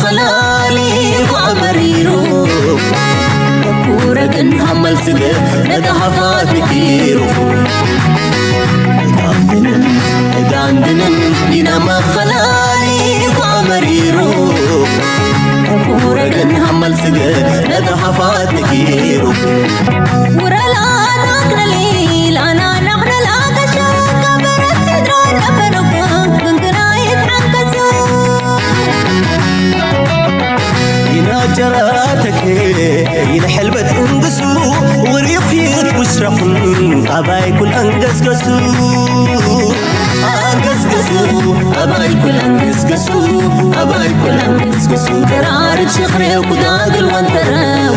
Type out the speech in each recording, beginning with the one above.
ፈላሊኹ ኣመሪሩ ኩረግን ሃመልስገ ነታ ሃፋት ነኪሩ ጋንድንን ጋንድንን ኢና መፈላሊኹ ኣመሪሩ ኩረግን ሃመልስገ ነታ ሃፋት ነኪሩ ውረላ ናክነሊል ኣና ናክነል ኣገሻ ካበረት ስድራ ነበረኩ ግንግና ይትሓንከሱ ይናጀራተክ ይንሕልበት እንግሱ ውሪኺት ውስረኹን ኣባይ ኩል ኣንገስገሱ ኣንገስገሱ ኣባይ ኩል ኣንገስገሱ ኣባይ ኩል ኣንገስገሱ ተራርድ ሽኽሬው ኩዳግል ወንተረው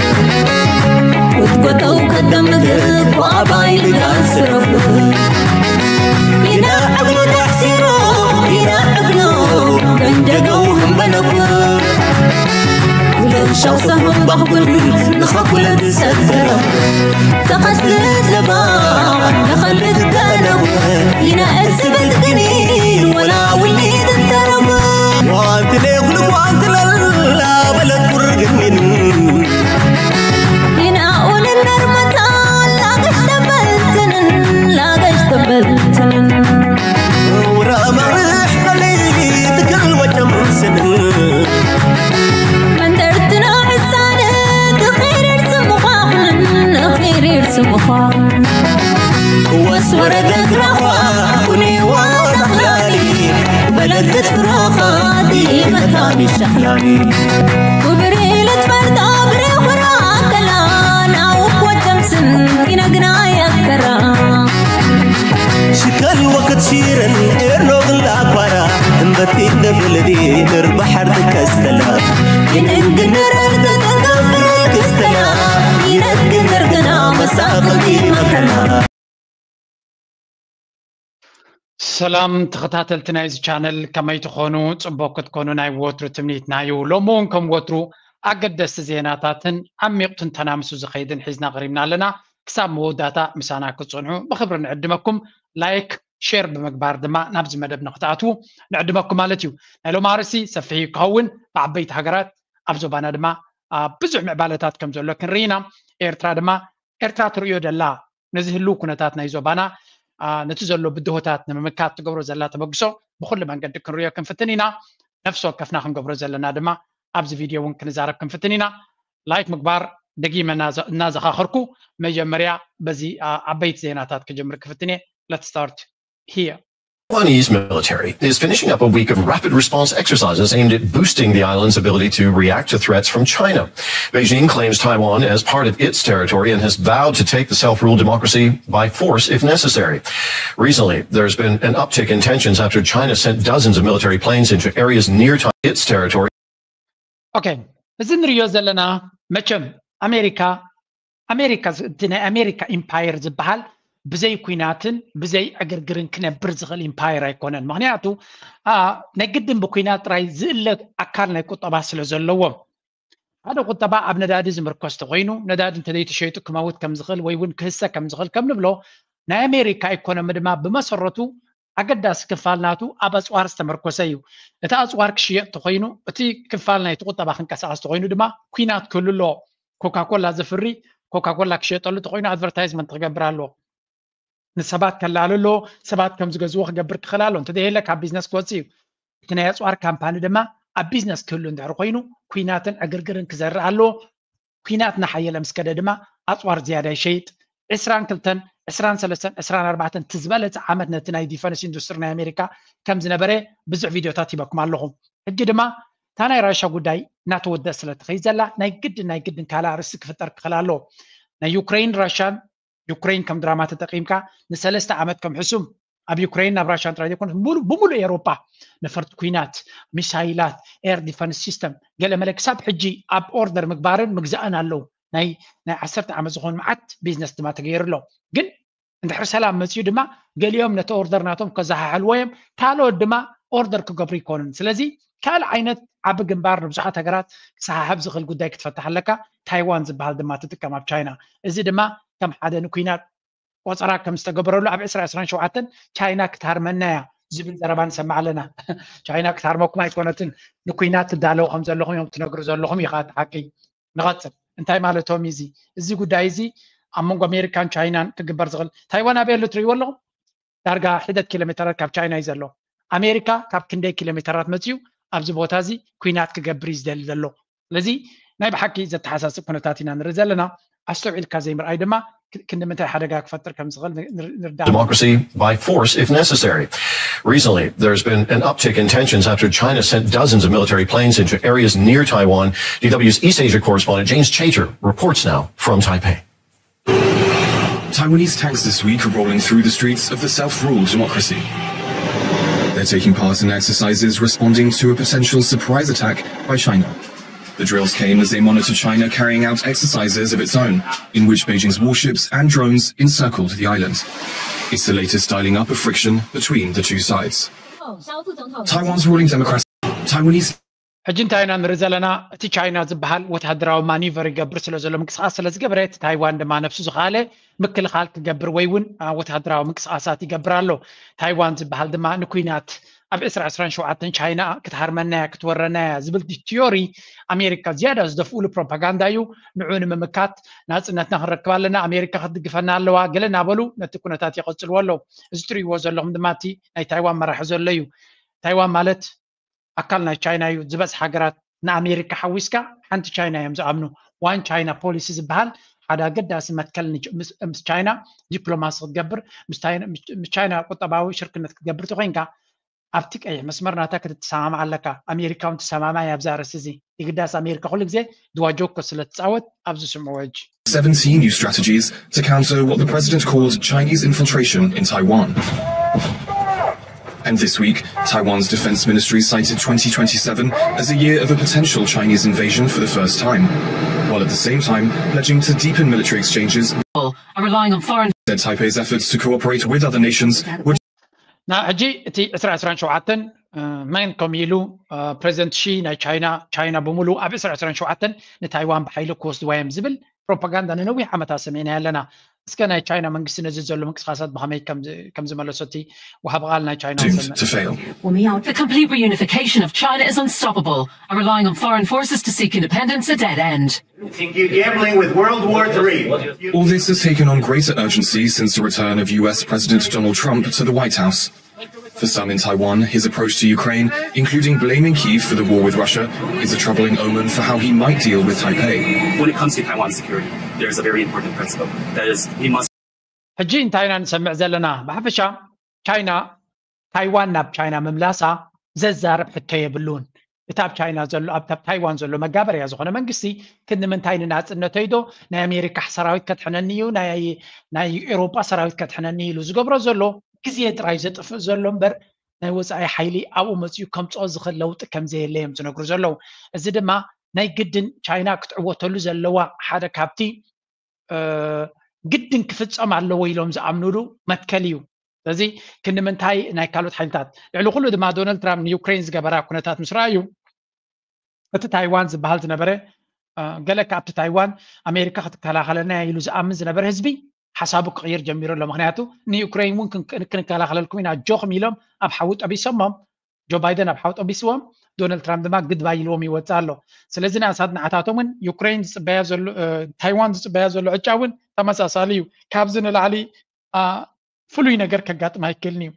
ክትጎተው ከደምግብ ወኣባይ ልጋል ስረፉ ኢና ዕብሉ ተሕሲሩ ኢና ዕብሉ መንደገው ህንበለኩ ውለሻው ሰሙን ባኽጉል ንኸኩለ ዝሰገረ ተኸስልት ለባ ንኸልት ገለቡ ኢና እዝበት ግኒ ወላ ውሊድ እንተረቡ ጓንትለ ኩሉ ጓንትለላ በለት ቁርግኒን ይናኡልን ነርመታ ላገሽ ተበልትንን ላገሽ ተበልትንን ውራ መርሕ ለለይ ትክል ወጀምስን መንደርትና ሕሳነ ትኺሪር ስምዃኽንን ኺሪር ስምዃኽንን ክወስ ወረደ ግራኻ ኩኔዋ ተኽላሊ በለደት ፍራኻ ዲመታ ሚሻሕላኒ ክብሪ ልትፈርዳ ብሬኹራ ከላን ኣውክ ወጀምስን ይነግና ያከራ ሽከል ወክት ሲረን ኤርኖግን ላኳራ እምበቲ እንደብልዲ እር ባሕር ትከስተላ ይንግንግንረር ተጠንቀፍል ክስተላ ይነግንር ግና መሳኽል ይመከና ሰላም ተኸታተልቲ ናይዚ ቻነል ከመይ ትኾኑ? ጽቡቅ ክትኮኑ ናይ ወትሩ ትምኒትና እዩ። ሎሚ እውን ከም ወትሩ ኣገደስቲ ዜናታትን ዓሚቕ ትንተና ምስ ዝኸይድን ሒዝና ቀሪብና ኣለና። ክሳብ መወዳእታ ምሳና ክትጸንሑ ብኽብሪ ንዕድመኩም። ላይክ፣ ሼር ብምግባር ድማ ናብዚ መደብ ንክትኣትዉ ንዕድመኩም ማለት እዩ። ናይ ሎም ኣርእስቲ ሰፊሕ እዩ ክኸውን። ብዓበይቲ ሃገራት ኣብ ዞባና ድማ ብዙሕ ምዕባለታት ከም ዘሎ ክንርኢ ኢና። ኤርትራ ድማ ኤርትራ ትርእዮ ደላ ነዚ ህልው ኩነታት ናይ ዞባና ነቲ ዘሎ ብድሆታት ንምምካት ትገብሮ ዘላ ተበግሶ ብኩሉ መንገዲ ክንርእዮ ክንፍትን ኢና። ነፍሲ ወከፍና ክንገብሮ ዘለና ድማ ኣብዚ ቪድዮ እውን ክንዛረብ ክንፍትን ኢና። ላይክ ምግባር ደጊመ እናዘኻኸርኩ መጀመርያ በዚ ዓበይቲ ዜናታት ክጀምር ክፍትን እየ። Let's start here. Taiwanese military is finishing up a week of rapid response exercises aimed at boosting the island's ability to react to threats from China. Beijing claims Taiwan as part of its territory and has vowed to take the self-ruled democracy by force if necessary. Recently, there's been an uptick in tensions after China sent dozens of military planes into areas near its territory. Okay, እዚ ንሪዮ ዘለና መቸም ኣሜሪካ ኣሜሪካ እቲ ናይ ኣሜሪካ ኢምፓየር ዝበሃል ብዘይ ኩናትን ብዘይ ዕግርግርን ክነብር ዝኽእል ኢምፓየር ኣይኮነን። ምክንያቱ ናይ ግድን ብኩናት ጥራይ ዝእለ ኣካል ናይ ቁጠባ ስለ ዘለዎም ሓደ ቁጠባ ኣብ ነዳዲ ዝምርኮስ ተኮይኑ ነዳዲ እንተዘይተሸይጡ ክመውት ከም ዝኽእል ወይ እውን ክህሰ ከም ዝኽእል ከም ንብሎ ናይ ኣሜሪካ ኢኮኖሚ ድማ ብመሰረቱ ኣገዳሲ ክፋል ናቱ ኣብ ኣፅዋር ዝተመርኮሰ እዩ። እቲ ኣፅዋር ክሽየጥ ተኮይኑ እቲ ክፋል ናይቲ ቁጠባ ክንቀሳቀስ ተኮይኑ ድማ ኩናት ክህሉ ኣለዎ። ኮካኮላ ዘፍሪ ኮካኮላ ክሸጠሉ ተኮይኑ ኣድቨርታይዝመንት ክገብር ኣለዎ። ንሰባት ከላሉ ኣለዎ። ሰባት ከም ዝገዝዎ ክገብር ክኽእል ኣለዎ። እንተዘየለ ካብ ቢዝነስ ክወፅእ እዩ። እቲ ናይ ኣፅዋር ካምፓኒ ድማ ኣብ ቢዝነስ ክህሉ እንድሕር ኮይኑ ኩናትን ዕግርግርን ክዘርእ ኣለዎ። ኩናት እናሓየለ ምስ ከደ ድማ ኣፅዋር ዝያዳ ይሸይጥ። ዕስራን ክልተን ዕስራን ሰለስተን ዕስራን ኣርባዕተን እቲ ዝበለፀ ዓመት ነቲ ናይ ዲፈንስ ኢንዱስትሪ ናይ ኣሜሪካ ከም ዝነበረ ብዙሕ ቪድዮታት ሂበኩም ኣለኹ። ሕጂ ድማ እታ ናይ ራሻ ጉዳይ እናተወደእ ስለ ትኸይድ ዘላ ናይ ግድን ናይ ግድን ካልእ ኣርእስቲ ክፍጠር ክኽእል ኣለዎ። ናይ ዩክሬን ራሻን ዩክሬን ከም ድራማ ተጠቂምካ ንሰለስተ ዓመት ከም ሕሱም ኣብ ዩክሬን ናብ ራሻን ጥራይ ዘይኮነስ ሙሉ- ብሙሉእ ኤውሮጳ ነፈርቲ ኩናት፣ ሚሳይላት፣ ኤር ዲፈንስ ሲስተም ገለ መለ ክሳብ ሕጂ ኣብ ኦርደር ምግባርን ምግዛእን ኣለዉ። ናይ ናይ ዓሰርተ ዓመት ዝኾኑ መዓት ቢዝነስ ድማ ተገይሩ ኣሎ። ግን እንድሕር ሰላም መፅዩ ድማ ገሊኦም ነቲ ኦርደር ናቶም ከዘሓሕልዎ እዮም፣ ካልኦት ድማ ኦርደር ክገብሩ ይኮኑን። ስለዚ ካልእ ዓይነት ዓቢ ግንባር ንብዙሓት ሃገራት ክሰሓሕብ ዝኽእል ጉዳይ ክትፈትሕ ኣለካ። ታይዋን ዝበሃል ድማ ትጥቀም ኣብ ቻይና። እዚ ድማ ከም ሓደ ንኩናት ቆፀራ ከም ዝተገበረሉ ኣብ ዕስራ ዕስራን ሸውዓተን ቻይና ክትሃርመና እያ ዝብል ዘረባ ንሰማዕ ኣለና። ቻይና ክትሃርመኩም ኣይኮነትን፣ ንኩናት ትዳለዉ ከም ዘለኹም እዮም ትነግሩ ዘለኹም። ኢኻ እቲ ሓቂ። ንቐጽል። እንታይ ማለቶም እዩ እዚ? እዚ ጉዳይ እዚ ኣብ መንጎ ኣሜሪካን ቻይናን ክግበር ዝኽእል። ታይዋን ኣበይ ኣሎ ትርእይዎ ኣለኹም? ዳርጋ ሒደት ኪሎ ሜተራት ካብ ቻይና እዩ ዘሎ። ኣሜሪካ ካብ ክንደይ ኪሎ ሜተራት መፅዩ ኣብዚ ቦታ እዚ ኩናት ክገብር እዩ ዝደሊ ዘሎ? ስለዚ ናይ ብሓቂ ዘተሓሳስብ ኩነታት ኢና ንርኢ ዘለና። ኣስተውዒልካ ዘይምርኣይ ድማ ክንዲ ምንታይ ሓደጋ ክፈጥር ከም ዝኽእል ንርዳእ። Democracy by force if necessary. Recently, there's been an uptick in tensions after China sent dozens of military planes into areas near Taiwan. D W's East Asia correspondent James Chater reports now from Taipei. Taiwanese tanks this week are rolling through the streets of the self-ruled democracy. They're taking part in exercises responding to a potential surprise attack by China. The drills came as they monitor China carrying out exercises of its own, in which Beijing's warships and drones encircled the island. It's the latest dialing up of friction between the two sides. Taiwan's ruling democracy, Taiwanese ሕጂ እንታይ ኢና ንርኢ ዘለና? እቲ ቻይና ዝበሃል ወታደራዊ ማኒቨር ይገብር ስለ ዘሎ፣ ምንቅስቃስ ስለ ዝገበረ፣ እቲ ታይዋን ድማ ነብሱ ዝኸኣለ ምክልኻል ክገብር ወይ እውን ወታደራዊ ምንቅስቃሳት ይገብር ኣሎ። ታይዋን ዝበሃል ድማ ንኩናት ኣብ ዕስራ ዕስራን ሸውዓተን ቻይና ክትሃርመና እያ ክትወረና እያ ዝብል ቲዮሪ ኣሜሪካ ዝያዳ ዝደፍኡሉ ፕሮፓጋንዳ እዩ። ንዑ ንምምካት ናፅነትና ክንረክብ ኣለና፣ ኣሜሪካ ክትድግፈና ኣለዋ ገለ እናበሉ ነቲ ኩነታት ይቐፅልዎ ኣለዉ። እዚ ትርእይዎ ዘለኹም ድማ እቲ ናይ ታይዋን መራሒ ዘሎ እዩ። ታይዋን ማለት ኣካል ናይ ቻይና እዩ። ዝበዝሕ ሃገራት ንኣሜሪካ ሓዊስካ ሓንቲ ቻይና እዮም ዝኣምኑ። ዋን ቻይና ፖሊሲ ዝበሃል ሓደ ኣገዳሲ መትከል ምስ ቻይና ዲፕሎማሲ ክትገብር ምስ ቻይና ቁጠባዊ ሽርክነት ክትገብር ተኮይንካ ኣብቲ ቀይሕ መስመር ናታ ክትተሰማማዕ ኣለካ። ኣሜሪካ እውን ተሰማማይ ኣብዚ ኣርእስቲ እዚ ይግዳስ ኣሜሪካ ኩሉ ግዜ ድዋ ጆኮ ስለ ትፃወት ኣብዚ ስምዕዎ ሕጂ። seventeen new strategies to counter what the president called Chinese infiltration in Taiwan. And this week, Taiwan's defense ministry cited twenty twenty-seven as a year of a potential Chinese invasion for the first time, while at the same time pledging to deepen military exchanges. Are relying on foreign. Said Taipei's efforts to cooperate with other nations would ና ሕጂ እቲ ዕስራ ዕስራን ሸውዓተን መን ከም ኢሉ ፕሬዚደንት ሺ ናይ ቻይና ቻይና ብምሉ ኣብ ዕስራ ዕስራን ሸውዓተን ንታይዋን ብሓይሊ ክወስድዋ እዮም ዝብል ፕሮፓጋንዳ ንነዊሕ ዓመታት ሰሚዕና ኣለና። እስከ ናይ ቻይና መንግስቲ ነዚ ዘሎ ምንቅስቃሳት ብኸመይ ከም ዝመለሶ እቲ ወሃቢ ቃል ናይ ቻይና doomed to fail. The complete reunification of China is unstoppable. Are relying on foreign forces to seek independence a dead end. Think you're gambling with World War Three. All this has taken on greater urgency since the return of U S President Donald Trump to the White House. For some in Taiwan, his approach to Ukraine, including blaming Kyiv for the war with Russia, is a troubling omen for how he might deal with Taipei. When it comes to Taiwan's security, there is a very important principle. That is, we must ሕጂ እንታይ ኢና ንሰምዕ ዘለና? ብሓፈሻ ቻይና ታይዋን ናብ ቻይና ምምላሳ ዘዛርብ ሕቶ የብሉን። እቲ ኣብ ቻይና ዘሎ ኣብ ታይዋን ዘሎ መጋበርያ ዝኾነ መንግስቲ ክንዲ ምንታይ ንናፅነተይ ዶ ናይ ኣሜሪካ ሰራዊት ከድሕነኒ እዩ ናይ ኤውሮጳ ሰራዊት ከድሕነኒ ኢሉ ዝገብሮ ዘሎ ግዜ ጥራይ ዘጥፍእ ዘሎ እምበር ናይ ወፃኢ ሓይሊ ኣብኡ መፅኡ ከምፅኦ ዝኽእል ለውጢ ከምዘየለ እዮም ዝነግሩ ዘለዉ። እዚ ድማ ናይ ግድን ቻይና ክትዕወተሉ ዘለዋ ሓደ ካብቲ ግድን ክፍፀም ኣለዎ ኢሎም ዝኣምኑሉ መትከል እዩ። ስለዚ ክንዲ ምንታይ ናይ ካልኦት ሓይልታት ልዕሊ ኩሉ ድማ ዶናልድ ትራምፕ ንዩክሬን ዝገበራ ኩነታት ምስ ረኣዩ እቲ ታይዋን ዝበሃል ዝነበረ ገለ ካብቲ ታይዋን ኣሜሪካ ክትከላኸለና ኢሉ ዝኣምን ዝነበረ ህዝቢ ሓሳቡ ክቕይር ጀሚሩ ኣሎ። ምክንያቱ ንዩክሬን እውን ክንከላኸለልኩም ኢና ኣጆኹም ኢሎም ኣብ ሓዊ ጠቢሶሞም ጆ ባይደን ኣብ ሓዊ ጠቢስዎም ዶናልድ ትራምፕ ድማ ግድባይ ኢልዎም ይወፅእ ኣሎ። ስለዚ ንኣሳት ንዓታቶም እውን ዩክሬን ዝፅበያ ዘሎ ታይዋን ዝፅበያ ዘሎ ዕጫ እውን ተመሳሳሊ እዩ። ካብዚ ንላዕሊ ፍሉይ ነገር ከጋጥም ኣይክእልን እዩ።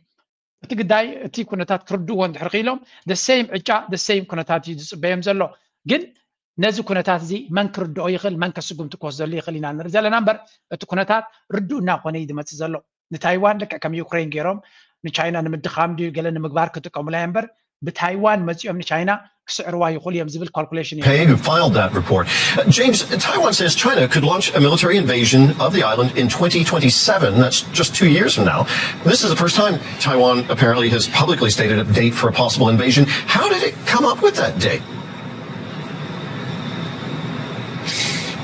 እቲ ግዳይ እቲ ኩነታት ክርድእዎ እንድሕር ክኢሎም ደሰይም ዕጫ ደሰይም ኩነታት እዩ ዝፅበዮም ዘሎ። ግን ነዚ ኩነታት እዚ መን ክርድኦ ይኽእል መን ከስጉምቲ ክወስደሉ ይኽእል ኢና ንርኢ ዘለና እምበር እቲ ኩነታት ርዱእ እናኾነ እዩ ዝመፅእ ዘሎ። ንታይዋን ልክዕ ከም ዩክሬን ገይሮም ንቻይና ንምድኻም ድዩ ገለ ንምግባር ክጥቀሙላ እዮም እምበር ብታይዋን መፂኦም ንቻይና ክስዕርዋ ይኽእሉ እዮም ዝብል ካልኩሌሽን እዩ። Pei, who filed that report. Uh, James, Taiwan says China could launch a military invasion of the island in twenty twenty-seven. That's just two years from now. This is the first time Taiwan apparently has publicly stated a date for a possible invasion. How did it come up with that date?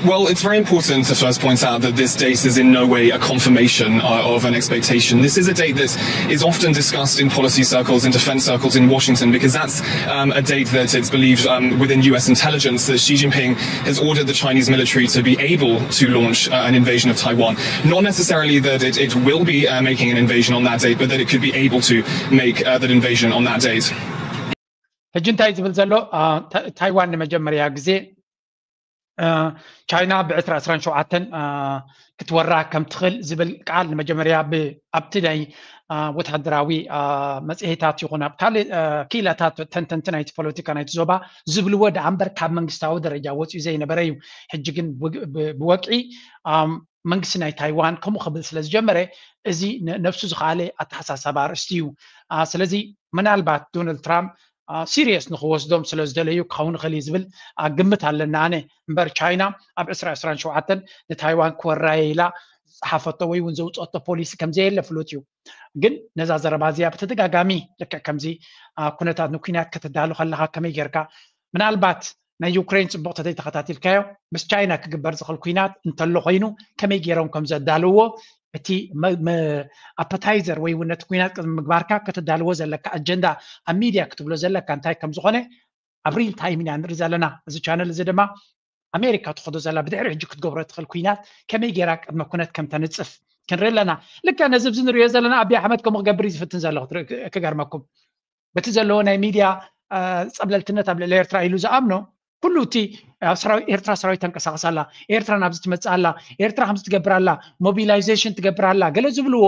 Well, it's very important to first point out that this date is in no way a confirmation uh, of an expectation. This is a date that is often discussed in policy circles and defense circles in Washington because that's um, a date that it's believed um, within U S intelligence that Xi Jinping has ordered the Chinese military to be able to launch uh, an invasion of Taiwan. Not necessarily that it, it will be uh, making an invasion on that date, but that it could be able to make uh, that invasion on that date. ሕጂ እንታይ ዝብል ዘሎ ታይዋን ንመጀመርያ ግዜ ቻይና ብ ዕስራ ዕስራን ሸውዓተን ክትወራ ከም ትኽእል ዝብል ቃል ንመጀመርያ ኣብቲ ናይ ወታደራዊ መፅሄታት ይኹን ኣብ ካልእ ክኢላታት ተንተንቲ ናይቲ ፖለቲካ ናይቲ ዞባ ዝብልዎ ደኣ እምበር ካብ መንግስታዊ ደረጃ ወፂኡ ዘይነበረ እዩ። ሕጂ ግን ብወግዒ መንግስቲ ናይ ታይዋን ከምኡ ክብል ስለ ዝጀመረ እዚ ነብሱ ዝኸኣለ ኣተሓሳሰባ ኣርእስቲ እዩ። ስለዚ ምናልባት ዶናልድ ትራምፕ ሲሪየስ ንክወስዶም ስለ ዝደለዩ ክኸውን ይኽእል እዩ ዝብል ግምት ኣለና ኣነ። እምበር ቻይና ኣብ ዕስራ ዕስራን ሸውዓተን ንታይዋን ክወራየ ኢላ ዝፀሓፈቶ ወይ እውን ዘውፀቶ ፖሊሲ ከምዘየለ ፍሉጥ እዩ። ግን ነዛ ዘረባ እዚኣ ብተደጋጋሚ ልክዕ ከምዚ ኩነታት ንኩናት ከተዳሉ ከለካ ከመይ ጌርካ ምናልባት ናይ ዩክሬን ፅቡቕ ተዘይተኸታቲልካዮ ምስ ቻይና ክግበር ዝኽእል ኩናት እንተሎ ኮይኑ ከመይ ገይሮም ከም ዘዳልዎ እቲ ኣፐታይዘር ወይ እውን ነቲ ኩናት ቅድሚ ምግባርካ ከተዳልዎ ዘለካ ኣጀንዳ ኣብ ሚድያ ክትብሎ ዘለካ እንታይ ከም ዝኾነ ኣብ ሪል ታይም ኢና ንርኢ ዘለና። እዚ ቻነል እዚ ድማ ኣሜሪካ ትኸዶ ዘላ ብድሕሪ ሕጂ ክትገብሮ ትኽእል ኩናት ከመይ ገይራ ቅድመ ኩነት ከም ተንፅፍ ክንርኢ ኣለና። ልክዕ ነዚ ኣብዚ ንሪኦ ዘለና ኣብይ ኣሕመድ ከምኡ ክገብር እዩ ዝፍትን ዘሎ ክገርመኩም በቲ ዘለዎ ናይ ሚድያ ፀብለልትነት ኣብ ልዕሊ ኤርትራ ኢሉ ዝኣምኖ ኩሉ እቲ ኣብ ኤርትራ ሰራዊት ተንቀሳቀስ ኣላ፣ ኤርትራ ናብዚ ትመፅእ ኣላ፣ ኤርትራ ከምዚ ትገብር ኣላ፣ ሞቢላይዜሽን ትገብር ኣላ ገለ ዝብልዎ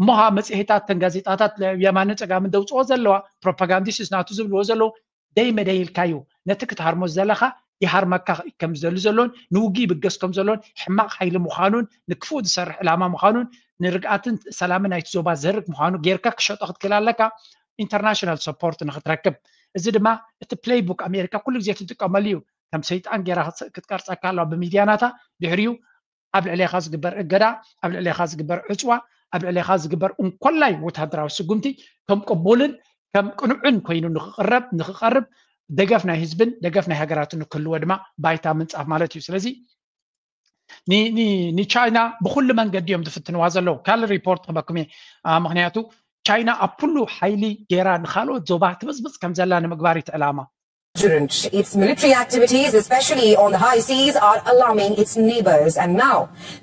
እሞ ከዓ መፅሄታት ተን ጋዜጣታት የማንን ፀጋምን ደውፅኦ ዘለዋ ፕሮፓጋንዲስት ናቱ ዝብልዎ ዘለዉ ደይ መደይ ኢልካ እዩ ነቲ ክትሃርሞ ዝደለኻ ይሃርመካ ከም ዝደሊ ዘሎን ንውግእ ይብገስ ከም ዘሎን ሕማቕ ሓይሊ ምዃኑን ንክፉእ ዝሰርሕ ዕላማ ምዃኑን ንርግኣትን ሰላምን ናይቲ ዞባ ዘህርግ ምዃኑ ጌርካ ክሸጦ ክትክእል ኣለካ። ኢንተርናሽናል ሰፖርት ንክትረክብ እዚ ድማ እቲ ፕሌይ ቡክ ኣሜሪካ ኩሉ ግዜ ትጥቀመሉ እዩ። ከም ሰይጣን ጌራ ክትቀርፀካ ኣለዋ ብሚድያ ናታ ድሕሪኡ ኣብ ልዕሌኻ ዝግበር እገዳ ኣብ ልዕሌኻ ዝግበር ዕፅዋ ኣብ ልዕሌኻ ዝግበር እንኮላይ ወታደራዊ ስጉምቲ ከም ቅቡልን ከም ቅኑዕን ኮይኑ ንክቅረብ ንክቀርብ ደገፍ ናይ ህዝብን ደገፍ ናይ ሃገራትን ንክህልዎ ድማ ባይታ ምንፃፍ ማለት እዩ። ስለዚ ንቻይና ብኩሉ መንገዲ እዮም ዝፍትንዋ ዘለዉ። ካልእ ሪፖርት ክበኩም እየ። ምክንያቱ ቻይና ኣብ ኩሉ ሓይሊ ገይራ ንካልኦት ዞባ ትብፅብፅ ከም ዘላ ንምግባር እዩ እቲ ዕላማ። Its military activities, especially on the high seas, are alarming its neighbors. And now,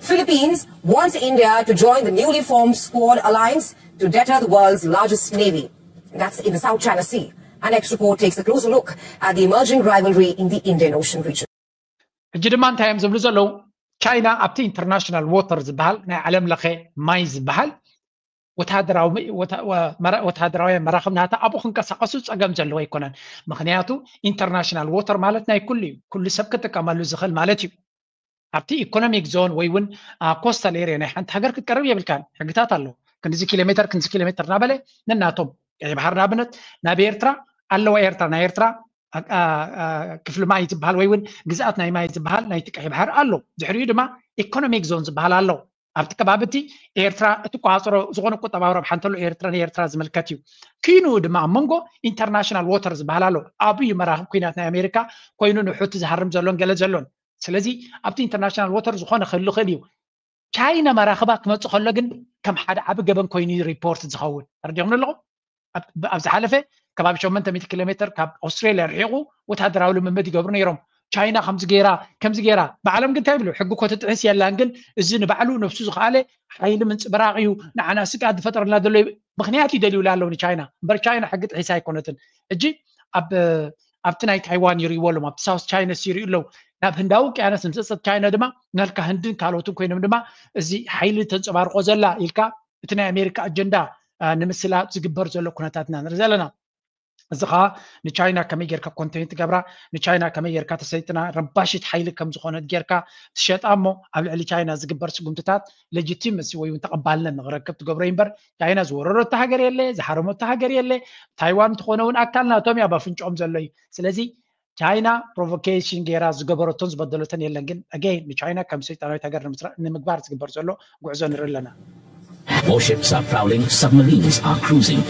Philippines wants India to join the newly formed Quad Alliance to deter the world's largest navy. That's in the South China Sea. Our next report takes a closer look at the emerging rivalry in the Indian Ocean region. ሕጂ ድማ እንታይ እዮም ዝብሉ ዘለዉ? ቻይና ኣብቲ ኢንተርናሽናል ዎተር ዝበሃል ናይ ዓለም ለኸ ማይ ዝበሃል ወታደራውያን መራኽብ ናታ ኣብኡ ክንቀሳቀሱ ፀገም ዘለዎ ኣይኮነን። ምክንያቱ ኢንተርናሽናል ዎተር ማለት ናይ ኩሉ እዩ፣ ኩሉ ሰብ ክጥቀመሉ ዝኽእል ማለት እዩ። ኣብቲ ኢኮኖሚክ ዞን ወይ እውን ኮስታል ኤሪያ ናይ ሓንቲ ሃገር ክትቀርብ የብልካን። ሕግታት ኣለዉ። ክንዚ ኪሎ ሜትር ክንዚ ኪሎ ሜትር እናበለ ነናቶም ቀይ ባሕር ንኣብነት ናብ ኤርትራ ኣለዋ። ኤርትራ ናይ ኤርትራ ክፍሊ ማይ ዝበሃል ወይ እውን ግዝኣት ናይ ማይ ዝበሃል ናይቲ ቀይ ባሕር ኣሎ። ድሕሪኡ ድማ ኢኮኖሚክ ዞን ዝበሃል ኣሎ። ኣብቲ ከባቢ እቲ ኤርትራ እትቆፃፀሮ ዝኾነ ቁጠባዊ ረብሓ እንተሎ ኤርትራ ንኤርትራ ዝምልከት እዩ። ኪኑ ድማ ኣብ መንጎ ኢንተርናሽናል ዎተር ዝበሃል ኣሎ። ኣብኡ እዩ መራኽብ ኩናት ናይ ኣሜሪካ ኮይኑ ንሑቲ ዝሃርም ዘሎን ገለ ዘሎን። ስለዚ ኣብቲ ኢንተርናሽናል ዎተር ዝኾነ ክህሉ ይኽእል እዩ። ቻይና መራኽባ ክመፅእ ከሎ ግን ከም ሓደ ዓቢ ገበን ኮይኑ እዩ ሪፖርት ዝኸውን። ተረዲኹም ኣለኹም? ኣብ ዝሓለፈ ከባቢ ሸሞንተ ሚእቲ ኪሎ ሜትር ካብ ኣውስትሬልያ ርሒቑ ወታደራዊ ልምምድ ይገብሩ ነይሮም። ቻይና ከምዚ ገይራ ከምዚ ገይራ ብዓለም ግን እንታይ ይብሉ ሕጊ እኮ ትጥሕስ የላን ግን እዚ ንባዕሉ ነብሱ ዝኸኣለ ሓይሊ ምንፅብራቕ እዩ ንዓና ስግኣት ዝፈጥረልና ዘሎ ምክንያት ይደልዩላ ኣለዉ ንቻይና እምበር ቻይና ሕጊ ጥሒሳ ኣይኮነትን። ሕጂ ኣብ ኣብቲ ናይ ታይዋን ይርእይዎ ኣለዎም ኣብቲ ሳውስ ቻይና ሲ ይርእዩ ኣለዉ ናብ ህንዳዊ ውቅያኖስ ንፅፅት ቻይና ድማ ናልካ ህንድን ካልኦትን ኮይኖም ድማ እዚ ሓይሊ ተንፀባርቆ ዘላ ኢልካ እቲ ናይ ኣሜሪካ ኣጀንዳ ንምስላጥ ዝግበር ዘሎ ኩነታት ኢና ንርኢ ዘለና። እዚ ከዓ ንቻይና ከመይ ጌርካ ኮንቴን ትገብራ ንቻይና ከመይ ጌርካ ተሰይጥና ረባሽት ሓይሊ ከም ዝኾነት ጌርካ ትሸጣ እሞ ኣብ ልዕሊ ቻይና ዝግበር ስጉምትታት ሌጂቲመሲ ወይ እውን ተቐባልነት ንክረክብ ትገብሮ እዩ እምበር ቻይና ዝወረረቶ ሃገር የለ ዝሓረመቶ ሃገር የለ። ታይዋን እንትኾነ እውን ኣካል ናቶም እያ ባፍንጭኦም ዘሎ እዩ። ስለዚ ቻይና ፕሮቮኬሽን ጌራ ዝገበረቶን ዝበደለቶን የለን ግን ኣገይን ንቻይና ከም ሰይጣናዊት ሃገር ንምግባር ዝግበር ዘሎ ጉዕዞ ንርኢ ኣለና። Warships are prowling, submarines are cruising.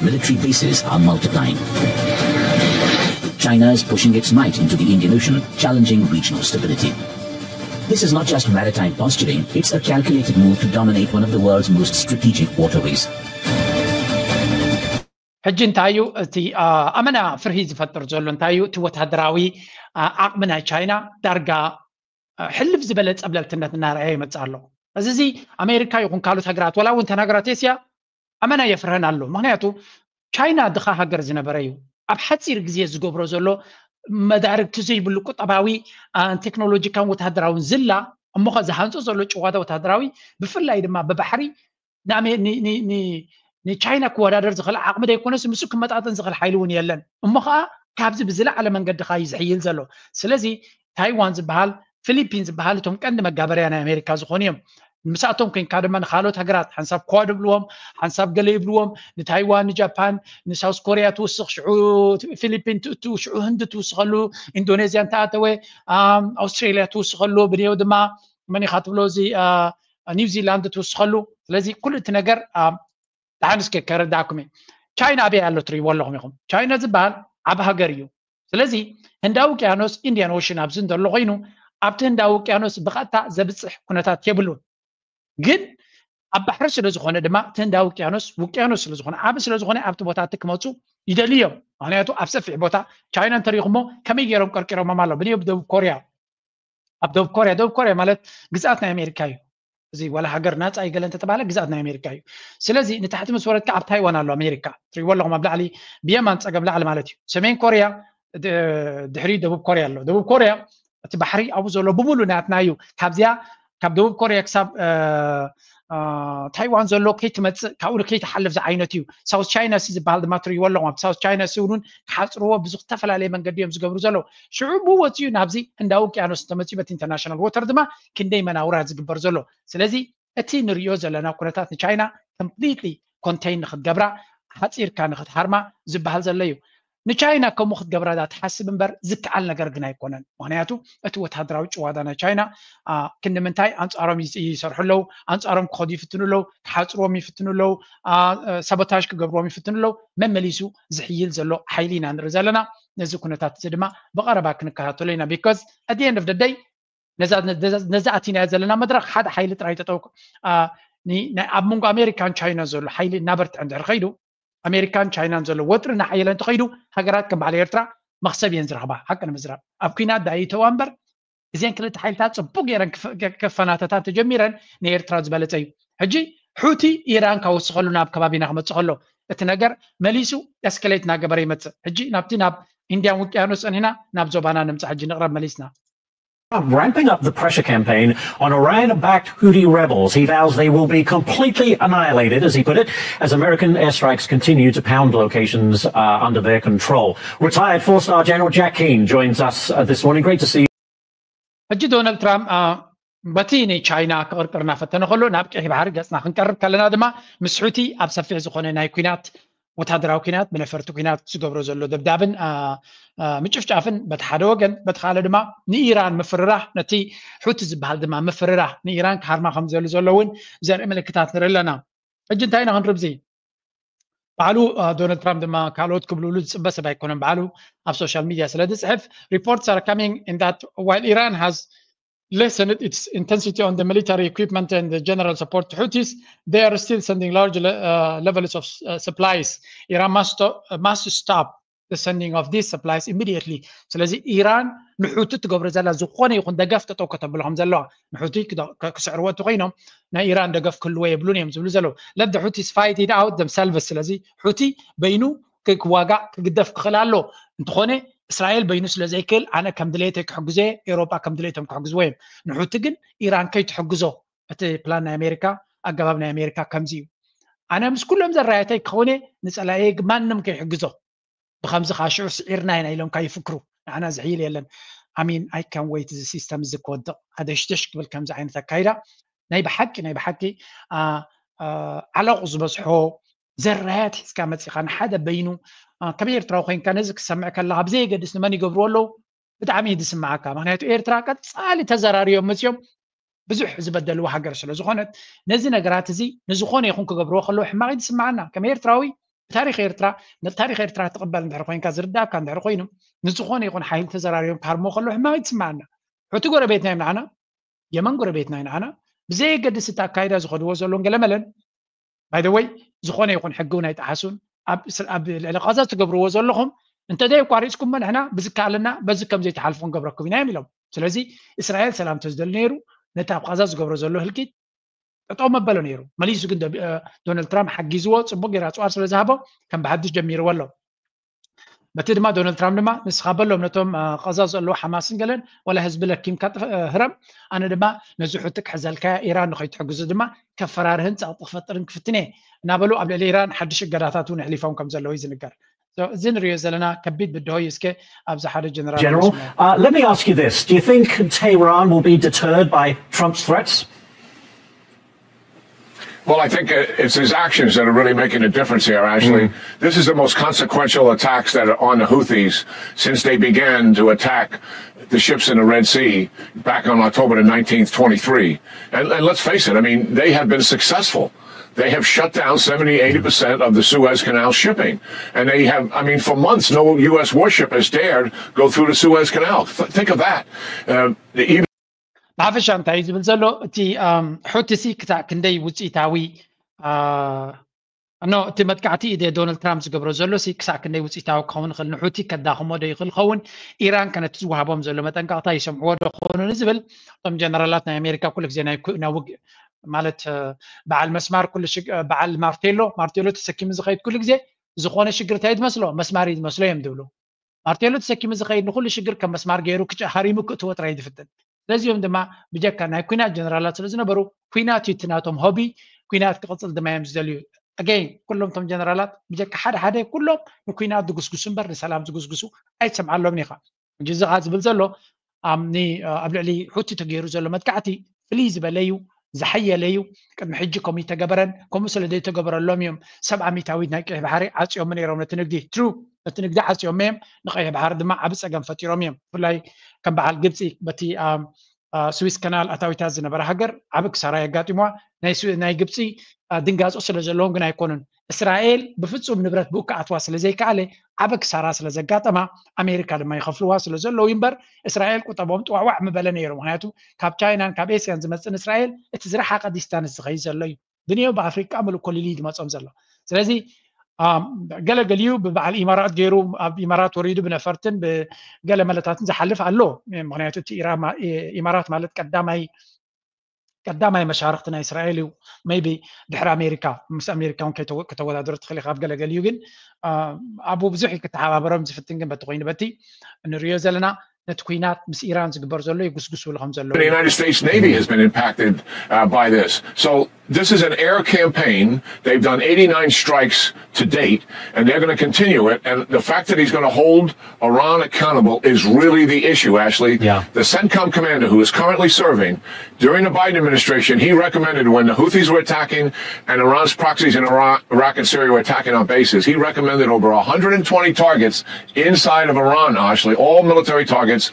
Military bases are multiplying. China is pushing its might into the Indian Ocean, challenging regional stability. This is not just maritime posturing, it's a calculated move to dominate one of the world's most strategic waterways. ሕጂ እንታይ እዩ እቲ ኣመና ፍርሂ ዝፈጥር ዘሎ? እንታይ እዩ እቲ ወታደራዊ ዓቕሚ ናይ ቻይና ዳርጋ ሕልፍ ዝበለ ጸብለልትነት እናረኣየ ይመጽእ ኣሎ። እዚ እዚ ኣሜሪካ ይኹን ካልኦት ሃገራት፣ ወላ እውን ተናገራት ኤስያ ኣመና የፍርሀን ኣሎ። ምክንያቱ ቻይና ድኻ ሃገር ዝነበረ እዩ። ኣብ ሓፂር ግዜ ዝገብሮ ዘሎ መዳርግቲ ዘይብሉ ቁጠባዊ ቴክኖሎጂካን ወታደራውን ዝላ እሞኸ ዝሃንፆ ዘሎ ጭዋዳ ወታደራዊ ብፍላይ ድማ ብባሕሪ ንቻይና ክወዳደር ዝኽእል ዓቕሚ ዘይኮነስ ምስኡ ክመጣጠን ዝኽእል ሓይሊ እውን የለን። እሞ ከዓ ካብዚ ብዝለዓለ መንገዲ ከዓ እዩ ዝሕይል ዘሎ። ስለዚ ታይዋን ዝበሃል ፊሊፒን ዝበሃል እቶም ቀንዲ መጋበርያ ናይ ኣሜሪካ ዝኾኑ እዮም። ምሳቶም ኮይንካ ድማ ንካልኦት ሃገራት ሓንሳብ ኳድ ይብልዎም፣ ሓንሳብ ገለ ይብልዎም። ንታይዋን፣ ንጃፓን፣ ንሳውስ ኮርያ ትውስኽ፣ ሽዑ ፊሊፒን ትእቱ፣ ሽዑ ህንዲ ትውስኸሉ፣ ኢንዶኔዝያ እንተኣተወ ኣውስትሬልያ ትውስኸሉ፣ ብድየው ድማ መን ኢኻ ትብሎ እዚ ኒውዚላንድ ትውስኸሉ። ስለዚ ኩሉ እቲ ነገር ደሓን እስከ ከረዳእኩም እየ። ቻይና ኣበይ ኣሎ ትሪእዎ ኣለኹም ኢኹም። ቻይና ዝበሃል ዓብ ሃገር እዩ። ስለዚ ህንዳዊ ውቅያኖስ ኢንዲያን ኦሽን ኣብዚ እንተሎ ኮይኑ ኣብቲ ህንዳዊ ውቅያኖስ ብቐጥታ ዘብፅሕ ኩነታት የብሉን። ግን ኣብ ባሕሪ ስለ ዝኾነ ድማ እቲ ህንዳዊ ውቅያኖስ ውቅያኖስ ስለ ዝኾነ ዓብ ስለ ዝኾነ ኣብቲ ቦታ እቲ ክመፁ ይደልዩ እዮም። ምክንያቱ ኣብ ሰፊሕ ቦታ ቻይና እንተሪኢኹሞ ከመይ ገይሮም ቀርቂሮሞም ኣሎ ብንዮ ደቡብ ኮርያ ኣብ ደቡብ ኮርያ ደቡብ ኮርያ ማለት ግዝኣት ናይ ኣሜሪካ እዩ። እዚ ዋላ ሃገር ናፃ ይገለ እንተተባሃለ ግዝኣት ናይ ኣሜሪካ እዩ። ስለዚ ንታሕቲ ምስ ወረድካ ኣብ ታይዋን ኣሎ ኣሜሪካ ትሪእዎ ኣለኹም ኣብ ላዕሊ ብየማን ፀገም ላዕሊ ማለት እዩ። ሰሜን ኮርያ ድሕሪ ደቡብ ኮርያ ኣሎ። ደቡብ ኮርያ እቲ ባሕሪ ኣብኡ ዘሎ ብምሉ ናትና እዩ። ካብዚኣ ካብ ደቡብ ኮርያ ክሳብ ታይዋን ዘሎ ከይትመፅእ ካብኡ ከይትሓልፍ ዝዓይነት እዩ። ሳውት ቻይና ሲ ዝበሃል ድማ ትሪእዎ ኣለኹም። ኣብ ሳውት ቻይና ሲ እውን ክሓፅርዎ ብዙ ዝተፈላለየ መንገዲ እዮም ዝገብሩ ዘለዉ። ሽዑ ብወፂኡ ናብዚ ህንዳዊ ውቅያኖስ እንተመፂኡ በቲ ኢንተርናሽናል ዎተር ድማ ክንደይ መናውራት ዝግበር ዘሎ። ስለዚ እቲ ንሪኦ ዘለና ኩነታት ንቻይና ኮምፕሊትሊ ኮንቴን ንክትገብራ ሓፂርካ ንክትሃርማ ዝበሃል ዘሎ እዩ። ንቻይና ከምኡ ክትገብራ ዳ ትሓስብ እምበር ዝከኣል ነገር ግን ኣይኮነን። ምክንያቱ እቲ ወታደራዊ ጭዋዳ ናይ ቻይና ክንዲ ምንታይ ኣንፃሮም ይሰርሑ ኣለዉ፣ ኣንፃሮም ክኸዱ ይፍትኑ ኣለዉ፣ ክሓፅርዎም ይፍትኑ ኣለዉ፣ ሰቦታጅ ክገብርዎም ይፍትኑ ኣለዉ። መመሊሱ ዝሕይል ዘሎ ሓይሊ ኢና ንርኢ ዘለና። ነዚ ኩነታት እዚ ድማ ብቐረባ ክንከታተሎ ኢና። ቢካዝ ኣት ኤንድ ኦፍ ደይ ነዛ ኣቲናዮ ዘለና መድረክ ሓደ ሓይሊ ጥራይ ተጠውቅ ኣብ መንጎ ኣሜሪካን ቻይና ዘሎ ሓይሊ እናበርትዐ እንድሕር ከይዱ ኣሜሪካን ቻይናን ዘሎ ወጥሪ እናሓየለ እንተኸይዱ ሃገራት ከም በዓል ኤርትራ መክሰብ እየን ዝረኽባ። ሓቂ ንምዝራብ ኣብ ኩናት ዳ ይእተዋ እምበር እዚአን ክልተ ሓይልታት ፅቡቅ ገይረን ክፈናተታ ተጀሚረን ንኤርትራ ዝበለፀ እዩ። ሕጂ ሑቲ ኢራን ካወስኸሉ ናብ ከባቢና ክመፅእ ከሎ እቲ ነገር መሊሱ ኤስከሌት እናገበረ ይመፅእ። ሕጂ ናብቲ ናብ ኢንዲያን ውቅያኖስ ፀኒና ናብ ዞባና ንምፃእ ሕጂ ንቕረብ መሊስና። Trump ramping up the pressure campaign on Iran backed Houthi rebels. He vows they will be completely annihilated, as he put it, as American airstrikes continue to pound locations uh, under their control. Retired four star General Jack Keane joins us uh, this morning. Great to see you. ሕጂ ዶናልድ ትራምፕ በቲ ንቻይና ክቕርቅር እናፈተነ ከሎ ናብ ቀይሕ ባሕሪ ገፅና ክንቀርብ ከለና ድማ ምስ ሑቲ ኣብ ሰፊሕ ዝኾነ ናይ ኩናት ወታደራዊ ኩናት ብነፈርቲ ኩናት ዝገብሮ ዘሎ ደብዳብን ምጭፍጫፍን በቲ ሓደ ወገን በቲ ካልእ ድማ ንኢራን ምፍርራህ ነቲ ሑቲ ዝበሃል ድማ ምፍርራህ ንኢራን ክሃርማ ከም ዘሉ ዘሎ እውን ዘርኢ ምልክታት ንርኢ ኣለና። ሕጂ እንታይ ኢና ክንርብዚ ባዕሉ ዶናልድ ትራምፕ ድማ ካልኦት ክብልሉ ዝፅበ ሰብ ኣይኮነን። ባዕሉ ኣብ ሶሻል ሚድያ ስለ ዝፅሕፍ reports are coming in that while Iran has lessened its intensity on the military equipment and the general support to Houthis, they are still sending large uh, levels of uh, supplies. Iran must, uh, must stop the sending of these supplies immediately. ስለዚ ኢራን ንሑቲ ትገብሮ ዘላ ዝኾነ ይኹን ደገፍ ጠጠው ከተብሎ ከም ዘለዋ ንሑቲ ክስዕርዎ እንተኮይኖም ናይ ኢራን ደገፍ ክህልዎ የብሉን እዮም ዝብሉ ዘለዉ። Let the Houthis fight it out themselves። ስለዚ ሑቲ በይኑ ክዋጋእ ክግደፍ ክኽእል ኣሎ። እንተኾነ እስራኤል በይኑ ስለ ዘይክእል ኣነ ከም ድሌተይ ክሕግዞ እየ፣ ኤውሮጳ ከም ድሌቶም ክሕግዝዎ እዮም። ንሑቲ ግን ኢራን ከይትሕግዞ እቲ ፕላን ናይ ኣሜሪካ ኣገባብ ናይ ኣሜሪካ ከምዚ እዩ። ኣነ ምስ ኩሎም ዘራየተይ ክኸውን እየ፣ ንፀላኤ ማንም ከይሕግዞ ብከምዚ ከዓ ሽዑ ስዒርና ኢና ኢሎም ከይፍክሩ ንዓና ዝሕይል የለን። ኣሚን ኣይ ካን ወይት እዚ ሲስተም እዚ ክወድቕ ኣደሽደሽ ክብል ከምዚ ዓይነት ኣካይዳ ናይ ብሓቂ ናይ ብሓቂ ዓለቑ ዝበዝሖ ዘራያት ሒዝካ መፂኻ ንሓደ በይኑ ከም ኤርትራዊ ኮይንካ ነዚ ክሰምዕ ከለካ ብዘየገድስ ንመን ይገብርዎ ኣለዉ ብጣዕሚ እዩ ዝስምዓካ። ምክንያቱ ኤርትራ ቀፃሊ ተዘራርዮም መፅዮም ብዙሕ ዝበደልዎ ሃገር ስለ ዝኾነት ነዚ ነገራት እዚ ንዝኾነ ይኹን ክገብርዎ ከለዉ ሕማቕ እዩ ዝስምዓና ከም ኤርትራዊ። ብታሪኽ ኤርትራ፣ ታሪኽ ኤርትራ ትቕበል እንድሕር ኮይንካ፣ ዝርዳእካ እንድሕር ኮይኑ፣ ንዝኾነ ይኹን ሓይሊ ተዘራሪቦም ክሃርሞ ከሎ ሕማቕ ይትስምዓና። ሑቲ ጎረቤትና እዮም ንዓና፣ የመን ጎረቤትና እዩ ንዓና። ብዘየገድስ እቲ ኣካይዳ ዝኸድዎ ዘለውን ገለመለን፣ ባይ ወይ ዝኾነ ይኹን ሕጊ እውን ኣይጠሓሱን። ኣብ ልዕሊ ቃዛ ትገብርዎ ዘለኹም እንተ ደይ ኣቋሪፅኩሞ ንሕና ብዝከኣለና በዚ ከም ዘይተሓልፉ ክንገብረኩም ኢና እዮም ኢሎም። ስለዚ እስራኤል ሰላም ተዝደሊ ነይሩ ነቲ ኣብ ቃዛ ዝገብሮ ዘሎ ህልቂት ጠጠው መበሎ ነይሩ። መሊሱ ግን ዶናልድ ትራምፕ ሓጊዝዎ፣ ፅቡቅ ጌራ ኣፅዋር ስለ ዝሃቦ ከም ብሓድሽ ጀሚርዎ ኣሎ። በቲ ድማ ዶናልድ ትራምፕ ድማ ንስኻ በሎም ነቶም ቃዛ ዘለዉ ሓማስን ገለን ዋላ ህዝቢ ለኪምካ ህረም፣ ኣነ ድማ ነዚ ሑቲ ክሕዘልካያ ኢራን ንኸይትሕግዙ ድማ ከፈራርህን ፀቕጢ ክፈጥርን ክፍትን እየ እናበሉ ኣብ ልዕሊ ኢራን ሓድሽ እገዳታት እውን ኣሕሊፎም ከም ዘለዉ እዩ ዝንገር። እዚ ንሪኦ ዘለና ከቢድ ብድሆ እዩ። እስከ ኣብዚ ሓደ ጀነራል General, uh, let me ask you this. Do you think Tehran will be deterred by Trump's threats? Well, I think uh, it's his actions that are really making a difference here, Ashley. Mm. This is the most consequential attacks that are on the Houthis since they began to attack the ships in the Red Sea back on October the nineteenth, twenty-three. And, and let's face it, I mean, they have been successful. They have shut down seventy, eighty percent of the Suez Canal shipping. And they have, I mean, for months, no U S warship has dared go through the Suez Canal. Th- think of that. Uh, even ብሓፈሻ እንታይ እዩ ዝብል ዘሎ እቲ ሑቲ ሲ ክሳብ ክንደይ ውፅኢታዊ ኖ እቲ መጥቃዕቲ ኢደ ዶናልድ ትራምፕ ዝገብሮ ዘሎ ሲ ክሳብ ክንደይ ውፅኢታዊ ክኸውን ይኽእል ንሑቲ ከዳኽሞ ዶ ይኽእል ኸውን ኢራን ከነቲ ዝወሃቦም ዘሎ መጠንቀቕታ ይሰምዕዎ ዶ ክኾኑ ንዝብል እቶም ጀነራላት ናይ ኣሜሪካ ኩሉ ግዜ ናይ ውግእ ማለት በዓል መስማር ኩሉ በዓል ማርቴሎ ማርቴሎ ተሰኪሙ ዝኸይድ ኩሉ ግዜ ዝኾነ ሽግር እንታይ ዝመስሎ መስማር እዩ ዝመስሎ እዮም ዝብሉ ማርቴሎ ተሰኪሙ ዝኸይድ ንኩሉ ሽግር ከም መስማር ገይሩ ሃሪሙ ክእትዎ ጥራይ ዝፍትን ስለዚኦም ድማ ብጀካ ናይ ኩናት ጀነራላት ስለ ዝነበሩ ኩናት እዩ እቲ ናቶም ሆቢ ኩናት ክቕፅል ድማ እዮም ዝደልዩ ኣገይን ኩሎም ቶም ጀነራላት ብጀካ ሓደ ሓደ ኩሎም ንኩናት ዝጉስጉሱ እምበር ንሰላም ዝጉስጉሱ ኣይትሰምዓሎም ኢኻ ሕጂ እዚ ከዓ ዝብል ዘሎ ኣብ ልዕሊ ሑቲ ተገይሩ ዘሎ መጥቃዕቲ ፍልይ ዝበለ እዩ ዝሓየለ እዩ ቅድሚ ሕጂ ከምኡ ይተገበረን ከምኡ ስለ ዘይተገበረሎም እዮም ሰብዓ ሚታዊት ናይ ቀይሕ ባሕሪ ዓፅዮም ነይሮም ነቲ ንግዲ ትሩ ነቲ ንግዲ ዓፅዮም እዮም ንቀይሕ ባሕሪ ድማ ዓብ ፀገም ፈጢሮም እዮም ብፍላይ ከም በዓል ግብፂ በቲ ስዊስ ከናል ኣታዊታት ዝነበረ ሃገር ዓብ ክሳራ የጋጢምዋ ናይ ግብፂ ድንጋፆ ስለ ዘለዎም ግን ኣይኮኑን እስራኤል ብፍፁም ንብረት ብኡ ክኣትዋ ስለ ዘይከኣለ ዓበ ክሳራ ስለ ዘጋጠማ ኣሜሪካ ድማ ይኸፍልዋ ስለ ዘለዉ እምበር እስራኤል ቁጠቦም ጥዋዕዋዕ ምበለ ነይሩ ምክንያቱ ካብ ቻይናን ካብ ኤስያን ዝመፅእ ንእስራኤል እቲ ዝረሓቐ ዲስታንስ ዝኸይድ ዘሎ እዩ ብንዮ ብኣፍሪቃ ምልኮ ልሊ ዝመፆም ዘሎ ስለዚ ገለገሊዩ ብበዓል ኢማራት ገይሩ ኣብ ኢማራት ወሪዱ ብነፈርትን ብገለ መለታትን ዝሓልፍ ኣሎ ምክንያቱ እቲ ኢማራት ማለት ቀዳማይ ቀዳማይ መሻርክቲ ናይ እስራኤል እዩ maybe ድሕሪ ኣሜሪካ ምስ ኣሜሪካ እውን ከተወዳደሮ ትኽእል ኢኻ ኣብ ገለገሊኡ ግን ኣብኡ ብዙሕ እዩ ክተሓባበሮም ዝፍትን ግን በቲ ኮይኑ በቲ እንሪኦ ዘለና ነቲ ኩናት ምስ ኢራን ዝግበር ዘሎ ይጉስጉስሉ ከም ዘሎ The United States Navy has been impacted uh, by this. So this is an air campaign. They've done eighty-nine strikes to date, and they're going to continue it. And the fact that he's going to hold Iran accountable is really the issue, Ashley. Yeah. The CENTCOM commander, who is currently serving, during the Biden administration, he recommended when the Houthis were attacking and Iran's proxies in Iraq, Iraq and Syria were attacking our bases, he recommended over one hundred twenty targets inside of Iran, Ashley, all military targets,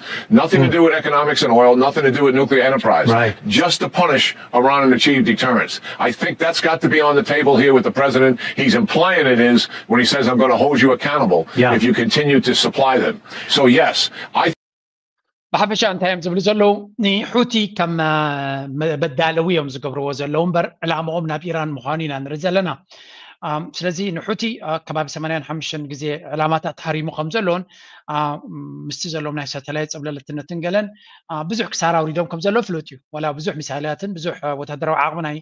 nothing to do with economics and oil, nothing to do with nuclear enterprise. Right. Just to punish Iran and achieve deterrence. I think that's got to be on the table here with the president. He's implying it is when he says, I'm going to hold you accountable Yeah. if you continue to supply them. So, yes, I ብሓፈሻ እንታይ እዮም ዝብሉ ዘለዉ ንሑቲ ከም በዳለዊ እዮም ዝገብርዎ ዘለዉ እምበር ዕላምኦም ናብ ኢራን ምዃኑ ኢና ንርኢ ዘለና ስለዚ ንሑቲ ከባቢ ሰማንያን ሓሙሽተን ግዜ ዕላማታት ሃሪሙ ከም ዘለዎን ምስቲ ዘለዎም ናይ ሳተላይት ፀብለለትነትን ገለን ብዙሕ ክሳራ ኣውሪዶም ከም ዘለዎ ፍሉጥ እዩ ዋላ ብዙሕ ሚሳይላትን ብዙሕ ወታደራዊ ዓቕሚ ናይ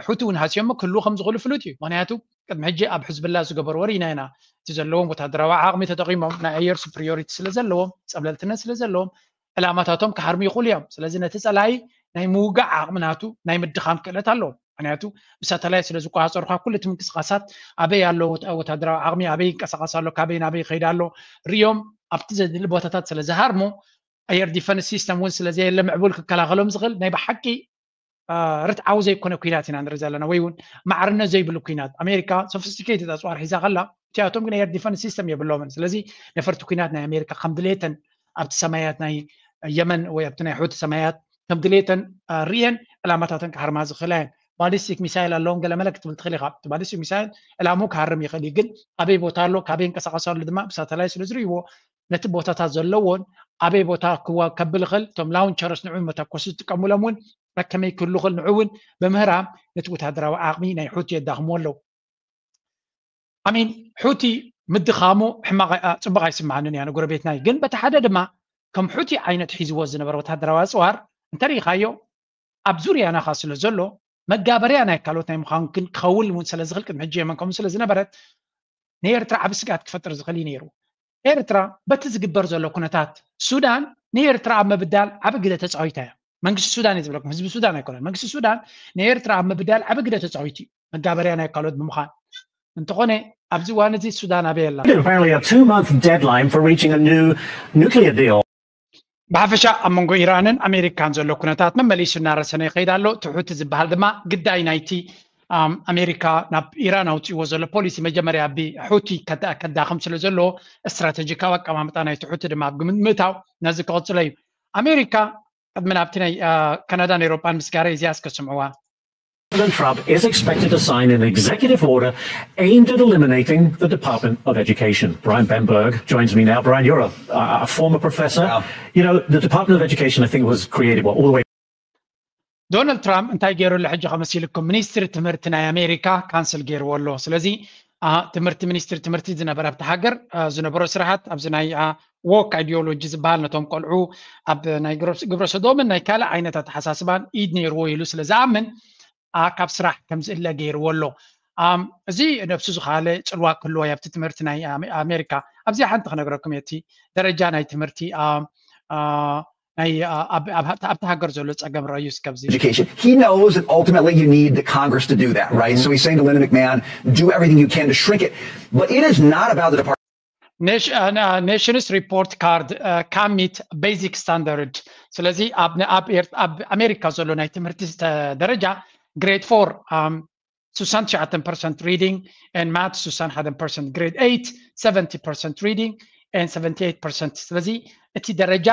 ሑቲ እውን ሃስዮሞ ክህልዉ ከም ዝኽእሉ ፍሉጥ እዩ ምክንያቱ ቅድሚ ሕጂ ኣብ ሕዝብላ ዝገበርዎ ርኢና ኢና እቲ ዘለዎም ወታደራዊ ዓቕሚ ተጠቒሞም ናይ ኣየር ሱፕሪዮሪቲ ስለ ዘለዎም ፀብለልትነት ስለ ዘለዎም ዕላማታቶም ክሃርሙ ይኽእሉ እዮም ስለዚ ነቲ ፀላኢ ናይ ምውጋዕ ዓቕሚ ናቱ ናይ ምድኻም ክእለት ኣለዎም ምክንያቱ ብሳተላይት ስለ ዝቆፃፀሩካ ኩሉ እቲ ምንቅስቃሳት ኣበይ ኣሎ ወታደራዊ ዓቕሚ ኣበይ ይንቀሳቀስ ኣሎ ካበይ ናበይ ይኸይድ ኣሎ ሪኦም ኣብቲ ዘድሊ ቦታታት ስለ ዝሃርሙ ኣየር ዲፈንስ ሲስተም እውን ስለ ዘየለ ምዕቡል ክከላኸሎም ዝኽእል ናይ ብሓቂ ርትዓዊ ዘይኮነ ኩናት ኢና ንርኢ ዘለና ወይ እውን ማዕርነት ዘይብሉ ኩናት ኣሜሪካ ሶፊስቲኬትድ ኣፅዋር ሒዛ ከላ እቲኣቶም ግን ኤር ዲፈንስ ሲስተም የብሎምን ስለዚ ነፈርቲ ኩናት ናይ ኣሜሪካ ከም ድሌተን ኣብቲ ሰማያት ናይ የመን ወይ ኣብቲ ናይ ሑቲ ሰማያት ከም ድሌተን ርየን ዕላማታተን ክሃርማ ዝኽእላ እየን ባሊስቲክ ሚሳይል ኣለዎም ገለ መለ ክትብል ትኽእል ኢኻ። እቲ ባሊስቲክ ሚሳይል ዕላምኡ ክሃርም ይኽእል እዩ፣ ግን ኣበይ ቦታ ኣሎ፣ ካበይ ይንቀሳቐስ ኣሎ ድማ ብሳተላይት ስለ ዝርእይዎ፣ ነቲ ቦታታት ዘለዎን ኣበይ ቦታ ክዋ-፣ ከብል ይኽእል፣ እቶም ላውንቸርስ ንዑ መተኮሲ ዝጥቀሙሎም እውን ከመይ ክህሉ ይኽእል፣ ንዑ እውን ብምህራም ነቲ ወታደራዊ ዓቕሚ ናይ ሑቲ የዳኽምዎ ኣለዉ። ኣሚን፣ ሑቲ ምድኻሙ ሕማቕ ኣይ-፣ ኣ-፣ ጽቡቕ ኣይስምዓንን እያ ንጎረቤትና እዩ። ግን በቲ ሓደ ድማ ከም ሑቲ ዓይነት ሒዝዎ ዝነበረ ወታደራዊ ኣጽዋር እንተሪኢኻዮ ኣብ ዙርያናኻ ስለ ዘሎ መጋበርያ ናይ ካልኦት ናይ ምዃን ግን ክኸውን እውን ስለ ዝኽእል ቅድሚ ሕጂ የመን ከምኡ ስለ ዝነበረት ንኤርትራ ዓቢ ስግኣት ክፈጥር ዝኽእል እዩ ነይሩ። ኤርትራ በቲ ዝግበር ዘሎ ኩነታት ሱዳን ንኤርትራ ኣብ ምብዳል ዓቢ ግደ ተጻዊታ እያ። መንግስቲ ሱዳን እዩ ዝብለኩም፣ ህዝቢ ሱዳን ኣይኮነን። መንግስቲ ሱዳን ንኤርትራ ኣብ ምብዳል ዓቢ ግደ ተጻዊቱ እዩ፣ መጋበርያ ናይ ካልኦት ብምዃን። እንተኾነ ኣብዚ እዋን እዚ ሱዳን ኣበይ ኣላ? Apparently a two-month deadline for reaching a new nuclear deal. ብሓፈሻ ኣብ መንጎ ኢራንን ኣሜሪካን ዘሎ ኩነታት መመሊሱ እናረሰነ ይኸይድ ኣሎ። እቲ ሑቲ ዝበሃል ድማ ግዳይ ናይቲ፣ ኣም፣ ኣሜሪካ ናብ ኢራን ኣውፅእዎ ዘሎ ፖሊሲ መጀመርያ ብሑቲ ከዳ-፣ ከዳኽም ስለ ዘሎ ስትራቴጂካዊ ኣቀማምጣ ናይቲ ሑቲ ድማ ኣብ ግምት ምእታው ነዚ ክቕፅሎ እዩ። ኣሜሪካ ቅድሚ ናብቲ ናይ፣ አ፣ ካናዳን ኤውሮጳን ምስጋረ እዚኣ እስከ ስምዕዋ። President Trump is expected to sign an executive order aimed at eliminating the Department of Education. Brian Benberg joins me now. Brian, you're a, a former professor. You know, the Department of Education, I think, was created, what, all the way ዶናልድ ትራምፕ እንታይ ገይሩ ኣሎ ሕጂ ከመሲልኩም? ሚኒስትሪ ትምህርቲ ናይ ኣሜሪካ ካንስል ገይርዎ ኣሎ። ስለዚ፣ አ፣ ትምህርቲ፣ ሚኒስትሪ ትምህርቲ ዝነበረ ኣብቲ ሃገር፣ አ፣ ዝነበሮ ስራሓት ኣብዚ ናይ፣ አ፣ ዎክ ኣይዲዮሎጂ ዝበሃል ነቶም ቆልዑ ኣብ ናይ ግብረ፣ ግብረ ሰዶምን ናይ ካልእ ዓይነት ኣተሓሳስባን ኢድ ነይርዎ ኢሉ ስለ ዝኣምን፣ አ፣ ካብ ስራሕ ከም ዝእለ ገይርዎ ኣሎ። ኣም፣ እዚ ነብሱ ዝኻለ ጽልዋ ክህልዎ እዩ ኣብቲ ትምህርቲ ናይ ኣሜ-፣ ኣሜሪካ። ኣብዚኣ ሓንቲ ክነግረኩም እየ፣ እቲ ደረጃ ናይ ትምህርቲ፣ አ፣ አ፣ ናይ፣ አ፣ ኣብ፣ ኣብ፣ ኣብቲ ሃገር ዘሎ ጸገም ረኣዩ እስከ ኣብዚ። Education. He knows that ultimately you need the Congress to do that, right? So he's saying to Linda McMahon, "Do everything you can to shrink it." But it is not about the Department. Nation-, አ፣ ና-፣ Nations Report Card, አ፣ can't meet basic standard። ስለዚ ኣብ ነ-፣ ኣብ ኤርት-፣ ኣብ ኣሜሪካ ዘሎ ናይ ትምህርቲ ስተ-፣ ደረጃ ግሬድ ፎር፣ ኣም፣ ስሳን ትሽዓተን ፐርሰንት reading and math፣ ስሳን ሓደን ፐርሰንት grade eight፣ seventy percent reading and seventy eight percent። ስለዚ እቲ ደረጃ፣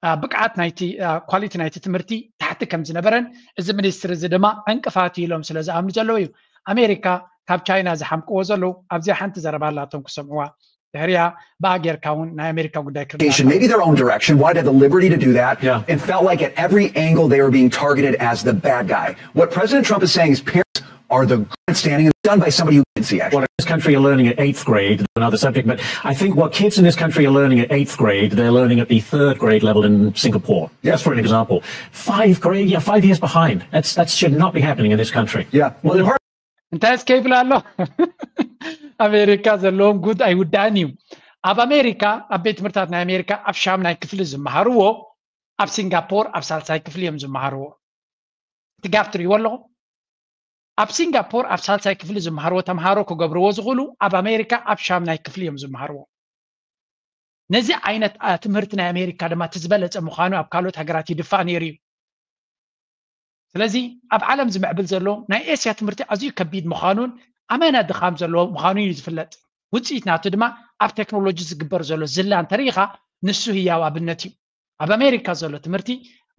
አ፣ ብቅዓት ናይቲ፣ አ፣ ኳሊቲ ናይቲ ትምህርቲ ታሕቲ ከም ዝነበረን እዚ ሚኒስትሪ እዚ ድማ ዕንቅፋት እዩ ኢሎም ስለ ዝኣምኑ ዘለዉ እዩ። ኣሜሪካ ካብ ቻይና ዝሓምቅዎ ዘለዉ ኣብዚኣ ሓንቲ ዘረባ ኣላቶም ክሰምዕዋ። ድሕሪያ ብኣ ጌርካ እውን ናይ ኣሜሪካ ጉዳይ ክርዳእ። Maybe their own direction. Why they have the liberty to do that? Yeah. And felt like at every angle they were being targeted as the bad guy. What President Trump is saying is parents are the grandstanding and done by somebody who didn't see, actually. Well, in this country, you're learning at eighth grade, another subject, but I think what kids in this country are learning at eighth grade, they're learning at the third grade level in Singapore. Just for an example. Five grade, yeah, five years behind. That's, that should not be happening in this country. Yeah. Well, the part እንታይ እስከ ይብል ኣሎ? ኣሜሪካ ዘለዎም ጉድ ኣይውዳእን እዩ። ኣብ ኣሜሪካ፣ ኣብ ቤት ትምህርታት ናይ ኣሜሪካ ኣብ ሻምናይ ክፍሊ ዝመሃርዎ፣ ኣብ ሲንጋፖር ኣብ ሳልሳይ ክፍሊ እዮም ዝመሃርዎ። እቲ ጋፕ ትርእይዎ ኣለኹም? ኣብ ሲንጋፖር ኣብ ሳልሳይ ክፍሊ ዝመሃርዎ ተምሃሮ ክገብርዎ ዝኽእሉ፣ ኣብ ኣሜሪካ ኣብ ሻምናይ ክፍሊ እዮም ዝመሃርዎ። ነዚ ዓይነት፣ አ፣ ትምህርቲ ናይ ኣሜሪካ ድማ እቲ ዝበለጸ ምዃኑ ኣብ ካልኦት ሃገራት ይድፋእ ነይሩ እዩ። ስለዚ ኣብ ዓለም ዝምዕብል ዘሎ ናይ ኤስያ ትምህርቲ ኣዝዩ ከቢድ ምዃኑን ኣመና ድኻም ዘለዎ ምዃኑን እዩ ዝፍለጥ። ውጽኢት ናቱ ድማ ኣብ ቴክኖሎጂ ዝግበር ዘሎ ዝላ እንተሪኢኻ ንሱ ህያው ኣብነት እዩ። ኣብ ኣሜሪካ ዘሎ ትምህርቲ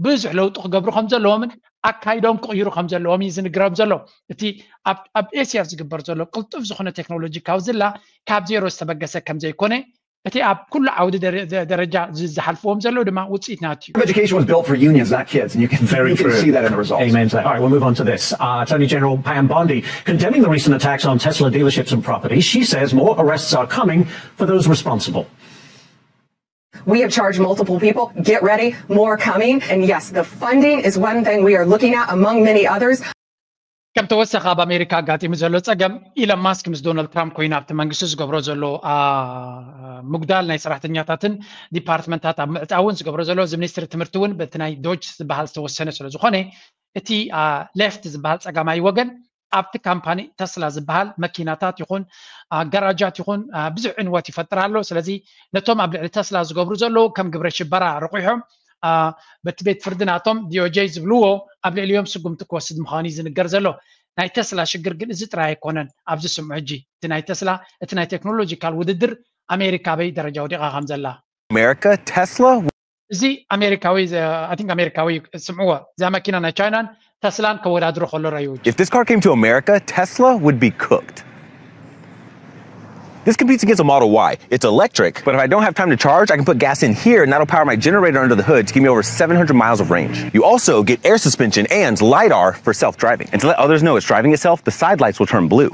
ብዙሕ ለውጢ ክገብሩ ከም ዘለዎምን ኣካይዶም ክቕይሩ ከም ዘለዎም እዩ ዝንግሮም ዘሎ። እቲ ኣብ፣ ኣብ ኤስያ ዝግበር ዘሎ ቅልጡፍ ዝኾነ ቴክኖሎጂካዊ ዝላ ካብ ዜሮ ዝተበገሰ ከም ዘይኮነ እቲ ኣብ ኩሉ ዓውዲ ደረ-፣ ደ-፣ ደረጃ ዝ-፣ ዝሓልፍዎም ዘለዉ ድማ ውጽኢት ናቱ እዩ። Education was built for unions, not kids, and you can, Very you can true. see that in the results. Amen to that. All right, we'll move on to this. Uh, Attorney General Pam Bondi condemning the recent attacks on Tesla dealerships and properties. She says more arrests are coming for those responsible. We have charged multiple people. Get ready, more coming. And yes, the funding is one thing we are looking at among many others. ከም ተወሳኺ ኣብ ኣሜሪካ ኣጋጢሙ ዘሎ ጸገም፣ ኢለን ማስክ ምስ ዶናልድ ትራምፕ ኮይኑ ኣብቲ መንግስቲ ዝገብሮ ዘሎ፣ አ፣ ምጉዳል ናይ ሰራሕተኛታትን ዲፓርትመንታት ኣብ ምዕጻውን ዝገብሮ ዘሎ፣ እዚ ሚኒስትሪ ትምህርቲ እውን በቲ ናይ ዶጅ ዝበሃል ዝተወሰነ ስለ ዝኾነ፣ እቲ፣ አ፣ ሌፍት ዝበሃል ጸጋማይ ወገን ኣብቲ ካምፓኒ ተስላ ዝበሃል መኪናታት ይኹን፣ አ፣ ጋራጃት ይኹን፣ አ፣ ብዙሕ ዕንወት ይፈጥር ኣሎ። ስለዚ ነቶም ኣብ ልዕሊ ተስላ ዝገብሩ ዘለዉ ከም ግብረ ሽበራ ረቑሖም፣ አ፣ በቲ ቤት ፍርዲ ናቶም ዲ ኦ ጄ ዝብልዎ ኣብ ልዕሊኦም ስጉምቲ ክወስድ ምዃኑ እዩ ዝንገር ዘሎ። ናይ ተስላ ሽግር ግን እዚ ጥራይ ኣይኮነን። ኣብዚ ስምዑ ሕጂ፣ እቲ ናይ ተስላ፣ እቲ ናይ ቴክኖሎጂካል ውድድር ኣሜሪካ ኣበይ ደረጃ ወዲቓ ከም ዘላ። America, Tesla? እዚ ኣሜሪካዊ፣ ዘ-፣ I think ኣሜሪካዊ፣ ስምዕዎ፣ እዛ መኪና ናይ ቻይናን ተስላን ከወዳድሮ ከሎ ረእዩ። If this car came to America, Tesla would be cooked. This competes against a Model Y. It's electric, but if I don't have time to charge, I can put gas in here and that'll power my generator under the hood to give me over seven hundred miles of range. You also get air suspension and LiDAR for self driving. And to let others know it's driving itself, the side lights will turn blue.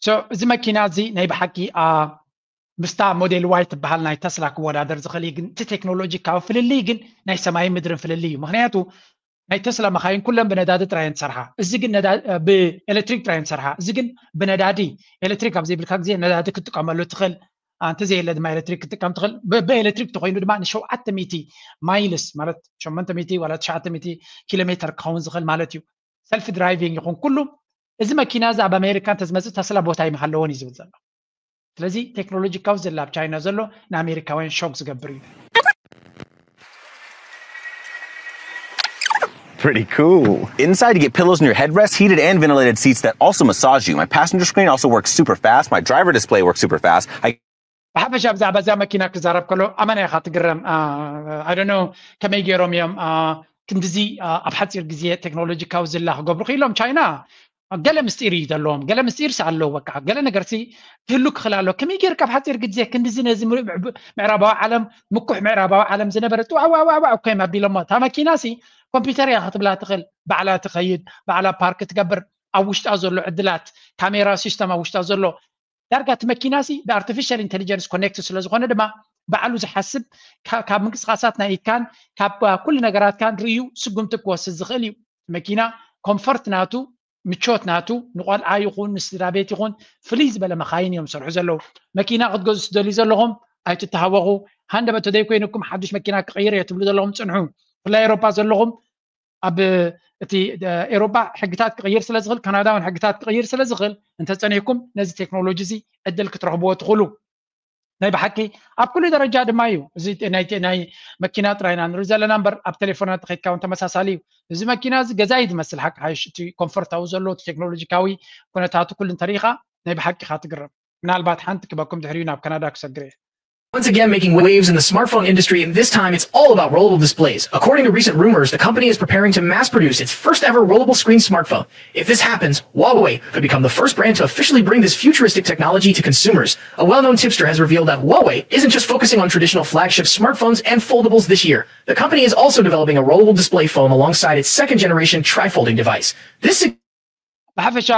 So እዚ መኪና እዚ ናይ ብሓቂ ምስታ ሞዴል ዋይ ትበሃል ናይ ተስላ ክወዳደር ዝኽእል እዩ። ግን እቲ ቴክኖሎጂ ካብ ፍልልይ ግን ናይ ሰማይን ምድርን ፍልልይ እዩ። ምክንያቱ ናይ ተስላ መኻይን ኩለን ብነዳዲ ጥራየን ትሰርሓ፣ እዚ ግን ብኤሌክትሪክ ጥራየን ትሰርሓ። እዚ ግን ብነዳዲ ኤሌክትሪክ ኣብ ዘይብልካ ግዜ ነዳዲ ክትጥቀመሉ ትኽእል፣ እንተዘየለ ድማ ኤሌክትሪክ ክትጥቀም ትኽእል። ብኤሌክትሪክ ተኮይኑ ድማ ንሸውዓተ ሚእቲ ማይልስ ማለት ሸሞንተ ሚእቲ ዋላ ትሽዓተ ሚእቲ ኪሎ ሜትር ክኸውን ዝኽእል ማለት እዩ። ሰልፍ ድራይቪንግ ይኹን ኩሉ እዚ መኪና እዚ ኣብ ኣሜሪካ እንተዝመፅእ ተስላ ቦታ ኣይምሃለዎን እዩ ዝብል ዘሎ። ስለዚ ቴክኖሎጂ ካብ ዘላ ኣብ ቻይና ዘሎ ንኣሜሪካውያን ሾክ ዝገብር እዩ። Pretty cool. Inside, you get pillows in your headrest, heated and ventilated seats that also massage you. My passenger screen also works super fast. My driver display works super fast. I ብሓፈሻ ብዛዕባ እዛ መኪና ክዛረብ ከሎ ኣመና ኢኻ ትግረም። I don't know ከመይ ገይሮም እዮም ክንድዚ ኣብ ሓፂር ግዜ ቴክኖሎጂ ካብ ዝላ ክገብሩ ክኢሎም። ቻይና ገለ ምስጢር እዩ ዘለዎም። ገለ ምስጢር ሲ ኣለዎ። በቃ ገለ ነገር ሲ ክህሉ ክኽእል ኣሎ። ከመይ ገይርካ ኣብ ሓፂር ግዜ ክንድዚ ነዚ ምዕራባዊ ዓለም ምኩሕ ምዕራባዊ ዓለም ዝነበረ ጥዋዕዋዕዋዕ ኮይም ኣቢሎሞ። እታ መኪና ሲ ኮምፒውተር እያ ክትብላ ትኽእል። ባዕላ ትኸይድ፣ ባዕላ ፓርክ ትገብር። ኣብ ውሽጣ ዘሎ ዕድላት ካሜራ ሲስተም ኣብ ውሽጣ ዘሎ ዳርጋ እቲ መኪና ሲ ብኣርቲፊሻል ኢንቴሊጀንስ ኮኔክት ስለዝኾነ ድማ ባዕሉ ዝሓስብ ካብ ምንቅስቃሳት ናይ ኢካን ካብ ኩሉ ነገራትካን ርእዩ ስጉምቲ ክወስድ ዝኽእል እዩ። መኪና ኮምፈርት ናቱ ምቾት ናቱ ንቆልዓ ይኹን ንስድራ ቤት ይኹን ፍልይ ዝበለ መኻይን እዮም ዝሰርሑ ዘለዉ። መኪና ክትገዙ ትደልዩ ዘለኹም ኣይትተሃወኹ። ሃንደበት ተደይ ኮይንኩም ሓዱሽ መኪና ክቕይር እየ ትብሉ ዘለኹም ጽንሑ። ብፍላይ ኤሮፓ ዘለኹም ኣብ እቲ ኤሮፓ ሕግታት ክቕይር ስለ ዝኽእል ካናዳ እውን ሕግታት ክቕይር ስለ ዝኽእል እንተጸኒሕኩም ነዚ ቴክኖሎጂ እዚ ዕድል ክትረኽብዎ ትኽእሉ። ናይ ብሓቂ ኣብ ኩሉ ደረጃ ድማ እዩ። እዚ ናይ መኪና ጥራይ ኢና ንርኢ ዘለና እምበር ኣብ ቴሌፎናት ከይድካ እውን ተመሳሳሊ እዩ። እዚ መኪና እዚ ገዛ እዩ ዝመስል ሓቂ ሓይሽ እቲ ኮምፎርታዊ ዘሎ እቲ ቴክኖሎጂካዊ ኩነታቱ ኩሉ እንተሪኢኻ ናይ ብሓቂ ኢኻ ትግረም። ምናልባት ሓንቲ ክበኩም ድሕሪኡ ናብ ካናዳ ክሰግር እየ። Once again making waves in the smartphone industry, and this time it's all about rollable displays. According to recent rumors, the company is preparing to mass produce its first ever rollable screen smartphone. If this happens, Huawei could become the first brand to officially bring this futuristic technology to consumers. A well known tipster has revealed that Huawei isn't just focusing on traditional flagship smartphones and foldables this year. The company is also developing a rollable display phone alongside its second generation trifolding device. This ብሓፈሻ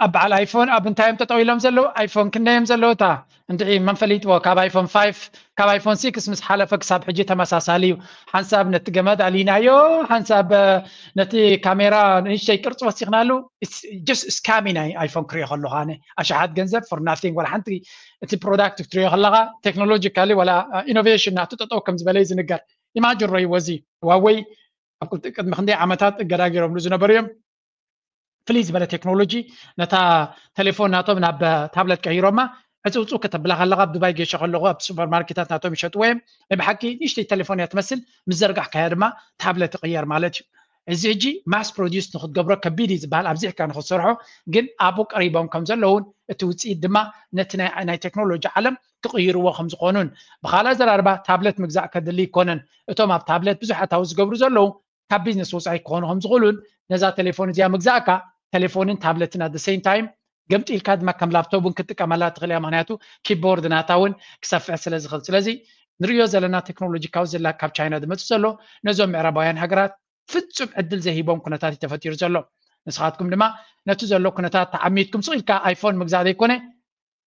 ኣብ በዓል ኣይፎን ኣብ እንታይ እዮም ጠጠው ኢሎም ዘለዉ? ኣይፎን ክንደይ እዮም ዘለዉ? እታ እንድዒ መን ፈሊጥዎ? ካብ ኣይፎን ፋይቭ ካብ ኣይፎን ሲክስ ምስ ሓለፈ ክሳብ ሕጂ ተመሳሳሊ እዩ። ሓንሳብ ነቲ ገመድ ኣሊናዮ፣ ሓንሳብ ነቲ ካሜራ ንእሽተይ ቅርፂ ወሲኽናሉ። ጀስት ስካሚ ናይ ኣይፎን ክሪኦ ከለኹ ኣነ ኣሽሓት ገንዘብ ፎር ናቲንግ ዋላ ሓንቲ እቲ ፕሮዳክት ክትሪኦ ከለኻ ቴክኖሎጂካሊ ዋላ ኢኖቬሽን ናቱ ጠጠው ከም ዝበለ እዩ ዝንገር። ኢማጅን ረይዎ እዚ ዋወይ ኣብ ቅድሚ ክንደይ ዓመታት እገዳ ገይሮምሉ ዝነበሩ እዮም። ፍልይ ዝበለ ቴክኖሎጂ ነታ ቴሌፎን ናቶም ናብ ታብለት ቀይሮማ። ዕፅውፅው ከተብላ ከለካ ኣብ ዱባይ ገይሸ ከለኩ ኣብ ሱፐርማርኬታት ናቶም ይሸጥዎ እዮም። ናይ ብሓቂ ንእሽተይ ቴሌፎን እያ ትመስል፣ ምስ ዘርጋሕካያ ድማ ታብለት ትቅየር ማለት እዩ። እዚ ሕጂ ማስ ፕሮዲስ ንክትገብሮ ከቢድ እዩ ዝበሃል ኣብዚሕካ ንክትሰርሖ፣ ግን ኣብኡ ቀሪቦም ከም ዘለውን እቲ ውፅኢት ድማ ነቲ ናይ ቴክኖሎጂ ዓለም ክቅይርዎ ከም ዝኾኑን ብካልእ ኣዘራርባ ታብለት ምግዛእ ከድሊ ኣይኮነን። እቶም ኣብ ታብለት ብዙሕ ኣታዊ ዝገብሩ ዘለዉ ካብ ቢዝነስ ወፃኢ ክኾኑ ከም ዝኽእሉን ነዛ ቴሌፎን እዚኣ ምግዛእካ ቴሌፎንን ታብለትን ኣት ሴም ታይም ገምጢልካ ድማ ከም ላፕቶፕ እውን ክትጥቀመላ ትኽእል እያ። ምክንያቱ ኪቦርድ ናታ እውን ክሰፍሕ ስለ ዝኽእል። ስለዚ ንሪኦ ዘለና ቴክኖሎጂ ካብ ዘላ ካብ ቻይና ዝመፅእ ዘሎ ነዞም ምዕራባውያን ሃገራት ፍፁም ዕድል ዘይሂቦም ኩነታት እዩ ተፈጢሩ ዘሎ። ንስኻትኩም ድማ ነቲ ዘሎ ኩነታት ተዓሚትኩም ስቕ ኢልካ ኣይፎን ምግዛእ ዘይኮነ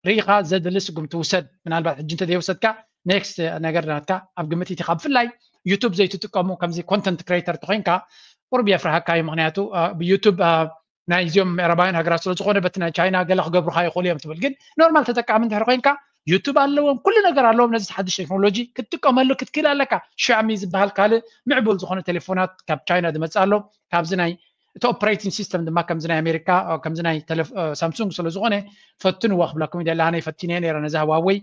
ርኢኻ ዘድሊ ስጉምቲ ውሰድ። ምናልባት ሕጂ እንተዘይወሰድካ ኔክስት ነገር ናትካ ኣብ ግምት ይትኻ። ብፍላይ ዩቱብ ዘይትጥቀሙ ከምዚ ኮንተንት ክሬተር ተኮይንካ ቁሩብ የፍርሃካ እዩ። ምክንያቱ ዩቱብ ናይ እዚኦም ምዕራባውያን ሃገራት ስለ ዝኾነ በቲ ናይ ቻይና ገለ ክገብሩካ ይኽእሉ እዮም ትብል። ግን ኖርማል ተጠቃሚ እንድሕር ኮይንካ ዩቱብ ኣለዎም፣ ኩሉ ነገር ኣለዎም። ነዚ ሓድሽ ቴክኖሎጂ ክትጥቀመሉ ክትክእል ኣለካ። ሻሚ ዝበሃል ካልእ ምዕቡል ዝኾነ ቴሌፎናት ካብ ቻይና ዝመፅእ ኣሎ። ካብዚ ናይ እቲ ኦፕሬቲንግ ሲስተም ድማ ከምዚ ናይ ኣሜሪካ ከምዚ ናይ ሳምሱንግ ስለ ዝኾነ ፈትንዎ ክብለኩም ይደሊ። ኣነ ፈቲነ ነረ ነዚ ህዋወይ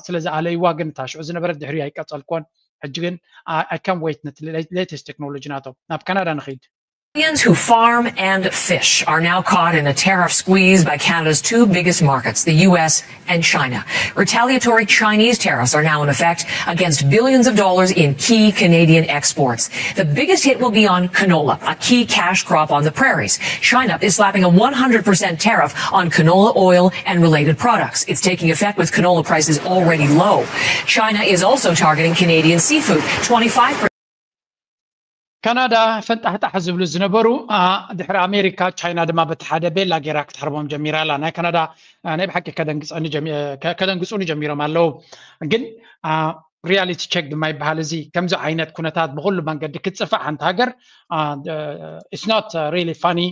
ስለ ዝኣለይዋ፣ ግን እታ ሽዑ ዝነበረት ድሕሪ ኣይቀፀልኮን። ሕጂ ግን ኣይ ካን ዌይት ነቲ ሌተስት ቴክኖሎጂ ናቶም። ናብ ካናዳ ንኸይድ። Canadians who farm and fish are now caught in a tariff squeeze by Canada's two biggest markets, the U S and China. Retaliatory Chinese tariffs are now in effect against billions of dollars in key Canadian exports. The biggest hit will be on canola, a key cash crop on the prairies. China is slapping a one hundred percent tariff on canola oil and related products. It's taking effect with canola prices already low. China is also targeting Canadian seafood, twenty-five percent. ካናዳ ፈንጣሕጣሕ ዝብሉ ዝነበሩ ድሕሪ ኣሜሪካ፣ ቻይና ድማ በቲ ሓደ ቤላ ገይራ ክትሓርቦም ጀሚራ ኣላ። ናይ ካናዳ ናይ ብሓቂ ከደንግፁኒ ጀሚሮም ኣለዉ። ግን ሪያሊቲ ቸክ ድማ ይበሃል። እዚ ከምዚ ዓይነት ኩነታት ብኩሉ መንገዲ ክትፅፋዕ ሓንቲ ሃገር it's not really funny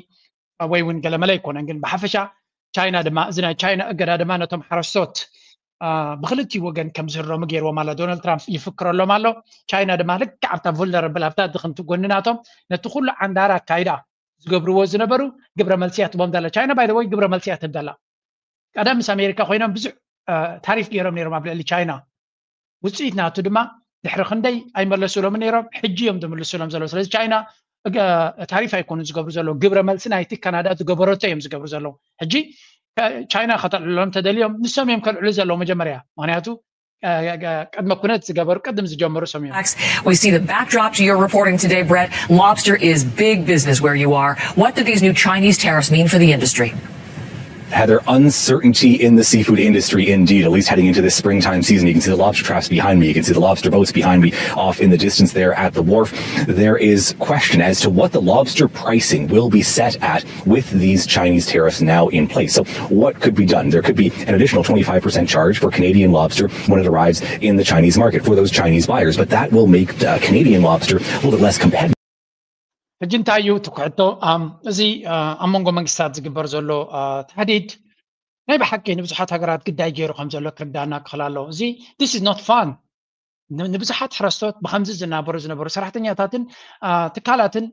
ወይ እውን ገለመለ ኣይኮነን። ግን ብሓፈሻ ቻይና ድማ እዚ ናይ ቻይና እገዳ ድማ ነቶም ሓረስቶት ብክልቲኡ ወገን ከም ዝህረሙ ገይርዎም ኣሎ። ዶናልድ ትራምፕ ይፍክረሎም ኣሎ። ቻይና ድማ ልክዕ ኣብታ ቮልነረብል ኣብታ ድኽምቲ ጎኒ ናቶም ነቲ ኩሉ ዓንዳራ ኣካይዳ ዝገብርዎ ዝነበሩ ግብረ መልሲ እያ ትቦም ዘላ። ቻይና ባይ ወይ ግብረ መልሲ እያ ትህብ ዘላ። ቀደም ምስ ኣሜሪካ ኮይኖም ብዙሕ ታሪፍ ገይሮም ነይሮም ኣብ ልዕሊ ቻይና። ውፅኢት ናቱ ድማ ድሕሪ ክንደይ ኣይመለሱሎም ነይሮም፣ ሕጂ እዮም ዝምልሱሎም ዘለዉ። ስለዚ ቻይና ታሪፍ ኣይኮኑን ዝገብሩ ዘለዉ፣ ግብረ መልሲ ናይቲ ካናዳ ዝገበረቶ እዮም ዝገብሩ ዘለዉ። ሕጂ ቻይና ከተልዕሎም ተደልዮም ንሶም እዮም ከልዕሉ ዘለዉ መጀመርያ። ምክንያቱ ቅድመ ኩነት ዝገበሩ ቅድም ዝጀመሩ ሰም እዮም። We see the backdrop to your reporting today, Brett. Lobster is big business where you are. What do these new Chinese tariffs mean for the industry? Heather, uncertainty in the seafood industry indeed, at least heading into this springtime season. You can see the lobster traps behind me. You can see the lobster boats behind me off in the distance there at the wharf. There is question as to what the lobster pricing will be set at with these Chinese tariffs now in place. So what could be done? There could be an additional twenty-five percent charge for Canadian lobster when it arrives in the Chinese market for those Chinese buyers, but that will make uh, Canadian lobster a little bit less competitive. ሕጂ እንታይ እዩ ትኩሕቶ? እዚ ኣብ መንጎ መንግስታት ዝግበር ዘሎ ታህዲድ ናይ ብሓቂ ንብዙሓት ሃገራት ግዳይ ገይሩ ከም ዘሎ ክርዳና ክኽእል ኣለዎ። እዚ this is not fun። ንብዙሓት ሕረስቶት ብከምዚ ዝናበሩ ዝነበሩ ሰራሕተኛታትን ትካላትን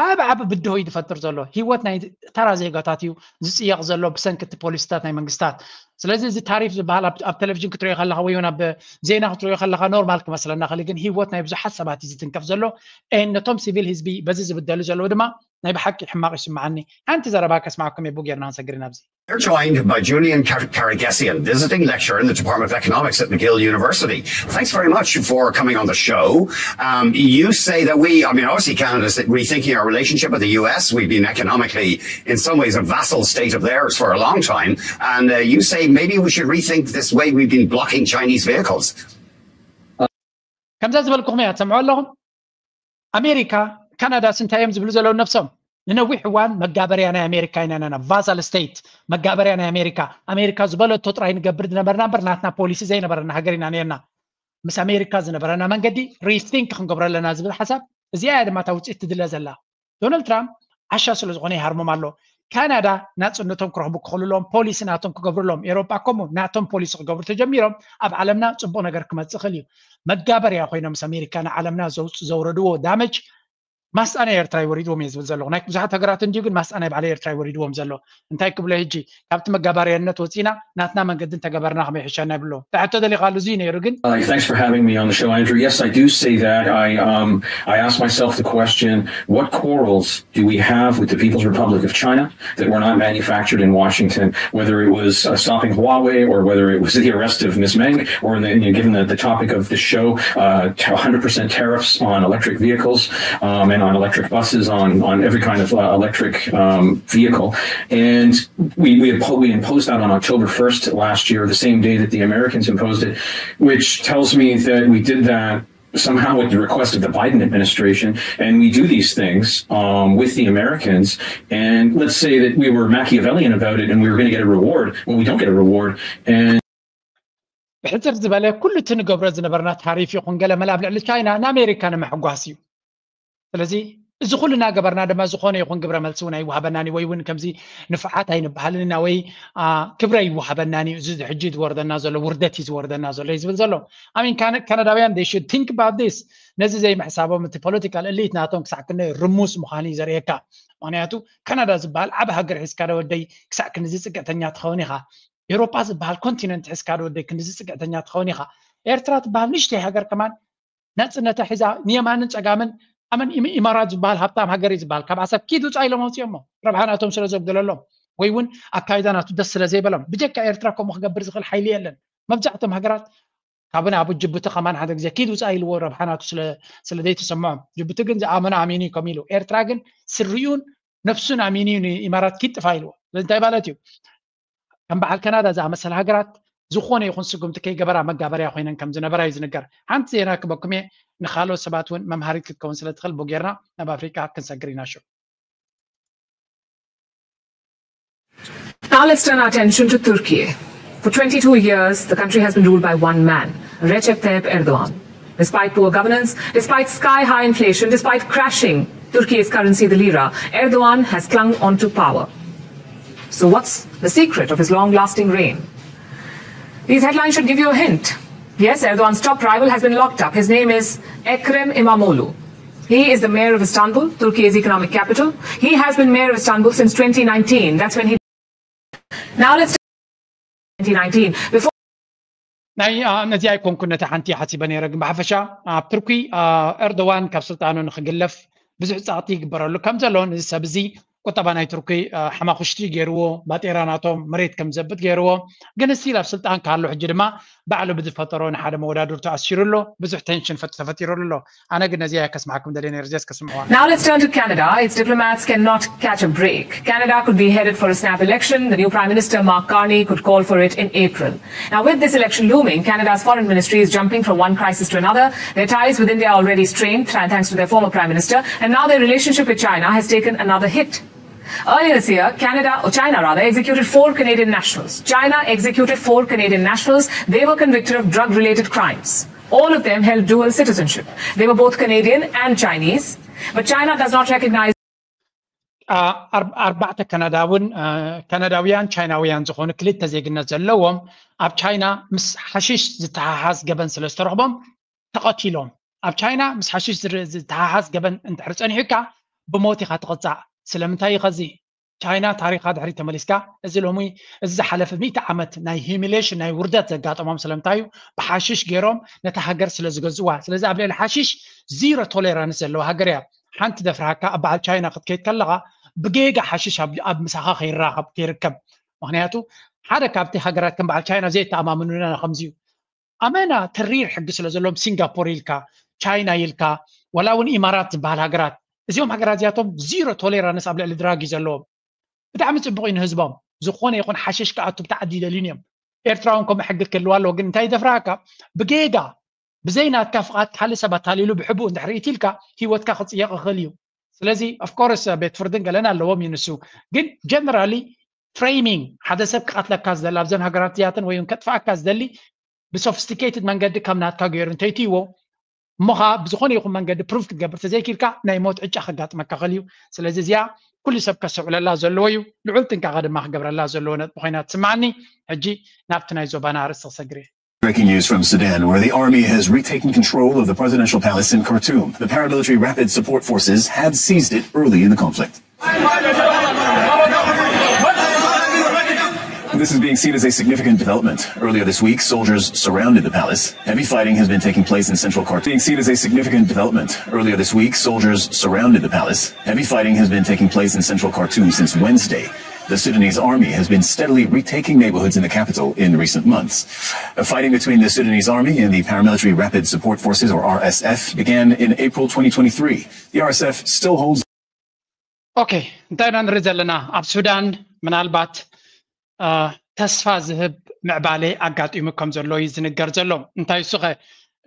ዓብ ዓብ ብድሆ እዩ ዝፈጥር ዘሎ። ህይወት ናይ ተራ ዜጋታት እዩ ዝፅየቕ ዘሎ ብሰንኪ እቲ ፖሊሲታት ናይ መንግስታት። ስለዚ እዚ ታሪፍ ዝበሃል ኣብ ቴሌቪዥን ክትሪኦ ከለካ ወይ እውን ኣብ ዜና ክትሪኦ ከለካ ኖርማል ክመስለና ክእል፣ ግን ህይወት ናይ ብዙሓት ሰባት እዩ ዝትንከፍ ዘሎ። ነቶም ሲቪል ህዝቢ በዚ ዝብደሉ ዘለዉ ድማ ናይ ብሓቂ ሕማቕ ይስምዓኒ። ሓንቲ ዘረባ ከስማዕኩም የቡ ጌርና ክንሰግር ኢና ኣብዚ። We're joined by Julian Kar- Karagassian, visiting lecturer in the Department of Economics at McGill University. Thanks very much for coming on the show. Um, you say that we, I mean, obviously Canada's rethinking our relationship with the U S. We've been economically, in some ways, a vassal state of theirs for a long time. And uh, you say maybe we should rethink this way we've been blocking Chinese vehicles. ከምዛ ዝበልኩኹም እያ ትሰምዑ ኣለኹም። ኣሜሪካ ካናዳስ እንታይ እዮም ዝብሉ ዘለዉ ነብሶም? ንነዊሕ እዋን መጋበርያ ናይ ኣሜሪካ ኢና ነና፣ ቫሳል ስቴት፣ መጋበርያ ናይ ኣሜሪካ። ኣሜሪካ ዝበለቶ ጥራይ ንገብር ዝነበርና እምበር ናትና ፖሊሲ ዘይነበረና ሃገር ኢና ነርና። ምስ ኣሜሪካ ዝነበረና መንገዲ ሪቲንክ ክንገብሮ ኣለና ዝብል ሓሳብ እዚኣ እያ ድማ እታ ውፅኢት ትድለ ዘላ። ዶናልድ ትራምፕ ዓሻ ስለ ዝኾነ ይሃርሞም ኣሎ። ካናዳ ናፅነቶም ክረኽቡ ክኽእሉሎም ፖሊሲ ናቶም ክገብሩሎም። ኤሮጳ ከምኡ ናቶም ፖሊሲ ክገብሩ ተጀሚሮም ኣብ ዓለምና ፅቡቕ ነገር ክመፅእ ይኽእል እዩ። መጋበርያ ኮይኖም ምስ ኣሜሪካ ንዓለምና ዘውፅ ዘውረድዎ ዳመጅ ማስጣና ኤርትራ ይወሪድዎም እየ ዝብል ዘለኹ። ናይ ብዙሓት ሃገራት እንድዩ ግን ማስጣና ባዕለ ኤርትራ ይወሪድዎም ዘሎ። እንታይ ክብሎ ሕጂ ካብቲ መጋበርያነት ወፂና ናትና መንገዲ እንተገበርና ከመይ ይሕሸና ይብሎ። ሕቶ ደሊኻሉ እዙይ ነይሩ ግን Hi, thanks for having me on the show, Andrew. Yes, I do say that. I um, I ask myself the question: what quarrels do we have with the People's Republic of China that were not manufactured in Washington? Whether it was uh, stopping Huawei, or whether it was the arrest of Miss Meng, or the, you know, given the, the topic of the show, uh, t- one hundred percent tariffs on electric vehicles um, and on electric buses, on on every kind of uh, electric um, vehicle, and we we, impo- we imposed that on October first last year, the same day that the Americans imposed it, which tells me that we did that somehow at the request of the Biden administration, and we do these things um, with the Americans. And let's say that we were Machiavellian about it and we were going to get a reward. Well, we don't get a reward. And ብሕፅር ዝበለ ኩሉ እቲ ንገብሮ ዝነበርና ታሪፍ ይኹን ገለ መላ ኣብ ልዕሊ ቻይና ንኣሜሪካ ንምሕጓስ እዩ። ስለዚ እዚ ኩሉ እናገበርና ድማ ዝኾነ ይኹን ግብረ መልሲ እውን ኣይወሃበናን እዩ፣ ወይ እውን ከምዚ ንፉዓት ኣይንበሃልን ኢና ወይ ክብሪ ኣይወሃበናን እዩ። እዚ ሕጂ ዝወርደና ዘሎ ውርደት እዩ ዝወርደና ዘሎ እዩ ዝብል ዘሎ። I mean ካናዳውያን they should think about this። ነዚ ዘይምሕሳቦም እቲ ፖለቲካል እሊት ናቶም ክሳዕ ክንደይ ርሙስ ምዃኑ እዩ ዘርእየካ። ምክንያቱ ካናዳ ዝበሃል ዓብ ሃገር ሒዝካ ዶ ወደይ ክሳዕ ክንዚ ፅግዕተኛ ትኸውን ኢኻ። ኤሮጳ ዝበሃል ኮንቲነንት ሒዝካ ዶ ወደይ ክንዚ ፅግዕተኛ ትኸውን ኢኻ። ኤርትራ ትበሃል ንእሽተይ ሃገር ከማን ናፅነታ ሒዛ ንየማንን ፀጋምን ኣመን ኢማራት ዝበሃል ሃብታም ሃገር እዩ ዝበሃል፣ ካብ ዓሰብ ኪድ ውፃ ኢሎም ኣውፅኦሞ፣ ረብሓ ናቶም ስለ ዘጉደለሎም፣ ወይ እውን ኣካይዳ ናቱ ደስ ስለ ዘይበሎም። ብጀካ ኤርትራ ከምኡ ክገብር ዝኽእል ሓይሊ የለን። መብዛሕቶም ሃገራት ካብን ኣብ ጅቡቲ ከማን ሓደ ግዜ ኪድ ውፃ ኢልዎ፣ ረብሓ ናቱ ስለ ዘይተሰምዖም። ጅቡቲ ግን ዝኣመኖ ኣሚኑ እዩ ከም ኢሉ። ኤርትራ ግን ስሪኡን ነፍሱን ኣሚኑ እዩ ንኢማራት ኪድ ጥፋ ኢልዎ። ስለዚ እንታይ ማለት እዩ? ከም በዓል ካናዳ ዝኣመሰለ ሃገራት ዝኾነ ይኹን ስጉምቲ ከይገበራ መጋበርያ ኮይነን ከም ዝነበራ እዩ ዝንገር። ሓንቲ ዜና ክበኩም እየ፣ ንኻልኦት ሰባት እውን መምሃሪት ክትከውን ስለ ትኽእል፣ ብኡ ጌርና ናብ ኣፍሪቃ ክንሰግር ኢና። ሽዑ Now let's turn our attention to Turkey. For twenty-two years, the country has been ruled by one man, Recep Tayyip Erdogan. Despite poor governance, despite sky-high inflation, despite crashing Turkey's currency, the lira, Erdogan has clung on to power. So what's the secret of his long-lasting reign? These headlines should give you a hint. Yes, Erdogan's top rival has been locked up. His name is Ekrem Imamoglu. He is the mayor of Istanbul, Turkey's economic capital. He has been mayor of Istanbul since twenty nineteen. That's when he. Now let's. twenty nineteen. Before. ናይ ነዚ ኣይኮንኩ ነቲ ሓንቲ ሓሲበ ነይረ፣ ግን ብሓፈሻ ኣብ ቱርኪ ኤርዶዋን ካብ ስልጣኑ ንክግለፍ ብዙሕ ፃዕቲ ይግበረሉ ከም ዘሎ፣ እዚ ሰብ እዚ ቁጠባ ናይ ቱርኪ ሓማኹሽቲ ገይርዎ፣ ባጤራ ናቶም መሬት ከም ዘብጥ ገይርዎ። ግን እስቲል ኣብ ስልጣን ካሎ ሕጂ ድማ ባዕሉ ብዝፈጠሮ ንሓደ መወዳድርቱ ኣሲሩ ኣሎ። ብዙሕ ቴንሽን ተፈጢሩ ኣሎ። ኣነ ግን ነዚኣ ከስምዓኩም ደልየ ነይረ፣ እዚያስ ከስምዕዋ። Now let's turn to Canada. Its diplomats cannot catch a break. Canada could be headed for a snap election. The new Prime Minister, Mark Carney, could call for it in April. Now, with this election looming, Canada's foreign ministry is jumping from one crisis to another. Their ties with India are already strained, thanks to their former Prime Minister, and now their relationship with China has taken another hit. Earlier this year, Canada, or China rather, executed four Canadian nationals. China executed four Canadian nationals. They were convicted of drug-related crimes. All of them held dual citizenship. They were both Canadian and Chinese. But China does not recognize. ኣርባዕተ ካናዳውን ካናዳውያን ቻይናውያን ዝኾኑ ክልተ ዜግነት ዘለዎም ኣብ ቻይና ምስ ሓሽሽ ዝተሓሓዝ ገበን ስለ ዝተረኽቦም ተቐቲሎም። ኣብ ቻይና ምስ ሓሽሽ ዝተሓሓዝ ገበን እንድሕር ጸኒሑካ ብሞት ኢኻ ትቕጻዕ። ስለምንታይ እዩ ኸዚ? ቻይና ታሪኻ ድሕሪ ተመሊስካ፣ እዚ ሎሚ፣ እዚ ዝሓለፈ ሚእቲ ዓመት ናይ ሂሚሌሽን፣ ናይ ውርደት ዘጋጠሞም ስለምንታይ እዩ? ብሓሽሽ ገይሮም ነታ ሃገር ስለ ዝገዝዋ። ስለዚ ኣብ ልዕሊ ሓሽሽ ዚሮ ቶሌራንስ ዘለዋ ሃገር እያ። ሓንቲ ደፍርሃካ ኣብ በዓል ቻይና ክትከይድ ከለኻ ብጌጋ ሓሽሽ ኣብ ምሳኻ ከይራኸብ ከይርከብ። ምክንያቱ ሓደ ካብቲ ሃገራት ከም በዓል ቻይና ዘይተኣማምኑና ከምዚ እዩ። ኣመና ተሪር ሕጊ ስለ ዘለዎም ሲንጋፖር ኢልካ ቻይና ኢልካ ዋላ እውን ኢማራት ዝበሃል ሃገራት እዚኦም ሃገራት እዚኣቶም ዚሮ ቶሌራንስ ኣብ ልዕሊ ድራግ እዩ ዘለዎም። ብጣዕሚ ፅቡቅ እዩ ንህዝቦም። ዝኾነ ይኹን ሓሽሽ ክኣቱ ብጣዕሚ ይደልዩን እዮም። ኤርትራ እውን ከምኡ ሕጊ ክህልዋ ኣለዎ። ግን እንታይ ይደፍራካ? ብጌጋ ብዘይ ናትካ ፍቓድ ካልእ ሰብ ኣታሊሉ ብሕቡእ እንድሕር ኢትልካ ህይወትካ ክፅየቕ ይኽእል እዩ። ስለዚ ኦፍኮርስ ቤት ፍርድን ገለን ኣለዎም እዩ ንሱ። ግን ጀነራሊ ፍሬሚንግ ሓደ ሰብ ክቐትለካ ዝደሊ ኣብዘን ሃገራት እዚኣተን ወይ እውን ከጥፍኣካ ዝደሊ ብሶፊስቲኬትድ መንገዲ ከም ናትካ ገይሩ እንተይትይዎ እሞ ከዓ ብዝኾነ ይኹን መንገዲ ፕሩፍ ክትገብር ተዘይኪልካ ናይ ሞት ዕጫ ከጋጥመካ ኽእል እዩ። ስለዚ እዚኣ ኩሉ ሰብ ከስተውዕለላ ዘለዎ እዩ። ልዑል ጥንቃቐ ድማ ክገብረላ ዘለዎ ነጥቢ ኮይና ትስምዓኒ። ሕጂ ናብቲ ናይ ዞባና ኣርእስቲ ክሰግር እየ። Breaking news from Sudan, where the army has retaken control of the presidential palace in Khartoum. The paramilitary Rapid Support Forces had seized it early in the conflict. This is being seen as a significant development. Earlier this week, soldiers surrounded the palace. Heavy fighting has been taking place in central Khartoum. Being seen as a significant development. Earlier this week, soldiers surrounded the palace. Heavy fighting has been taking place in central Khartoum since Wednesday. The Sudanese army has been steadily retaking neighborhoods in the capital in recent months. The fighting between the Sudanese army and the paramilitary Rapid Support Forces, or R S F, began in April twenty twenty-three. The R S F still holds. ኦኬ፣ እንታይ ኢና ንርኢ ዘለና? ኣብ ሱዳን ምናልባት ተስፋ ዝህብ ምዕባለ ኣጋጢሙ ከም ዘሎ እዩ ዝንገር ዘሎ። እንታይ እሱ ኸ?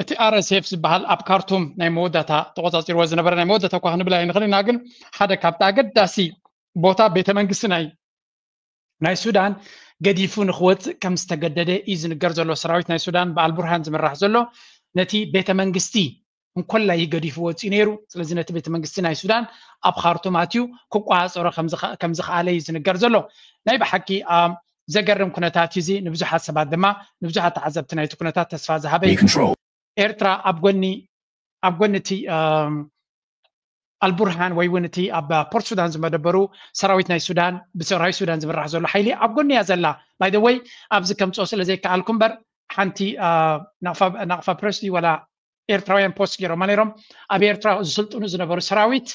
እቲ ኣር ኤስ ኤፍ ዝበሃል ኣብ ካርቱም ናይ መወዳእታ ተቆጻጺርዎ ዝነበረ፣ ናይ መወዳእታ እኳ ክንብል ኣይንኽእል ኢና፣ ግን ሓደ ካብቲ ኣገዳሲ ቦታ ቤተ መንግስቲ ናይ ናይ ሱዳን ገዲፉ ንክወፅእ ከም ዝተገደደ እዩ ዝንገር ዘሎ። ሰራዊት ናይ ሱዳን ብኣልቡርሃን ዝምራሕ ዘሎ ነቲ ቤተ መንግስቲ እንኮላይ ገዲፉ ወፂኡ ነይሩ። ስለዚ ነቲ ቤተ መንግስቲ ናይ ሱዳን ኣብ ካርቱም ኣትዩ ክቆፃፀሮ ከም ዝኸኣለ እዩ ዝንገር ዘሎ። ናይ ብሓቂ ዘገርም ኩነታት እዩ እዚ። ንብዙሓት ሰባት ድማ ንብዙሓት ተዓዘብቲ ናይቲ ኩነታት ተስፋ ዝሃበ እዩ። ኤርትራ ኣብ ጎኒ ኣብ ጎኒ እቲ ኣልቡርሃን ወይ እውን እቲ ኣብ ፖርት ሱዳን ዝመደበሩ ሰራዊት ናይ ሱዳን ብሰራዊት ሱዳን ዝምራሕ ዘሎ ሓይሊ ኣብ ጎኒ እያ ዘላ። ባይ ዘ ወይ ኣብዚ ከምፅኦ ስለ ዘይከኣልኩ እምበር ሓንቲ ናቕፋ ፕረስ ድዩ ዋላ ኤርትራውያን ፖስት ገይሮማ ነይሮም። ኣብ ኤርትራ ዝስልጥኑ ዝነበሩ ሰራዊት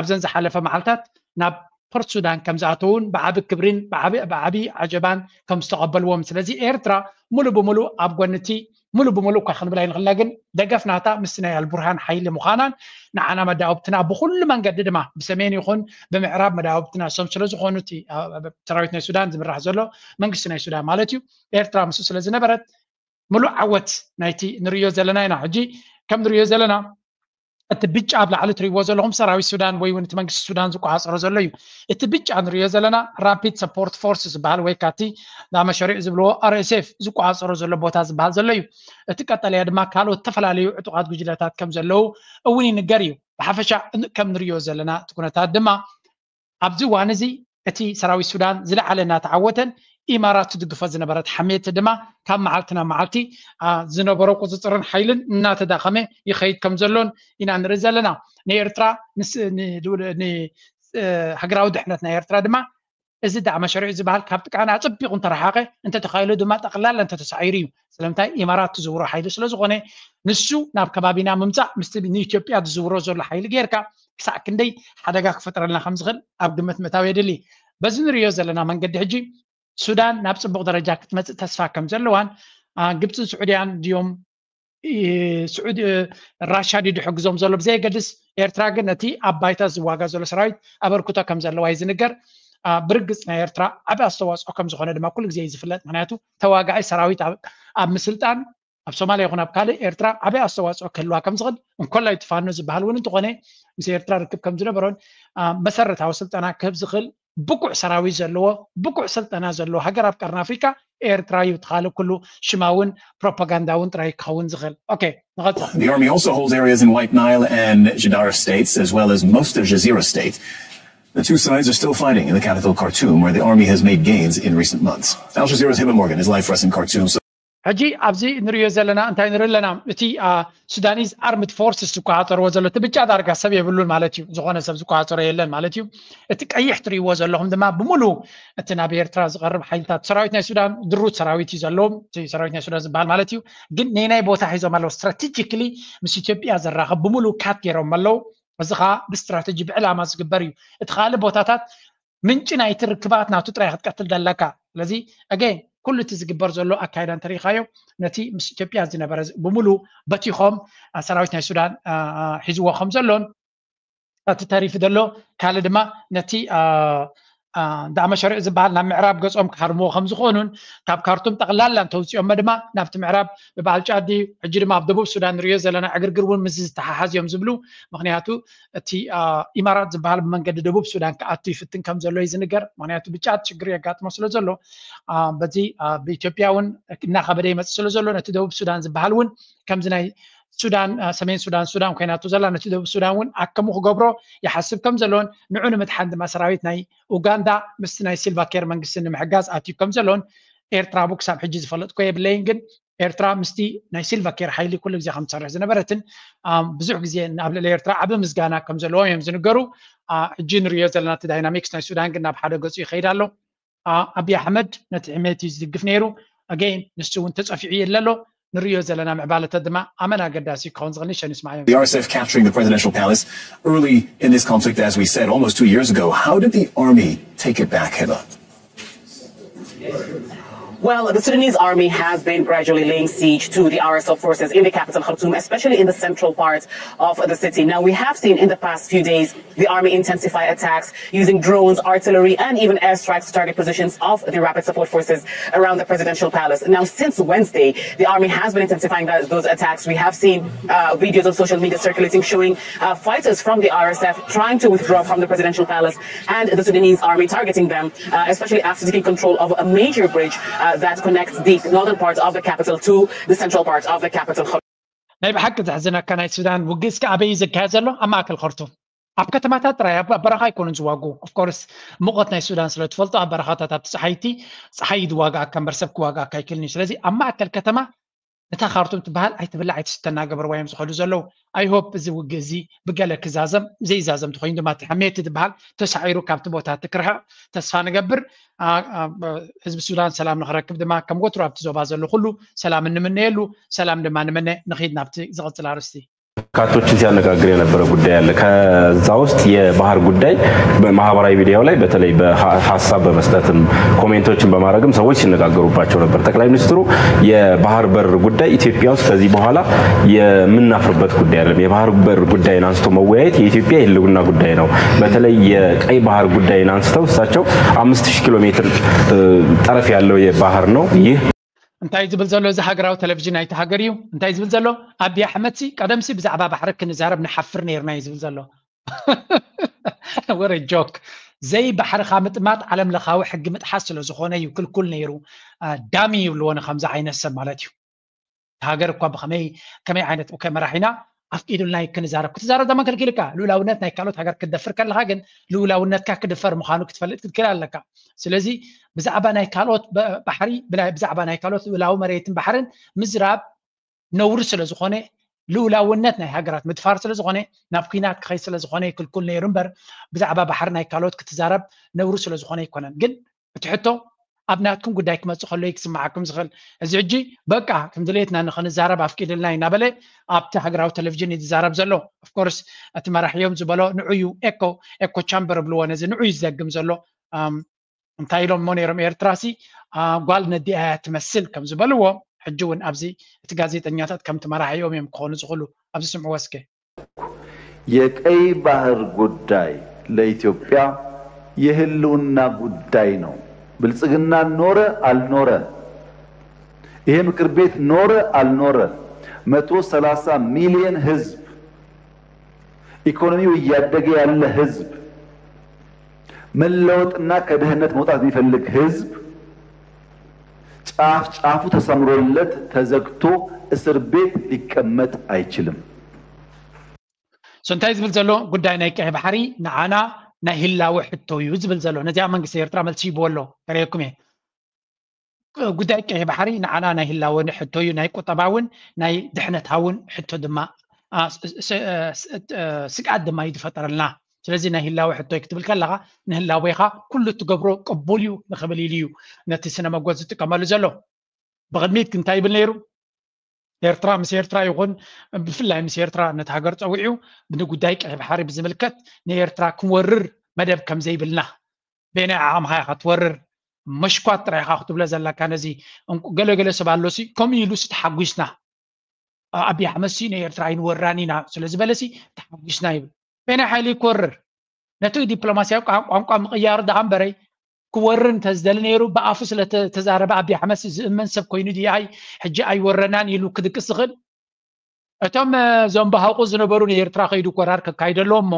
ኣብዘን ዝሓለፈ መዓልታት ናብ ፖርት ሱዳን ከም ዝኣተውን ብዓቢ ክብሪን ብዓቢ ዓጀባን ከም ዝተቐበልዎም። ስለዚ ኤርትራ ሙሉ ብሙሉ ኣብ ጎንቲ ሙሉ ብሙሉ እኳ ክንብል ኣይንኽልና፣ ግን ደገፍ ናታ ምስ ናይ ኣልቡርሃን ሓይሊ ምዃናን ንዓና መዳውብትና ብኩሉ መንገዲ ድማ ብሰሜን ይኹን ብምዕራብ መዳውብትና እሶም ስለ ዝኾኑ እቲ ሰራዊት ናይ ሱዳን ዝምራሕ ዘሎ መንግስቲ ናይ ሱዳን ማለት እዩ፣ ኤርትራ ምስኡ ስለ ዝነበረት ምሉእ ዓወት ናይቲ ንርእዮ ዘለና ኢና። ሕጂ ከም ንርእዮ ዘለና እቲ ብጫ ኣብ ላዕሊ ትሪእዎ ዘለኹም ሰራዊት ሱዳን ወይ እውን እቲ መንግስቲ ሱዳን ዝቆፃፀሮ ዘሎ እዩ። እቲ ብጫ ንርእዮ ዘለና ራፒድ ሰፖርት ፎርስ ዝበሃል ወይ ካቲ ዳመሸሪዕ ዝብልዎ ኣርኤስኤፍ ዝቆፃፀሮ ዘሎ ቦታ ዝበሃል ዘሎ እዩ። እቲ ቀጠልያ ድማ ካልኦት ዝተፈላለዩ ዕጡቓት ጉጅለታት ከም ዘለዉ እውን ይንገር እዩ። ብሓፈሻ ከም ንርእዮ ዘለና እቲ ኩነታት ድማ ኣብዚ እዋን እዚ እቲ ሰራዊት ሱዳን ዝለዓለ እናተዓወተን ኢማራት ትድግፎ ዝነበረት ሓሜት ድማ ካብ መዓልቲ ናብ መዓልቲ ዝነበሮ ቁፅፅርን ሓይልን እናተዳኸመ ይኸይድ ከም ዘሎን ኢና ንርኢ ዘለና። ንኤርትራ ሃገራዊ ድሕነት ናይ ኤርትራ ድማ እዚ ዳዕመ ሸሪዑ ዝበሃል ካብ ጥቃና ኣፀቢቑ እንተረሓቐ እንተተኻይሉ ድማ ጠቕላላ እንተተሳዒሩ እዩ። ስለምንታይ ኢማራት ትዝውሮ ሓይሊ ስለዝኾነ ንሱ ናብ ከባቢና ምምፃእ ምስቲ ንኢትዮጵያ ዝዝውሮ ዘሎ ሓይሊ ጌርካ ክሳዕ ክንደይ ሓደጋ ክፈጥረልና ከም ዝኽእል ኣብ ግምት ምእታው የድሊ። በዚ ንሪኦ ዘለና መንገዲ ሕጂ ሱዳን ናብ ፅቡቕ ደረጃ ክትመፅእ ተስፋ ከም ዘለዋን ግብፅን ስዑድያን ድዮም ራሻ ድዩ ድሕግዞም ዘሎ ብዘየገድስ ኤርትራ ግን ነቲ ኣብ ባይታ ዝዋጋ ዘሎ ሰራዊት ኣበርክቶ ከም ዘለዋ እዩ ዝንገር። ብርግፅ ናይ ኤርትራ ዓቢ ኣስተዋፅኦ ከም ዝኾነ ድማ ኩሉ ግዜ እዩ ዝፍለጥ። ምክንያቱ ተዋጋኣይ ሰራዊት ኣብ ምስልጣን ኣብ ሶማልያ ይኹን ኣብ ካልእ ኤርትራ ዓቢ ኣስተዋፅኦ ክህልዋ ከም ዝኽእል እንኮላይ ትፋኖ ዝበሃል እውን እንተኾነ ምስ ኤርትራ ርክብ ከም ዝነበሮን መሰረታዊ ስልጠና ክህብ ዝኽእል ብቁዕ ሰራዊት ዘለዎ ብቁዕ ስልጠና ዘለዎ ሃገር ኣብ ቀርኒ ኣፍሪካ ኤርትራ እዩ። ትኻልእ ኩሉ ሽማ እውን ፕሮፓጋንዳ እውን ጥራይ ክኸውን ዝኽእል። ኦኬ ንቐፅል። The army also holds areas in White Nile and Jadara states, as well as most of Jazeera state. The two sides are still fighting in the capital Khartoum, where the army has made gains in recent months. Al Jazeera's Heba Morgan is live for us in Khartoum. So ሕጂ ኣብዚ ንሪኦ ዘለና እንታይ ንርኢ ኣለና? እቲ ሱዳኒዝ ኣርምድ ፎርስስ ዝቆፃፀርዎ ዘሎ እቲ ብጫ ዳርጋ ሰብ የብሉን ማለት እዩ። ዝኾነ ሰብ ዝቆፃፀሮ የለን ማለት እዩ። እቲ ቀይሕ ትሪእዎ ዘለኹም ድማ ብምሉ እቲ ናብ ኤርትራ ዝቐርብ ሓይልታት ሰራዊት ናይ ሱዳን ድሩት ሰራዊት እዩ ዘለዎም። እቲ ሰራዊት ናይ ሱዳን ዝበሃል ማለት እዩ። ግን ነናይ ቦታ ሒዞም ኣለዉ። ስትራቴጂክሊ ምስ ኢትዮጵያ ዘራኸብ ብምሉ ካት ገይሮም ኣለዉ። እዚ ከዓ ብስትራቴጂ ብዕላማ ዝግበር እዩ። እቲ ካልእ ቦታታት ምንጪ ናይቲ ርክባት ናቱ ጥራይ ክትቀትል ደለካ። ስለዚ ኣገን ኩሉ እቲ ዝግበር ዘሎ ኣካይዳ እንተሪኢኻዮ ነቲ ምስ ኢትዮጵያ ዝነበረ ብምሉ በቲኾም ሰራዊት ናይ ሱዳን ሒዝዎ ከም ዘሎን እቲ ተሪፉ ዘሎ ካልእ ድማ ነቲ ዳዕመ ሸሪዕ ዝበሃል ናብ ምዕራብ ገጾም ክሃርምዎ ከም ዝኾኑን ካብ ካርቱም ጠቕላላ እንተውፅኦሞ ድማ ናብቲ ምዕራብ ብበዓል ጫዲ ሕጂ ድማ ኣብ ደቡብ ሱዳን ንሪኦ ዘለና ዕግርግር እውን ምስ ዝተሓሓዝ እዮም ዝብሉ። ምክንያቱ እቲ ኢማራት ዝበሃል ብመንገዲ ደቡብ ሱዳን ክኣቱ ይፍትን ከም ዘሎ እዩ ዝንገር። ምክንያቱ ብጫት ሽግር የጋጥሞ ስለ ዘሎ በዚ ብኢትዮጵያ እውን እናኸበደ ይመፅእ ስለ ዘሎ ነቲ ደቡብ ሱዳን ዝበሃል እውን ከምዚ ናይ ሱዳን ሰሜን ሱዳን ሱዳን ኮይናቶ ዘላ ነቲ ደቡብ ሱዳን እውን ኣከሙ ክገብሮ ይሓስብ ከም ዘለዎን ንዑ ንምድሓን ድማ ሰራዊት ናይ ኡጋንዳ ምስቲ ናይ ሲልቫ ኬር መንግስቲ ንምሕጋዝ ኣትዩ ከም ዘለዎን ኤርትራ ቡ ክሳብ ሕጂ ዝፈለጥኮ የብለይን። ግን ኤርትራ ምስቲ ናይ ሲልቫ ኬር ሓይሊ ኩሉ ግዜ ከም ትሰርሕ ዝነበረትን ብዙሕ ግዜ ኣብ ልዕሊ ኤርትራ ዓቢ ምስጋና ከም ዘለዎም እዮም ዝንገሩ። ሕጂ ንሪኦ ዘለና እቲ ዳይናሚክስ ናይ ሱዳን ግን ናብ ሓደ ገፁ ይኸይድ ኣሎ። ኣቢ ኣሕመድ ነቲ ሕሜት እዩ ዝድግፍ ነይሩ። ኣገይን ንሱ እውን ተፀፊዑ የለ ኣሎ። ንሪኦ ዘለና ምዕባለታት ድማ ኣመን ኣገዳሲ ክኸውን ዝኽእል ንሸን ይስማዕ እዮም። The R S F capturing the presidential palace early in this conflict, as we said, almost two years ago. How did the army take it back, Heba? Well, the Sudanese army has been gradually laying siege to the R S F forces in the capital Khartoum, especially in the central part of the city. Now, we have seen in the past few days the army intensify attacks using drones, artillery, and even airstrikes to target positions of the Rapid Support Forces around the presidential palace. Now, since Wednesday, the army has been intensifying those, those attacks. We have seen uh, videos on social media circulating showing uh, fighters from the R S F trying to withdraw from the presidential palace and the Sudanese army targeting them, uh, especially after taking control of a major bridge uh, that connects the northern part of the capital to the central part of the capital. ናይ ብሓቂ ዘሕዝነካ ናይ ሱዳን ውግእ እስከ ኣበይ እዩ ዝካየድ ዘሎ? ኣብ ማእከል ከርቱም ኣብ ከተማታት ጥራይ ኣብ በረኻ ኣይኮኑን ዝዋጉ። ኦፍኮርስ ሙቐት ናይ ሱዳን ስለ ትፈልጦ ኣብ በረኻታት ኣብቲ ፀሓይቲ ፀሓይ ዝዋግኣካ እምበር ሰብ ክዋግኣካ ኣይክእልን እዩ። ስለዚ ኣብ ማእከል ከተማ እታ ካርቱም ትበሃል ኣይትብላዕ ኣይትስተ እናገበርዋ እዮም ዝኸዱ ዘለዉ። I hope እዚ ውግእ እዚ ብገለ ክዛዘም፣ ዘይዛዘም ተኾይኑ ድማ እቲ ሕሜቲ ዝበሃል ተሳዒሩ ካብቲ ቦታ እቲ ክርሕቕ ተስፋ ንገብር። ህዝቢ ሱዳን ሰላም ንኽረክብ ድማ ከም ወትሩ ኣብቲ ዞባ ዘሎ ኩሉ ሰላም እንምነየሉ። ሰላም ድማ ንምነ። ንኺድ ናብቲ ዝቕፅል ኣርእስቲ። በርካቶችን ሲያነጋግር የነበረ ጉዳይ አለ። ከዛ ውስጥ የባህር ጉዳይ በማህበራዊ ሚዲያው ላይ በተለይ በሀሳብ በመስጠትም ኮሜንቶችን በማድረግም ሰዎች ሲነጋገሩባቸው ነበር። ጠቅላይ ሚኒስትሩ የባህር በር ጉዳይ ኢትዮጵያ ውስጥ ከዚህ በኋላ የምናፍርበት ጉዳይ አይደለም። የባህር በር ጉዳይን አንስቶ መወያየት የኢትዮጵያ የህልውና ጉዳይ ነው። በተለይ የቀይ ባህር ጉዳይን አንስተው እሳቸው አምስት ሺህ ኪሎ ሜትር ጠረፍ ያለው የባህር ነው ይህ እንታይ ዝብል ዘሎ እዚ ሃገራዊ ቴሌቪዥን ናይቲ ሃገር እዩ። እንታይ ዝብል ዘሎ? ኣቢ ኣሕመድ ሲ ቀደም ሲ ብዛዕባ ባሕሪ ክንዛረብ ንሓፍር ነይርና እዩ ዝብል ዘሎ። ወረ ጆክ። ዘይ ባሕርኻ ምጥማት ዓለም ለኻዊ ሕጊ ምጥሓስ ስለ ዝኾነ እዩ ክልኩል ነይሩ። ዳሚ ይብልዎ ንከምዚ ዓይነት ሰብ ማለት እዩ። ሃገር እኳ ብኸመይ ከመይ ዓይነት እከ መራሒና ኣፍቂዱልና እዩ ክንዛረብ ክትዛረብ ደማ ከልኪልካ። ልኡላውነት ናይ ካልኦት ሃገር ክትደፍር ከለኻ ግን ልኡላውነትካ ክድፈር ምዃኑ ክትፈልጥ ክትክእል ኣለካ። ስለዚ ብዛዕባ ናይ ካልኦት ባሕሪ ብዛዕባ ናይ ካልኦት ልኡላዊ መሬትን ባሕርን ምዝራብ ነውሪ ስለ ዝኾነ ልኡላውነት ናይ ሃገራት ምድፋር ስለ ዝኾነ ናብ ኩናት ክኸይ ስለ ዝኾነ ይክልኩል ነይሩ እምበር ብዛዕባ ባሕሪ ናይ ካልኦት ክትዛረብ ነውሪ ስለ ዝኾነ ኣይኮነን። ግን እቲ ሕቶ ኣብ ናትኩም ጉዳይ ክመፅእ ከሎ እዩ ክስማዓኩም ዝኽእል። እዚ ሕጂ በቃ ከም ድሌትና ንኽንዛረብ ኣፍቂድልና እዩ እናበለ ኣብቲ ሃገራዊ ቴሌቪዥን እዩ ዝዛረብ ዘሎ። ኦፍኮርስ እቲ መራሒዮም ዝበሎ ንዑ እዩ ኤኮ ኤኮ ቻምበር ብልዎ ነዚ ንዑ እዩ ዝዘግም ዘሎ። እንታይ ኢሎም እሞ ነይሮም ኤርትራ ሲ ጓል ነዲኣ እያ ትመስል ከም ዝበልዎ ሕጂ እውን ኣብዚ እቲ ጋዜጠኛታት ከምቲ መራሒኦም እዮም ክኾኑ ዝኽእሉ። ኣብዚ ስምዕዎ እስከ። የቀይ ባህር ጉዳይ ለኢትዮጵያ የህልውና ጉዳይ ነው። ብልጽግና ኖረ አልኖረ፣ ይሄ ምክር ቤት ኖረ አልኖረ፣ መቶ ሰላሳ ሚሊዮን ህዝብ፣ ኢኮኖሚው እያደገ ያለ ህዝብ፣ መለወጥና ከድህነት መውጣት የሚፈልግ ህዝብ ጫፍ ጫፉ ተሰምሮለት ተዘግቶ እስር ቤት ሊቀመጥ አይችልም። እንታይ ዝብል ዘሎ ጉዳይ ናይ ቀይ ባሕሪ ንዓና ናይ ህላወ ሕቶ እዩ ዝብል ዘሎ። ነዚኣ መንግስቲ ኤርትራ መልሲ ይብዎ ኣሎ። ከርእየኩም እየ። ጉዳይ ቀይ ባሕሪ ንዓና ናይ ህላወ ሕቶ እዩ፣ ናይ ቁጠባውን ናይ ድሕነታውን ሕቶ ድማ ስግኣት ድማ እዩ ዝፈጠረልና። ስለዚ ናይ ህላወ ሕቶ ክትብል ከለኻ ንህላዌኻ ኩሉ እትገብሮ ቅቡል እዩ ንኽብል ኢሉ እዩ ነቲ ስነ መጎት ዝጥቀመሉ ዘሎ። ብቕድሚት እንታይ ይብል ነይሩ? ኤርትራ ምስ ኤርትራ ይኹን ብፍላይ ምስ ኤርትራ ነቲ ሃገር ፀዊዑ ንጉዳይ ቀይ ባሕሪ ብዝምልከት ንኤርትራ ክንወርር መደብ ከም ዘይብልና፣ በየናይ ዓቕምኻ ኢኻ ትወርር? መሽኳት ጥራይ ኢኻ ክትብሎ ዘለካ። ነዚ ገለገለ ሰብ ኣሎሲ ከምኡ ኢሉሲ ተሓጒስና፣ ኣብይ ኣሕመድሲ ንኤርትራ ኣይንወራን ኢና ስለ ዝበለሲ ተሓጒስና ይብል። በየናይ ሓይሊ ክወርር? ነቲ ዲፕሎማስያዊ ቋንቋ ምቕያር ደኣ እምበረይ ክወርር እንተዝደሊ ነይሩ ብኣፉ ስለ ተዛረበ ኣብይ ኣሕመድ ዝእመን ሰብ ኮይኑ ድዩ ኣይ ሕጂ ኣይወረናን ኢሉ ክድቅስ ዝኽእል? እቶም ዘንበሃቑ ዝነበሩ ንኤርትራ ከይዱ ኮራር ከካይደሎ እሞ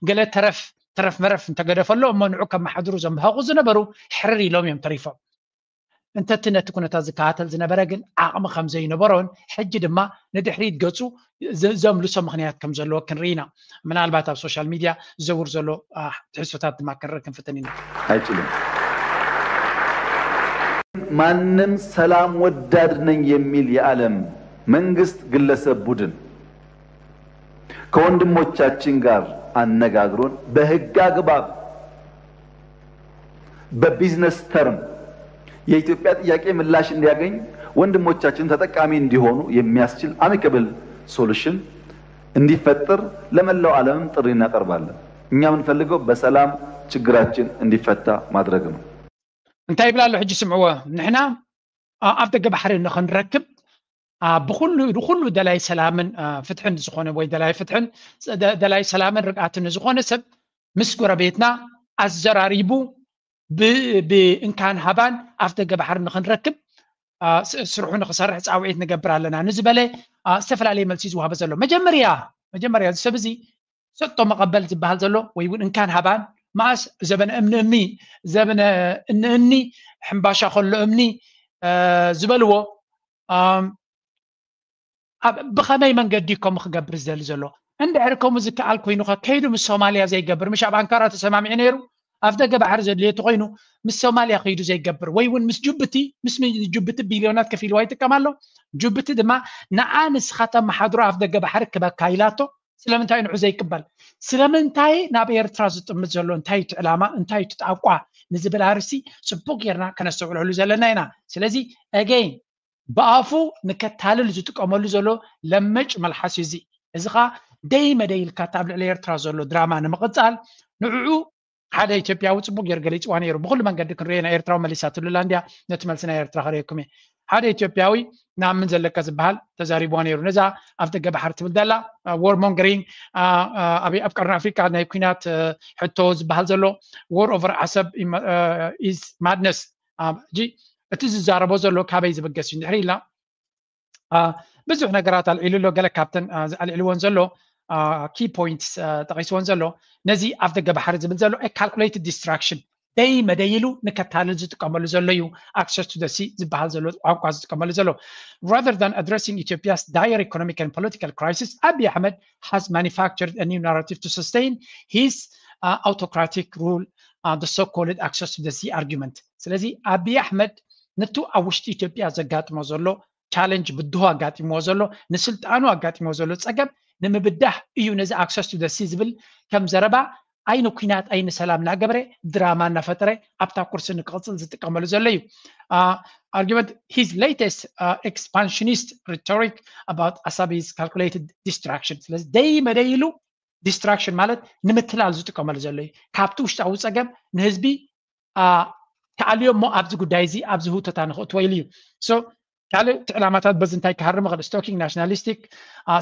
ገለ ተረፍ ተረፍ መረፍ እንተገደፈሎ እሞ ንዑ ከመሓድሩ ዘንበሃቑ ዝነበሩ ሕርር ኢሎም እዮም ተሪፎም። እንተቲ ነቲ ኩነታት ዝከታተል ዝነበረ ግን ዓቕሚ ከም ዘይነበሮን ሕጂ ድማ ንድሕሪት ገጹ ዘምልሶ ምኽንያት ከም ዘለዎ ክንርኢ ኢና። ምናልባት ኣብ ሶሻል ሚድያ ዝዘውር ዘሎ ትሕዝቶታት ድማ ክንርኢ ክንፍትን ኢና። አይችልም። ማንም ሰላም ወዳድ ነኝ የሚል የዓለም መንግስት፣ ግለሰብ፣ ቡድን ከወንድሞቻችን ጋር አነጋግሮን በህግ አግባብ በቢዝነስ ተርም የኢትዮጵያ ጥያቄ ምላሽ እንዲያገኝ ወንድሞቻችን ተጠቃሚ እንዲሆኑ የሚያስችል አሚካብል ሶሉሽን እንዲፈጠር ለመላው ዓለምም ጥሪ እናቀርባለን። እኛ የምንፈልገው በሰላም ችግራችን እንዲፈታ ማድረግ ነው። እንታይ ይብል ኣሎ ሕጂ ስምዕዎ። ንሕና ኣብ ደገ ባሕሪ ንኽንረክብ ብኩሉ ንኩሉ ደላይ ሰላምን ፍትሕን ዝኾነ ወይ ደላይ ፍትሕን ደላይ ሰላምን ርግኣትን ዝኾነ ሰብ ምስ ጎረቤትና ኣዘራሪቡ ብእንካን ሃባን ኣፍ ደገ ባሕሪ ንኽንረክብ ስርሑ ንኽሰርሕ ፃውዒት ንገብር ኣለና ንዝበለ ዝተፈላለየ መልሲ ዝወሃበ ዘሎ። መጀመርያ መጀመርያ እዚ ሰብ እዚ ሰጥቶ መቐበል ዝበሃል ዘሎ ወይ እውን እንካን ሃባን መኣስ ዘበነ እምኒ እምኒ ዘበነ እኒ እኒ ሕምባሻ ከሎ እምኒ ዝበልዎ ብኸመይ መንገዲ ከምኡ ክገብር ዝደሊ ዘሎ? እንድሕር ከምኡ ዝከኣል ኮይኑኸ ከይዱ ምስ ሶማልያ ዘይገብር? ምሽ ኣብ ኣንካራ ተሰማሚዑ ነይሩ? ኣፍ ደገ ባሕሪ ዘድልዮ ተኮይኑ ምስ ሶማልያ ከይዱ ዘይገብር ወይ እውን ምስ ጅቡቲ ምስ ጅቡቲ ቢልዮናት ከፊልዋ ይጥቀም ኣሎ። ጅቡቲ ድማ ንዓ ንስኻ ተመሓድሮ ኣፍ ደገ ባሕሪ ክበካ ኢላቶ። ስለምንታይ ንዑ ዘይቅበል? ስለምንታይ ናብ ኤርትራ ዝጥምት ዘሎ እንታይ እቲ ዕላማ እንታይ እቲ ጣቋ ንዝብል ኣርእስቲ ጽቡቅ ጌርና ከነስተውዕለሉ ዘለና ኢና። ስለዚ again ብኣፉ ንከታልል ዝጥቀመሉ ዘሎ ለመጭ መልሓስ እዩ። እዚ እዚ ኸዓ ደይ መደይ ኢልካ ኣብ ልዕሊ ኤርትራ ዘሎ ድራማ ንምቕጻል ንዕኡ ሓደ ኢትዮጵያዊ ጽቡቅ ጌሩ ገሊጽዋ ነይሩ። ብኩሉ መንገዲ ክንሪኦ ኢና። ኤርትራዊ መሊሳትሉ ኣላ እንድያ። ነቲ መልሲ ናይ ኤርትራ ከርእየኩም እየ። ሓደ ኢትዮጵያዊ ንኣምን ዘለካ ዝበሃል ተዛሪብዋ ነይሩ። ነዛ ኣፍ ደገ ባሕሪ ትብል ዘላ war mongering ኣብ ቀርኒ ኣፍሪቃ ናይ ኩናት ሕቶ ዝበሃል ዘሎ war over ዓሰብ is madness። ሕጂ እቲ ዝዛረቦ ዘሎ ካበይ ዝብገስ እዩ እንድሕር ኢልና ብዙሕ ነገራት ኣልዒሉ ኣሎ። ገለ ካብተን ኣልዒልዎን ዘሎ key points ጠቂስዎን ዘሎ ነዚ ኣፍ ደገ ባሕሪ ዝብል ዘሎ calculated destruction ደይ መደይ ኢሉ ንከታልል ዝጥቀመሉ ዘሎ እዩ። Access to the sea ዝበሃል ዘሎ ቋንቋ ዝጥቀመሉ ዘሎ rather than addressing Ethiopia's dire economic and political crisis, Abiy Ahmed has manufactured a new narrative to sustain his uh, autocratic rule, uh, the so-called access to the sea argument. ስለዚ ኣቢይ ኣሕመድ ነቱ ኣብ ውሽጢ ኢትዮጵያ ዘጋጥሞ ዘሎ ቻለንጅ ብድሆ ኣጋጢምዎ ዘሎ ንስልጣኑ ኣጋጢምዎ ዘሎ ጸገም ንምብዳህ እዩ ነዚ access to the sea ዝብል ከም ዘረባ ኣይነ ኩናት ኣይነ ሰላም እናገበረ ድራማ እናፈጠረ ኣብታ ኩርሲ ንክቕፅል ዝጥቀመሉ ዘሎ እዩ። Argument his latest expansionist rhetoric about Asabi's calculated destruction ስለዚ ደይ መደይ ኢሉ ዲስትራክሽን ማለት ንምትላል ዝጥቀመሉ ዘሎ እዩ። ካብቲ ውሽጣዊ ፀገም ንህዝቢ ተኣልዮ እሞ ኣብዚ ጉዳይ እዚ ኣብዚ ህውተታ ንክእትዎ ኢሉ እዩ። ካልእ እቲ ዕላማታት በዚ እንታይ ክሃርም ይኽእል? Stoking nationalistic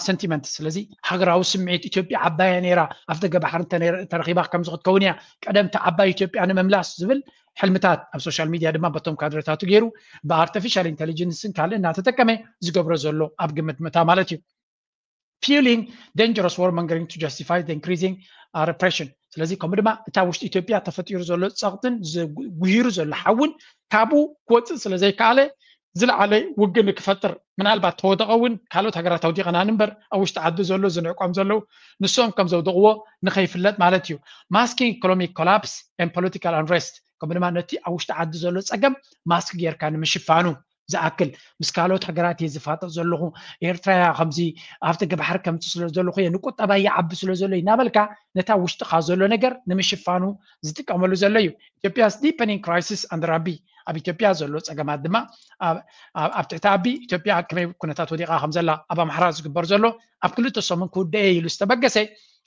sentiment። ስለዚ ሃገራዊ ስምዒት ኢትዮጵያ ዓባያ ነይራ ኣብ ደገ ባሕሪ ተረኺባ ከምዚ ክትከውን እያ። ቀደምቲ ዓባይ ኢትዮጵያ ንምምላስ ዝብል ሕልምታት ኣብ ሶሻል ሚድያ ድማ በቶም ካድረታቱ ገይሩ ብኣርቲፊሻል ኢንቴሊጀንስን ካልእ እናተጠቀመ ዝገብሮ ዘሎ ኣብ ግምት ምእታ ማለት እዩ። Fueling dangerous war mongering to justify the increasing repression። ስለዚ ከምኡ ድማ እታ ውሽጢ ኢትዮጵያ ተፈጢሩ ዘሎ ፀቕጥን ጉሂሩ ዘሎ ሓውን ካብኡ ክወፅእ ስለዘይከኣለ ዝለዓለ ውግእ ንክፈጥር ምናልባት ተወደቐ እውን ካልኦት ሃገራት ኣውዲቐና ንበር ኣብ ውሽጢ ዓዲ ዘሎ ዝንዕቆም ዘለዉ ንሶም ከም ዘውደቕዎ ንኸይፍለጥ ማለት እዩ። Masking economic collapse and political unrest ከምኡ ድማ ነቲ ኣብ ውሽጢ ዓዲ ዘሎ ፀገም ማስክ ጌርካ ንምሽፋኑ ዝኣክል ምስ ካልኦት ሃገራት እየ ዝፋጠጥ ዘለኹ ኤርትራ እያ ከምዚ ኣብቲ ገባሕሪ ከምቲ ስለ ዘለኹ እየ ንቁጠባ ይዓቢ ስለ ዘሎ እናበልካ ነታ ውሽጥኻ ዘሎ ነገር ንምሽፋኑ ዝጥቀመሉ ዘሎ እዩ። Ethiopia's deepening crisis under Abiy ኣብ ኢትዮጵያ ዘሎ ፀገማት ድማ ኣብ ትሕቲ ኣቢ ኢትዮጵያ ኣብ ከመይ ኩነታት ወዲቓ ከም ዘላ ኣብ ኣምሓራ ዝግበር ዘሎ ኣብ ክልተ ሰሙን ክውደእ ኢሉ ዝተበገሰ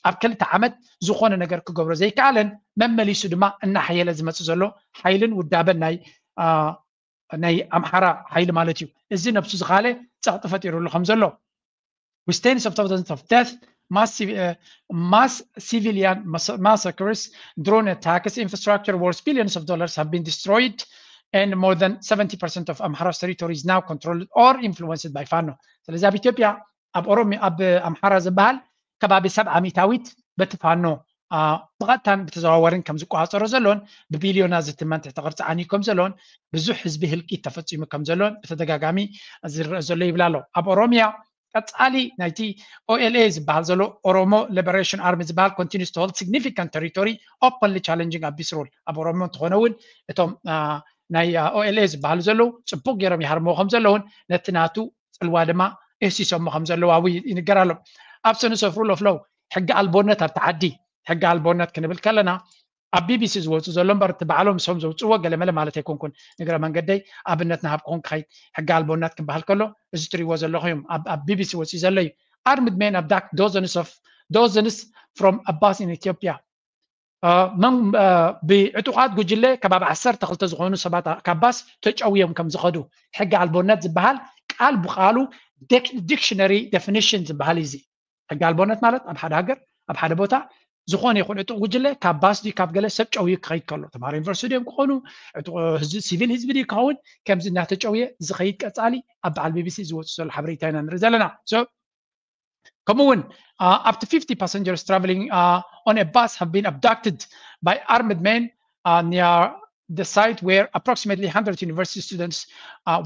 ኣብ ክልተ ዓመት ዝኾነ ነገር ክገብሮ ዘይከኣለን መመሊሱ ድማ እናሓየለ ዝመፅእ ዘሎ ሓይልን ውዳበን ናይ ናይ ኣምሓራ ሓይሊ ማለት እዩ። እዚ ነብሱ ዝኻለ ፀቕጢ ፈጢሩሉ ከም ዘሎ with tens of thousands of death, mass, uh, mass civilian massacres, drone attacks, infrastructure worth billions of dollars have been destroyed, and more than seventy percent of Amhara's territory is now controlled or influenced by Fano. ስለዚ ኣብ ኢትዮጵያ ኣብ ኦሮሚ ኣብ ኣምሓራ ዝበሃል ከባቢ ሰብዓ ሚታዊት በቲ ፋኖ ብቐጥታን ብተዘዋወርን ከም ዝቆፃፀሮ ዘሎን ብቢልዮናት ዝትመን ትሕቲ ቅርፂ ዓንዩ ከም ዘሎን ብዙሕ ህዝቢ ህልቂት ተፈፂሙ ከም ዘሎን ብተደጋጋሚ ዝረአ ዘሎ ይብል ኣሎ። ኣብ ኦሮሚያ ቀፃሊ ናይቲ OLA ዝበሃል ዘሎ Oromo Liberation Army ዝበሃል continues to hold significant territory openly challenging Abiy's rule ኣብ ኦሮሞ እንትኾነ እውን እቶም ናይ OLA ዝበሃሉ ዘለዉ ፅቡቅ ገይሮም ይሃርምዎ ከም ዘለውን ነቲ ናቱ ፅልዋ ድማ እህሲሶሞ ከም ዘለዉ ኣብኡ ይንገር ኣሎ። Absence of rule of law ሕጊ ኣልቦነት ኣብቲ ዓዲ ሕጊ ኣልቦነት ክንብል ከለና ኣብ ቢቢሲ ዝወፁ ዘሎ እምበር እቲ ባዕሎም ንሶም ዘውፅዎ ገለመለ ማለት ኣይኮንኩን። ንግረ መንገደይ ኣብነት ንሃብኩኹም ክኸይድ ሕጊ ኣልቦነት ክበሃል ከሎ እዚ ትሪእዎ ዘለኹ እዮም ኣብ ቢቢሲ ወፂኡ ዘሎ እዩ። Armed men abduct dozens of dozens from a bus in Ethiopia ብዕጡቓት ጉጅለ ከባቢ ዓሰርተ ክልተ ዝኾኑ ሰባት ካብ ባስ ተጨውዮም ከም ዝኸዱ ሕጊ ኣልቦነት ዝበሃል ቃል ብቃሉ ዲክሽነሪ ዴፊኒሽን ዝበሃል እዩ። ሕጊ ኣልቦነት ማለት ኣብ ሓደ ሃገር ኣብ ሓደ ቦታ ዝኾነ ይኹን ዕጡቕ ጉጅለ ካብ ባስ ድዩ ካብ ገለ ሰብ ጨውዩ ክኸይድ ከሎ ተምሃሮ ዩኒቨርሲቲ ድዮም ክኾኑ ሲቪል ህዝቢ ድዩ ክኸውን ከምዚ እናተጨውየ ዝኸይድ ቀፃሊ ኣብ በዓል ቢቢሲ ዝወፁ ዘሎ ሓበሬታ ኢና ንርኢ ዘለና። ከምኡ እውን up to fifty passengers traveling on a bus have been abducted by armed men near the site where approximately one hundred university students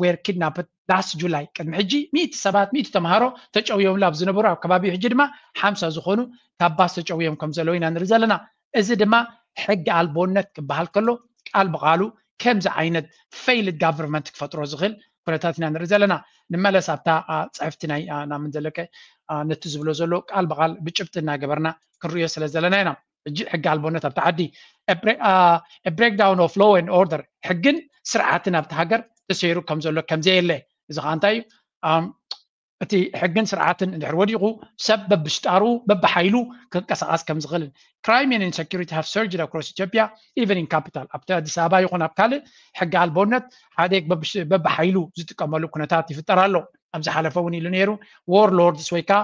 were kidnapped last July። ቅድሚ ሕጂ ሚእቲ ሰባት ሚእቲ ተምሃሮ ተጨውዮምሉ ኣብ ዝነበሩ ኣብ ከባቢኡ ሕጂ ድማ ሓምሳ ዝኾኑ ካብ ባስ ተጨውዮም ከም ዘለዉ ኢና ንርኢ ዘለና። እዚ ድማ ሕጊ ኣልቦነት ክበሃል ከሎ ቃል ብቃሉ ከምዚ ዓይነት failed government ክፈጥሮ ዝኽእል ኩነታት ኢና ንርኢ ዘለና። ንመለስ ኣብታ ጽሕፍቲ ናይ ናምን ዘለቀ ነቲ ዝብሎ ዘሎ ቃል ብቃል ብጭብጢ እናገበርና ክንሪኦ ስለ ዘለና ኢና። ሕጂ ሕጊ ኣልቦነት ኣብቲ ዓዲ፣ breakdown of law and order፣ ሕግን ስርዓትን ኣብቲ ሃገር ተሰይሩ ከም ዘሎ ከም ዘየለ። እዚ ከዓ እንታይ እዩ? እቲ ሕግን ስርዓትን እንድሕር ወዲቑ ሰብ በብሽጣሩ በብሓይሉ ክንቀሳቐስ ከም ዝኽእልን። Crime and insecurity have surged across Ethiopia, even in capital። ኣብቲ ኣዲስ ኣበባ ይኹን ኣብ ካልእ ሕጊ ኣልቦነት ሓደ በብሓይሉ ዝጥቀመሉ ኩነታት ይፍጠር ኣሎ። ኣብ ዝሓለፈ እውን ኢሉ ነይሩ። Warlords ወይ ከዓ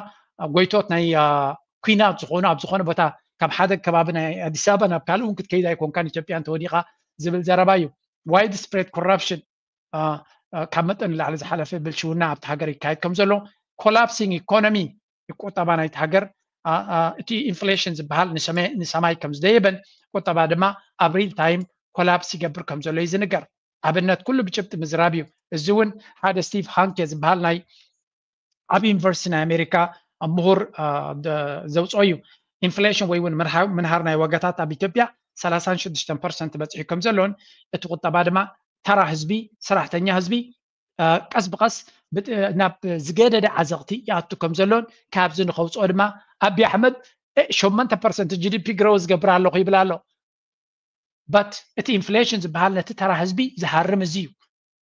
ጎይቶት ናይ ኩናት ዝኾኑ ኣብ ዝኾነ ቦታ ካብ ሓደ ከባቢ ናይ ኣዲስ ኣበባ ናብ ካልእ እውን ክትከይድ ኣይኮንካን ኢትዮጵያ እንተወዲቓ ዝብል ዘረባ እዩ። Widespread corruption ካብ መጠን ንላዕሊ ዝሓለፈ ብልሽውና ኣብቲ ሃገር ይካየድ ከም ዘሎ፣ collapsing economy፣ ቁጠባ ናይቲ ሃገር እቲ ኢንፍሌሽን ዝበሃል ንሰማይ ከም ዝደየበን ቁጠባ ድማ ኣብ real time ኮላፕስ ይገብር ከም ዘሎ እዩ ዝንገር። ኣብነት ኩሉ ብጭብጢ ምዝራብ እዩ። እዚ እውን ሓደ ስቲቭ ሃንኬ ዝበሃል ናይ ኣብ ዩኒቨርሲቲ ናይ ኣሜሪካ ምሁር ዘውፅኦ እዩ። ኢንፍሌሽን ወይ እውን ምንሃር ናይ ዋጋታት ኣብ ኢትዮጵያ ሰላሳን ሽዱሽተን ፐርሰንት በፂሑ ከም ዘሎን እቲ ቁጠባ ድማ ተራ ህዝቢ፣ ሰራሕተኛ ህዝቢ ቀስ ብቐስ ናብ ዝገደደ ዓዘቕቲ ይኣቱ ከም ዘሎን ካብዚ ንኸውፅኦ ድማ ኣቢ ኣሕመድ ሸሞንተ ፐርሰንት ጂ ዲ ፒ ግሮው ዝገብር ኣለኹ ይብል ኣሎ። But እቲ ኢንፍሌሽን ዝበሃል ነቲ ተራ ህዝቢ ዝሃርም እዚ እዩ።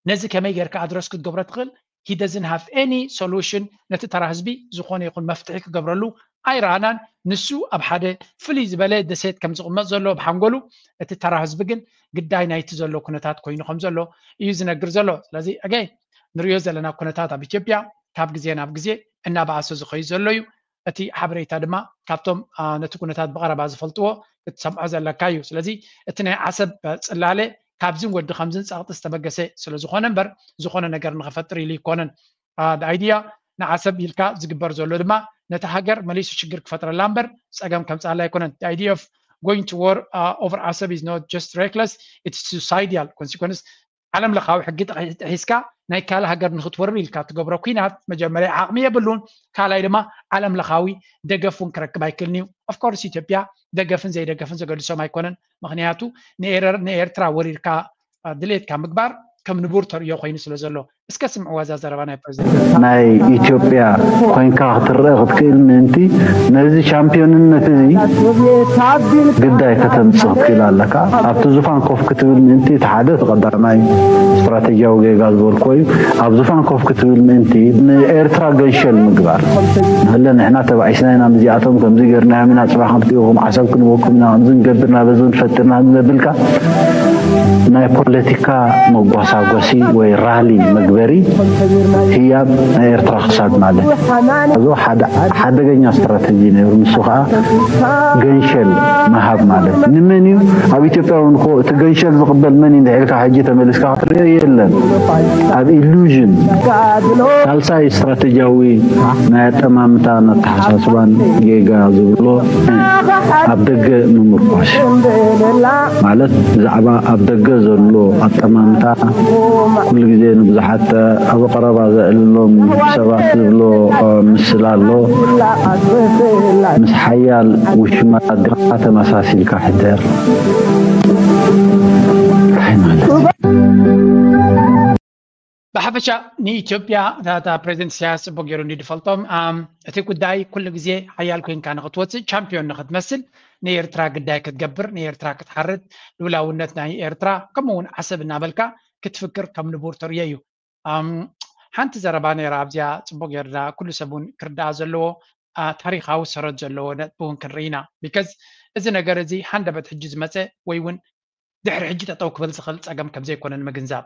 ነዚ ከመይ ጌርካ ኣድረስ ክትገብሮ ትኽእል? He doesn't have any solution። ነቲ ተራ ህዝቢ ዝኾነ ይኹን መፍትሒ ክገብረሉ ኣይረኣናን። ንሱ ኣብ ሓደ ፍልይ ዝበለ ደሴት ከም ዝቕመጥ ዘሎ ብሓንጎሉ፣ እቲ ተራ ህዝቢ ግን ግዳይ ናይቲ ዘሎ ኩነታት ኮይኑ ከም ዘሎ እዩ ዝነግር ዘሎ። ስለዚ ኣገይ ንሪኦ ዘለና ኩነታት ኣብ ኢትዮጵያ ካብ ግዜ ናብ ግዜ እናበኣሰ ዝኸዩ ዘሎ እዩ። እቲ ሓበሬታ ድማ ካብቶም ነቲ ኩነታት ብቐረባ ዝፈልጥዎ ክትሰምዖ ዘለካ እዩ። ስለዚ እቲ ናይ ዓሰብ ፅላለ ካብዝን ወዲ ከምዝን ፀቕጢ ዝተበገሰ ስለዝኾነ እምበር ዝኾነ ነገር ንኽፈጥር ኢሉ ይኮነን። The idea ንዓሰብ ኢልካ ዝግበር ዘሎ ድማ ነቲ ሃገር መሊሱ ሽግር ክፈጥረላ እምበር ፀገም ከምፅኣላ ኣይኮነን። The idea of going to war over Asab is not just reckless, it's suicidal consequence። ዓለም ለኻዊ ሕጊ ጥሒስካ ናይ ካልእ ሃገር ንክትወርር ኢልካ ትገብሮ ኩናት መጀመርያ ዓቕሚ የብሉን፣ ካልኣይ ድማ ዓለም ለኻዊ ደገፍ እውን ክረክብ ኣይክእልን እዩ። Of course ኢትዮጵያ ደገፍን ዘይደገፍን ዘገድሶም ኣይኮነን። ምክንያቱ ንኤረር ንኤርትራ ወሪርካ ድሌትካ ምግባር ከም ንቡር ተርእዮ ኮይኑ ስለ ዘሎ። እስከ ስምዕዋ እዛ ዘረባ ናይ ፕሬዚደንት። ናይ ኢትዮጵያ ኮይንካ ክትረአ ክትክእል ምእንቲ ነዚ ቻምፒዮንነት እዚ ግዳይ ከተምፅእ ክትክእል ኣለካ። ኣብቲ ዙፋን ኮፍ ክትብል ምእንቲ እቲ ሓደ እቲ ቀዳማይ ስትራቴጂያዊ ጌጋ ዝበልኮ እዩ። ኣብ ዙፋን ኮፍ ክትብል ምእንቲ ንኤርትራ ገንሸል ምግባር። ንህለ ንሕና ተባኢስና ኢና ምስዚኣቶም ከምዚ ገርናዮም ኢና፣ ፅባሕ ከምትእኹም ዓሰብ ክንወኩም ኢና፣ ከምዚ ንገብር ኢና፣ በዚ ንፈጥርና ነብልካ ናይ ፖለቲካ መጓሳጓሲ ወይ ራሊ መግበሪ ህያብ ናይ ኤርትራ ክሳድ ማለት እዚ ሓደ ሓደገኛ ስትራተጂ ነይሩ። ንሱ ከዓ ገንሸል ምሃብ ማለት ንመን እዩ? ኣብ ኢትዮጵያ እውን እኮ እቲ ገንሸል ዝቕበል መን እዩ እንድሕልካ ሕጂ ተመሊስካ ክትሪኦ የለን። ኣብ ኢሉዥን ሳልሳይ ስትራተጂያዊ ናይ ኣጠማምታን ኣተሓሳስባን ጌጋ ዝብሎ ኣብ ደገ ምምርኳስ ማለት ብዛዕባ ኣብ ደገ ዘሎ ኣጠማምታ ኩሉ ግዜ ንብዙሓት ኣብ ቀረባ ዘዕልሎም ሰባት ዝብሎ ምስል ኣሎ። ምስ ሓያል ውሽማ ኣዴኻ ተመሳሲልካ ሕደር። እንታይ ማለት እዩ? ብሓፈሻ ንኢትዮጵያ እታ ፕሬዚደንት ኢሳያስ ጽቡቅ ገይሩ እንዲ ዝፈልጦም እቲ ጉዳይ ኩሉ ግዜ ሓያል ኮይንካ ንክትወፅእ ቻምፒዮን ንክትመስል ንኤርትራ ግዳይ ክትገብር ንኤርትራ ክትሓርድ ልውላውነት ናይ ኤርትራ ከምኡ እውን ዓሰብ እናበልካ ክትፍክር ከም ንቡር ተርእዮ እዩ። ሓንቲ ዘረባ ነይራ ኣብዚኣ ጽቡቅ ገይርና ኩሉ ሰብ እውን ክርዳኣ ዘለዎ ታሪካዊ ሰረት ዘለዎ ነጥቢ እውን ክንርኢ ኢና። ቢካዝ እዚ ነገር እዚ ሃንደበት ሕጂ ዝመፀ ወይ እውን ድሕሪ ሕጂ ጠጠው ክብል ዝኽእል ፀገም ከም ዘይኮነ ንምግንዛብ።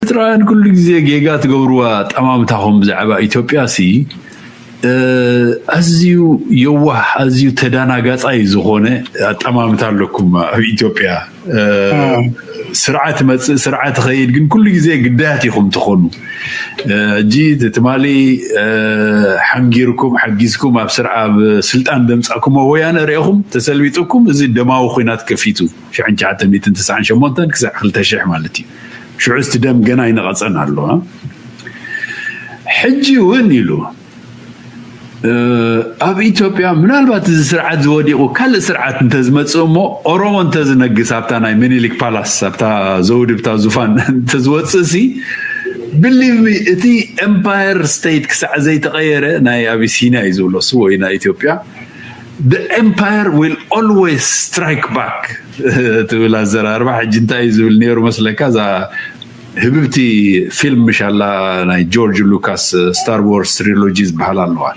ኤርትራውያን ኩሉ ግዜ ጌጋ ትገብርዋ ኣጠማምታኹም ብዛዕባ ኢትዮጵያ ሲ ኣዝዩ የዋህ ኣዝዩ ተዳናጋፃይ ዝኾነ ኣጠማምታ ኣለኩም ኣብ ኢትዮጵያ። ስርዓት መፅእ ስርዓት ኸይድ ግን ኩሉ ግዜ ግዳያት ኢኹም ትኾኑ። እጂ ትማሊ ሓንጊርኩም ሓጊዝኩም ኣብ ስርዓ ኣብ ስልጣን ደምፃእኩሞ ወያነ ርኢኹም ተሰልቢጥኩም እዚ ደማዊ ኩናት ከፊቱ ሽሕን ትሽዓተ ሚእትን ተስዓን ሸሞንተን ክሳዕ ክልተ ሽሕ ማለት እዩ። ሽዑ እቲ ደም ገና ይነቐፀን ኣሎ። ሕጂ እውን ኢሉ ኣብ ኢትዮጵያ ምናልባት እዚ ስርዓት ዝወዲቑ ካልእ ስርዓት እንተዝመፅእ እሞ ኦሮሞ እንተዝነግስ ኣብታ ናይ ምኒልክ ፓላስ ኣብታ ዘውድብታ ዙፋን እንተዝወፅእ ሲ ብሊቭ ሚ እቲ ኤምፓየር ስቴት ክሳዕ ዘይተቐየረ ናይ ኣቢሲኒያ እዩ ዝብሎ እሱ ወይ ናይ ኢትዮጵያ the empire will always strike back ትብል ኣዘራርባ ሕጂ እንታይ እዩ ዝብል ነይሩ መስለካ እዛ ህብብቲ ፊልም ምሻላ ናይ ጆርጅ ሉካስ ስታር ዋርስ ትሪሎጂ ዝበሃል ኣለዋ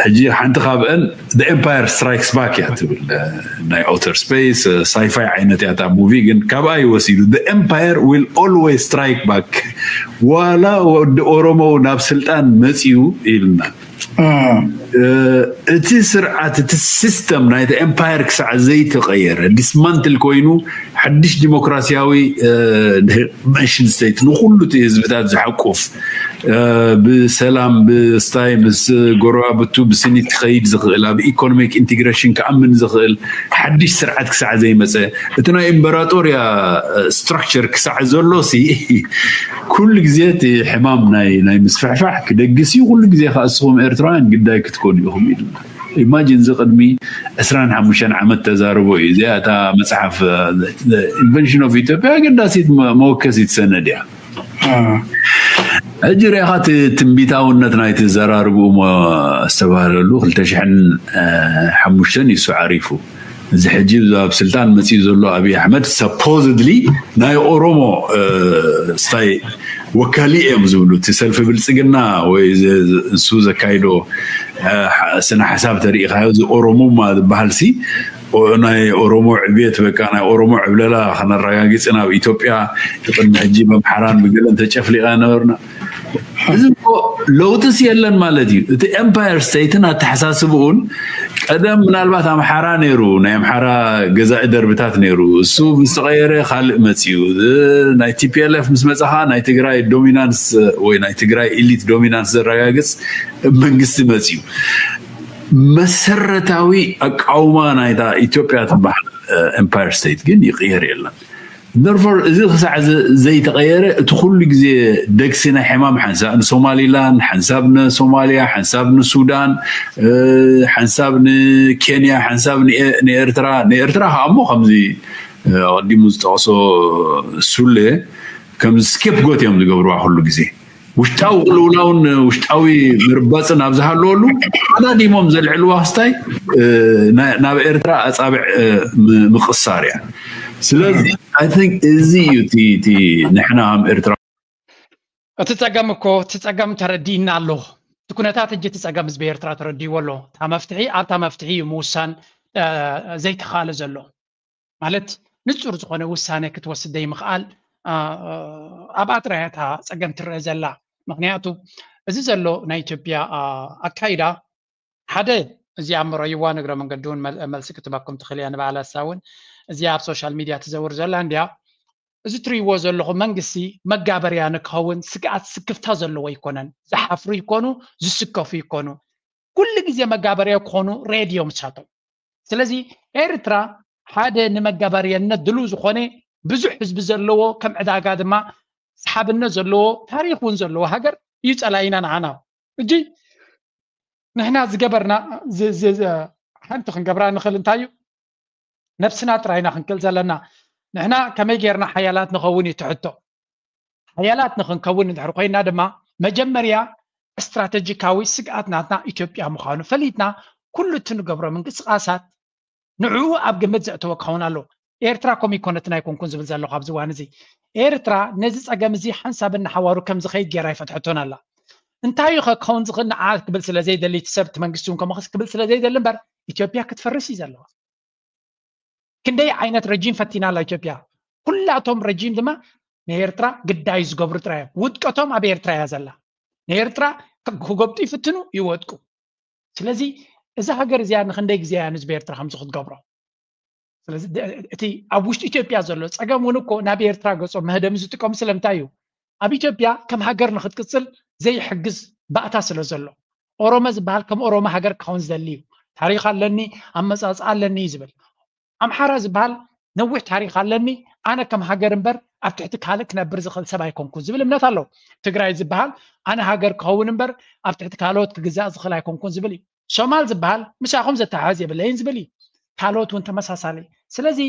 ሕጂ ሓንቲ ካብአን ኤምፓየር ስትራይክስ ባክ እያ ትብል ናይ ኦተር ስፔስ ሳይፋይ ዓይነት እያ ታ ሙቪ ግን ካብኣ ይወሲዱ ኤምፓየር ዊል ኦልዌይስ ስትራይክ ባክ ዋላ ወዲ ኦሮሞ ናብ ስልጣን መፅዩ ኢልና እቲ ስርዓት እቲ ሲስተም ናይቲ ኤምፓየር ክሳዕ ዘይተቐየረ ዲስማንትል ኮይኑ ሓድሽ ዲሞክራሲያዊ ኔሽን ስቴት ንኩሉ እቲ ህዝብታት ዝሓቁፍ ብሰላም ብስታይ ምስ ጎረባብቱ ብስኒት ክኸይድ ዝኽእል ኣብ ኢኮኖሚክ ኢንቴግሬሽን ክኣምን ዝኽእል ሓድሽ ስርዓት ክሳዕ ዘይመፀ እቲ ናይ ኢምበራጦርያ ስትራክቸር ክሳዕ ዘሎ ሲ ኩሉ ግዜ እቲ ሕማም ናይ ናይ ምስፍሕፋሕ ክደግስ እዩ ኩሉ ግዜ ከዓ እስኹም ኤርትራውያን ግዳይ ክትኮኑ ኢኹም ኢሉ ኢማጂን እዚ ቅድሚ ዕስራን ሓሙሽተን ዓመት ተዛርቦ እዩ እዚኣ እታ መፅሓፍ ኢንቨንሽን ኦፍ ኢትዮጵያ ኣገዳሲት መወከሲት ሰነድ እያ ሕጂ ሪኢኻ እቲ ትንቢታውነት ናይቲ ዘራርብኡ ዝተባህለሉ ክልተ ሽሕን ሓሙሽተን ይሱ ዓሪፉ እዚ ሕጂ ኣብ ስልጣን መፅኡ ዘሎ ኣብይ ኣሕመድ ሰፖዝድሊ ናይ ኦሮሞ ስታይ ወካሊ እዮም ዝብሉ እቲ ሰልፊ ብልፅግና ወይ እሱ ዘካይዶ ስነ ሓሳብ ተሪኢኻዮ እዚ ኦሮሙማ ዝበሃል ሲ ናይ ኦሮሞ ዕብየት በቃ ናይ ኦሮሞ ዕብለላ ከነረጋግፅን ኣብ ኢትዮጵያ ቅድሚ ሕጂ በምሓራን ብገለን ተጨፍሊቃ ነበርና እዚ እኮ ለውጥስ የለን ማለት እዩ እቲ ኤምፓየር ስቴትን ኣተሓሳስብኡን ቀደም ምናልባት ኣምሓራ ነይሩ ናይ ኣምሓራ ገዛኢ ደርብታት ነይሩ እሱ ምስ ተቐየረ ካልእ መፅዩ ናይ ቲፒኤልኤፍ ምስ መፅኻ ናይ ትግራይ ዶሚናንስ ወይ ናይ ትግራይ ኢሊት ዶሚናንስ ዘረጋግፅ መንግስቲ መፅዩ መሰረታዊ ኣቃውማ ናይታ ኢትዮጵያ ትበሃል ኤምፓየር ስቴት ግን ይቕየር የለን Therefore እዚ ክሳዕ ዘይተቐየረ እቲ ኩሉ ግዜ ደግሲ ናይ ሕማም ሓንሳብ ንሶማሊላንድ ሓንሳብ ንሶማሊያ ሓንሳብ ንሱዳን ሓንሳብ ንኬንያ ሓንሳብ ንኤርትራ ንኤርትራ ከዓ እሞ ከምዚ ኣቐዲሙ ዝጠቕሶ ሱሌ ከምዚ ስኬፕጎት እዮም ዝገብርዋ ኩሉ ግዜ ውሽጣዊ ቅልውላውን ውሽጣዊ ምርባፅን ኣብ ዝሃለወሉ ኣዳዲሞም ዘልዕልዋ ክስታይ ናብ ኤርትራ ኣፃብዕ ምቅሳር እያ ስለዚ I think እዚ እዩ እቲ ንሕና ከም ኤርትራ እቲ ፀገም እኮ እቲ ፀገም ተረዲእና ኣሎ እቲ ኩነታት ሕጂ እቲ ፀገም ህዝቢ ኤርትራ ተረዲእዎ ኣሎ እታ መፍትሒ ኣብታ መፍትሒ እዩ ምውሳን ዘይተኻለ ዘሎ ማለት ንፁር ዝኾነ ውሳነ ክትወስድ ዘይምኽኣል ኣብኣ ጥራይ እታ ፀገም ትረአ ዘላ ምክንያቱ እዚ ዘሎ ናይ ኢትዮጵያ ኣካይዳ ሓደ እዚ ኣምረይዋ ንግረ መንገዲ እውን መልሲ ክትበኩም ትኽእል እያ ንበዓል ኣሳ እውን እዚ ኣብ ሶሻል ሚድያ ትዘውር ዘላ እንዲያ እዚ ትርእይዎ ዘለኹ መንግስቲ መጋበርያ ንክኸውን ስግኣት ስክፍታ ዘለዎ ኣይኮነን ዝሓፍሩ ይኮኑ ዝስከፉ ይኮኑ ኩሉ ግዜ መጋበርያ ክኾኑ ሬድዮ ምሳቶም ስለዚ ኤርትራ ሓደ ንመጋበርያነት ድሉ ዝኾነ ብዙሕ ህዝቢ ዘለዎ ከም ዕዳጋ ድማ ሰሓብነት ዘለዎ ታሪክ እውን ዘለዎ ሃገር እዩ ፀላኢና ንዓና እጂ ንሕና ዝገበርና ሓንቲ ክንገብራ ንኽእል እንታይ እዩ ነብስና ጥራይና ክንክእል ዘለና ንሕና ከመይ ጌርና ሓያላት ንኸውን እዩ ትሕቶ ሓያላት ንኽንከውን እንድሕር ኮይና ድማ መጀመርያ ስትራተጂካዊ ስግኣት ናትና ኢትዮጵያ ምዃኑ ፈሊጥና ኩሉ እቲ ንገብሮ ምንቅስቃሳት ንዕኡ ኣብ ግምት ዘእተወ ክኸውን ኣለዎ ኤርትራ ከምኡ ይኮነትን ኣይኮንኩን ዝብል ዘለኹ ኣብዚ እዋን እዚ ኤርትራ ነዚ ፀገም እዚ ሓንሳብ እናሓዋሩ ከም ዝኸይድ ጌራ ይፈትሐቶን ኣላ እንታይ እዩ ክኸውን ዝኽእል ንዓ ክብል ስለ ዘይደሊ እቲ ሰብ እቲ መንግስቲ እውን ከምኡ ክብል ስለ ዘይደሊ እምበር ኢትዮጵያ ክትፈርስ እዩ ዘለዋ ክንደይ ዓይነት ረጂም ፈቲና ኣላ ኢትዮጵያ ኩላቶም ረጂም ድማ ንኤርትራ ግዳይ ዝገብሩ ጥራይ እዮም ውድቀቶም ኣብ ኤርትራ እያ ዘላ ንኤርትራ ክጎብጡ ይፍትኑ ይወድቁ ስለዚ እዛ ሃገር እዚኣ ንክንደይ ግዜ እያ ንህዝቢ ኤርትራ ከምዚ ክትገብሮ ስለዚ እቲ ኣብ ውሽጢ ኢትዮጵያ ዘሎ ፀገም እውን እኮ ናብ ኤርትራ ገጾም መህደሚ ዝጥቀሙ ስለምንታይ እዩ ኣብ ኢትዮጵያ ከም ሃገር ንክትቅፅል ዘይሕግዝ ባእታ ስለ ዘሎ ኦሮሞ ዝበሃል ከም ኦሮሞ ሃገር ክኸውን ዝደሊ እዩ ታሪክ ኣለኒ ኣመፃፅኣ ኣለኒ እዩ ዝብል ኣምሓራ ዝበሃል ነዊሕ ታሪክ ኣለኒ ኣነ ከም ሃገር እምበር ኣብ ትሕቲ ካልእ ክነብር ዝኽእል ሰብ ኣይኮንኩን ዝብል እምነት ኣለዎ። ትግራይ ዝበሃል ኣነ ሃገር ክኸውን እምበር ኣብ ትሕቲ ካልኦት ክግዛእ ዝኽእል ኣይኮንኩን ዝብል እዩ። ሶማል ዝበሃል ምሳኹም ዘተሓዝ የብለይን ዝብል እዩ። ካልኦት እውን ተመሳሳሊ። ስለዚ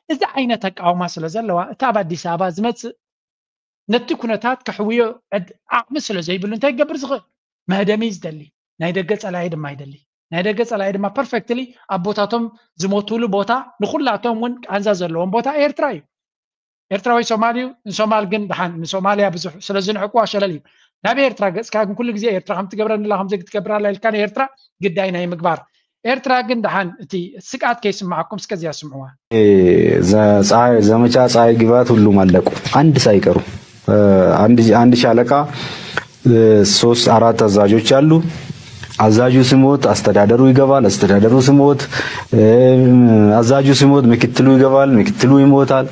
እዚ ዓይነት ኣቃውማ ስለ ዘለዋ እቲ ኣብ ኣዲስ ኣበባ ዝመፅእ ነቲ ኩነታት ከሕውዮ ዓቕሚ ስለ ዘይብሉ እንታይ ክገብር ዝኽእል? መህደሚ ዝደሊ ናይ ደገ ፀላኢ ድማ ይደሊ። ናይ ደገ ፀላኢ ድማ perfectly ኣቦታቶም ዝሞትሉ ቦታ ንኩላቶም እውን ቃንዛ ዘለዎም ቦታ ኤርትራ እዩ። ኤርትራዊ ሶማል እዩ። ንሶማል ግን ደሓን ንሶማልያ ብዙሕ ስለ ዝንዕቁዋ ሸለል እዩ። ናብ ኤርትራ ገፅካ ግን ኩሉ ግዜ ኤርትራ ከም ትገብረንላ ከምዚ ክትገብራላ ኢልካ ንኤርትራ ግዳይ ናይ ምግባር ኤርትራ ግን ደሓን እቲ ስግኣት ከይስማዓኩም እስከዚያ ስምዕዋ። ዘመቻ ፀሐይ ግባት ሁሉም አለቁ፣ አንድ ሳይቀሩ። አንድ ሻለቃ ሶስት አራት አዛዦች አሉ። አዛዡ ሲሞት አስተዳደሩ ይገባል። አስተዳደሩ ሲሞት አዛዡ ሲሞት ምክትሉ ይገባል። ምክትሉ ይሞታል።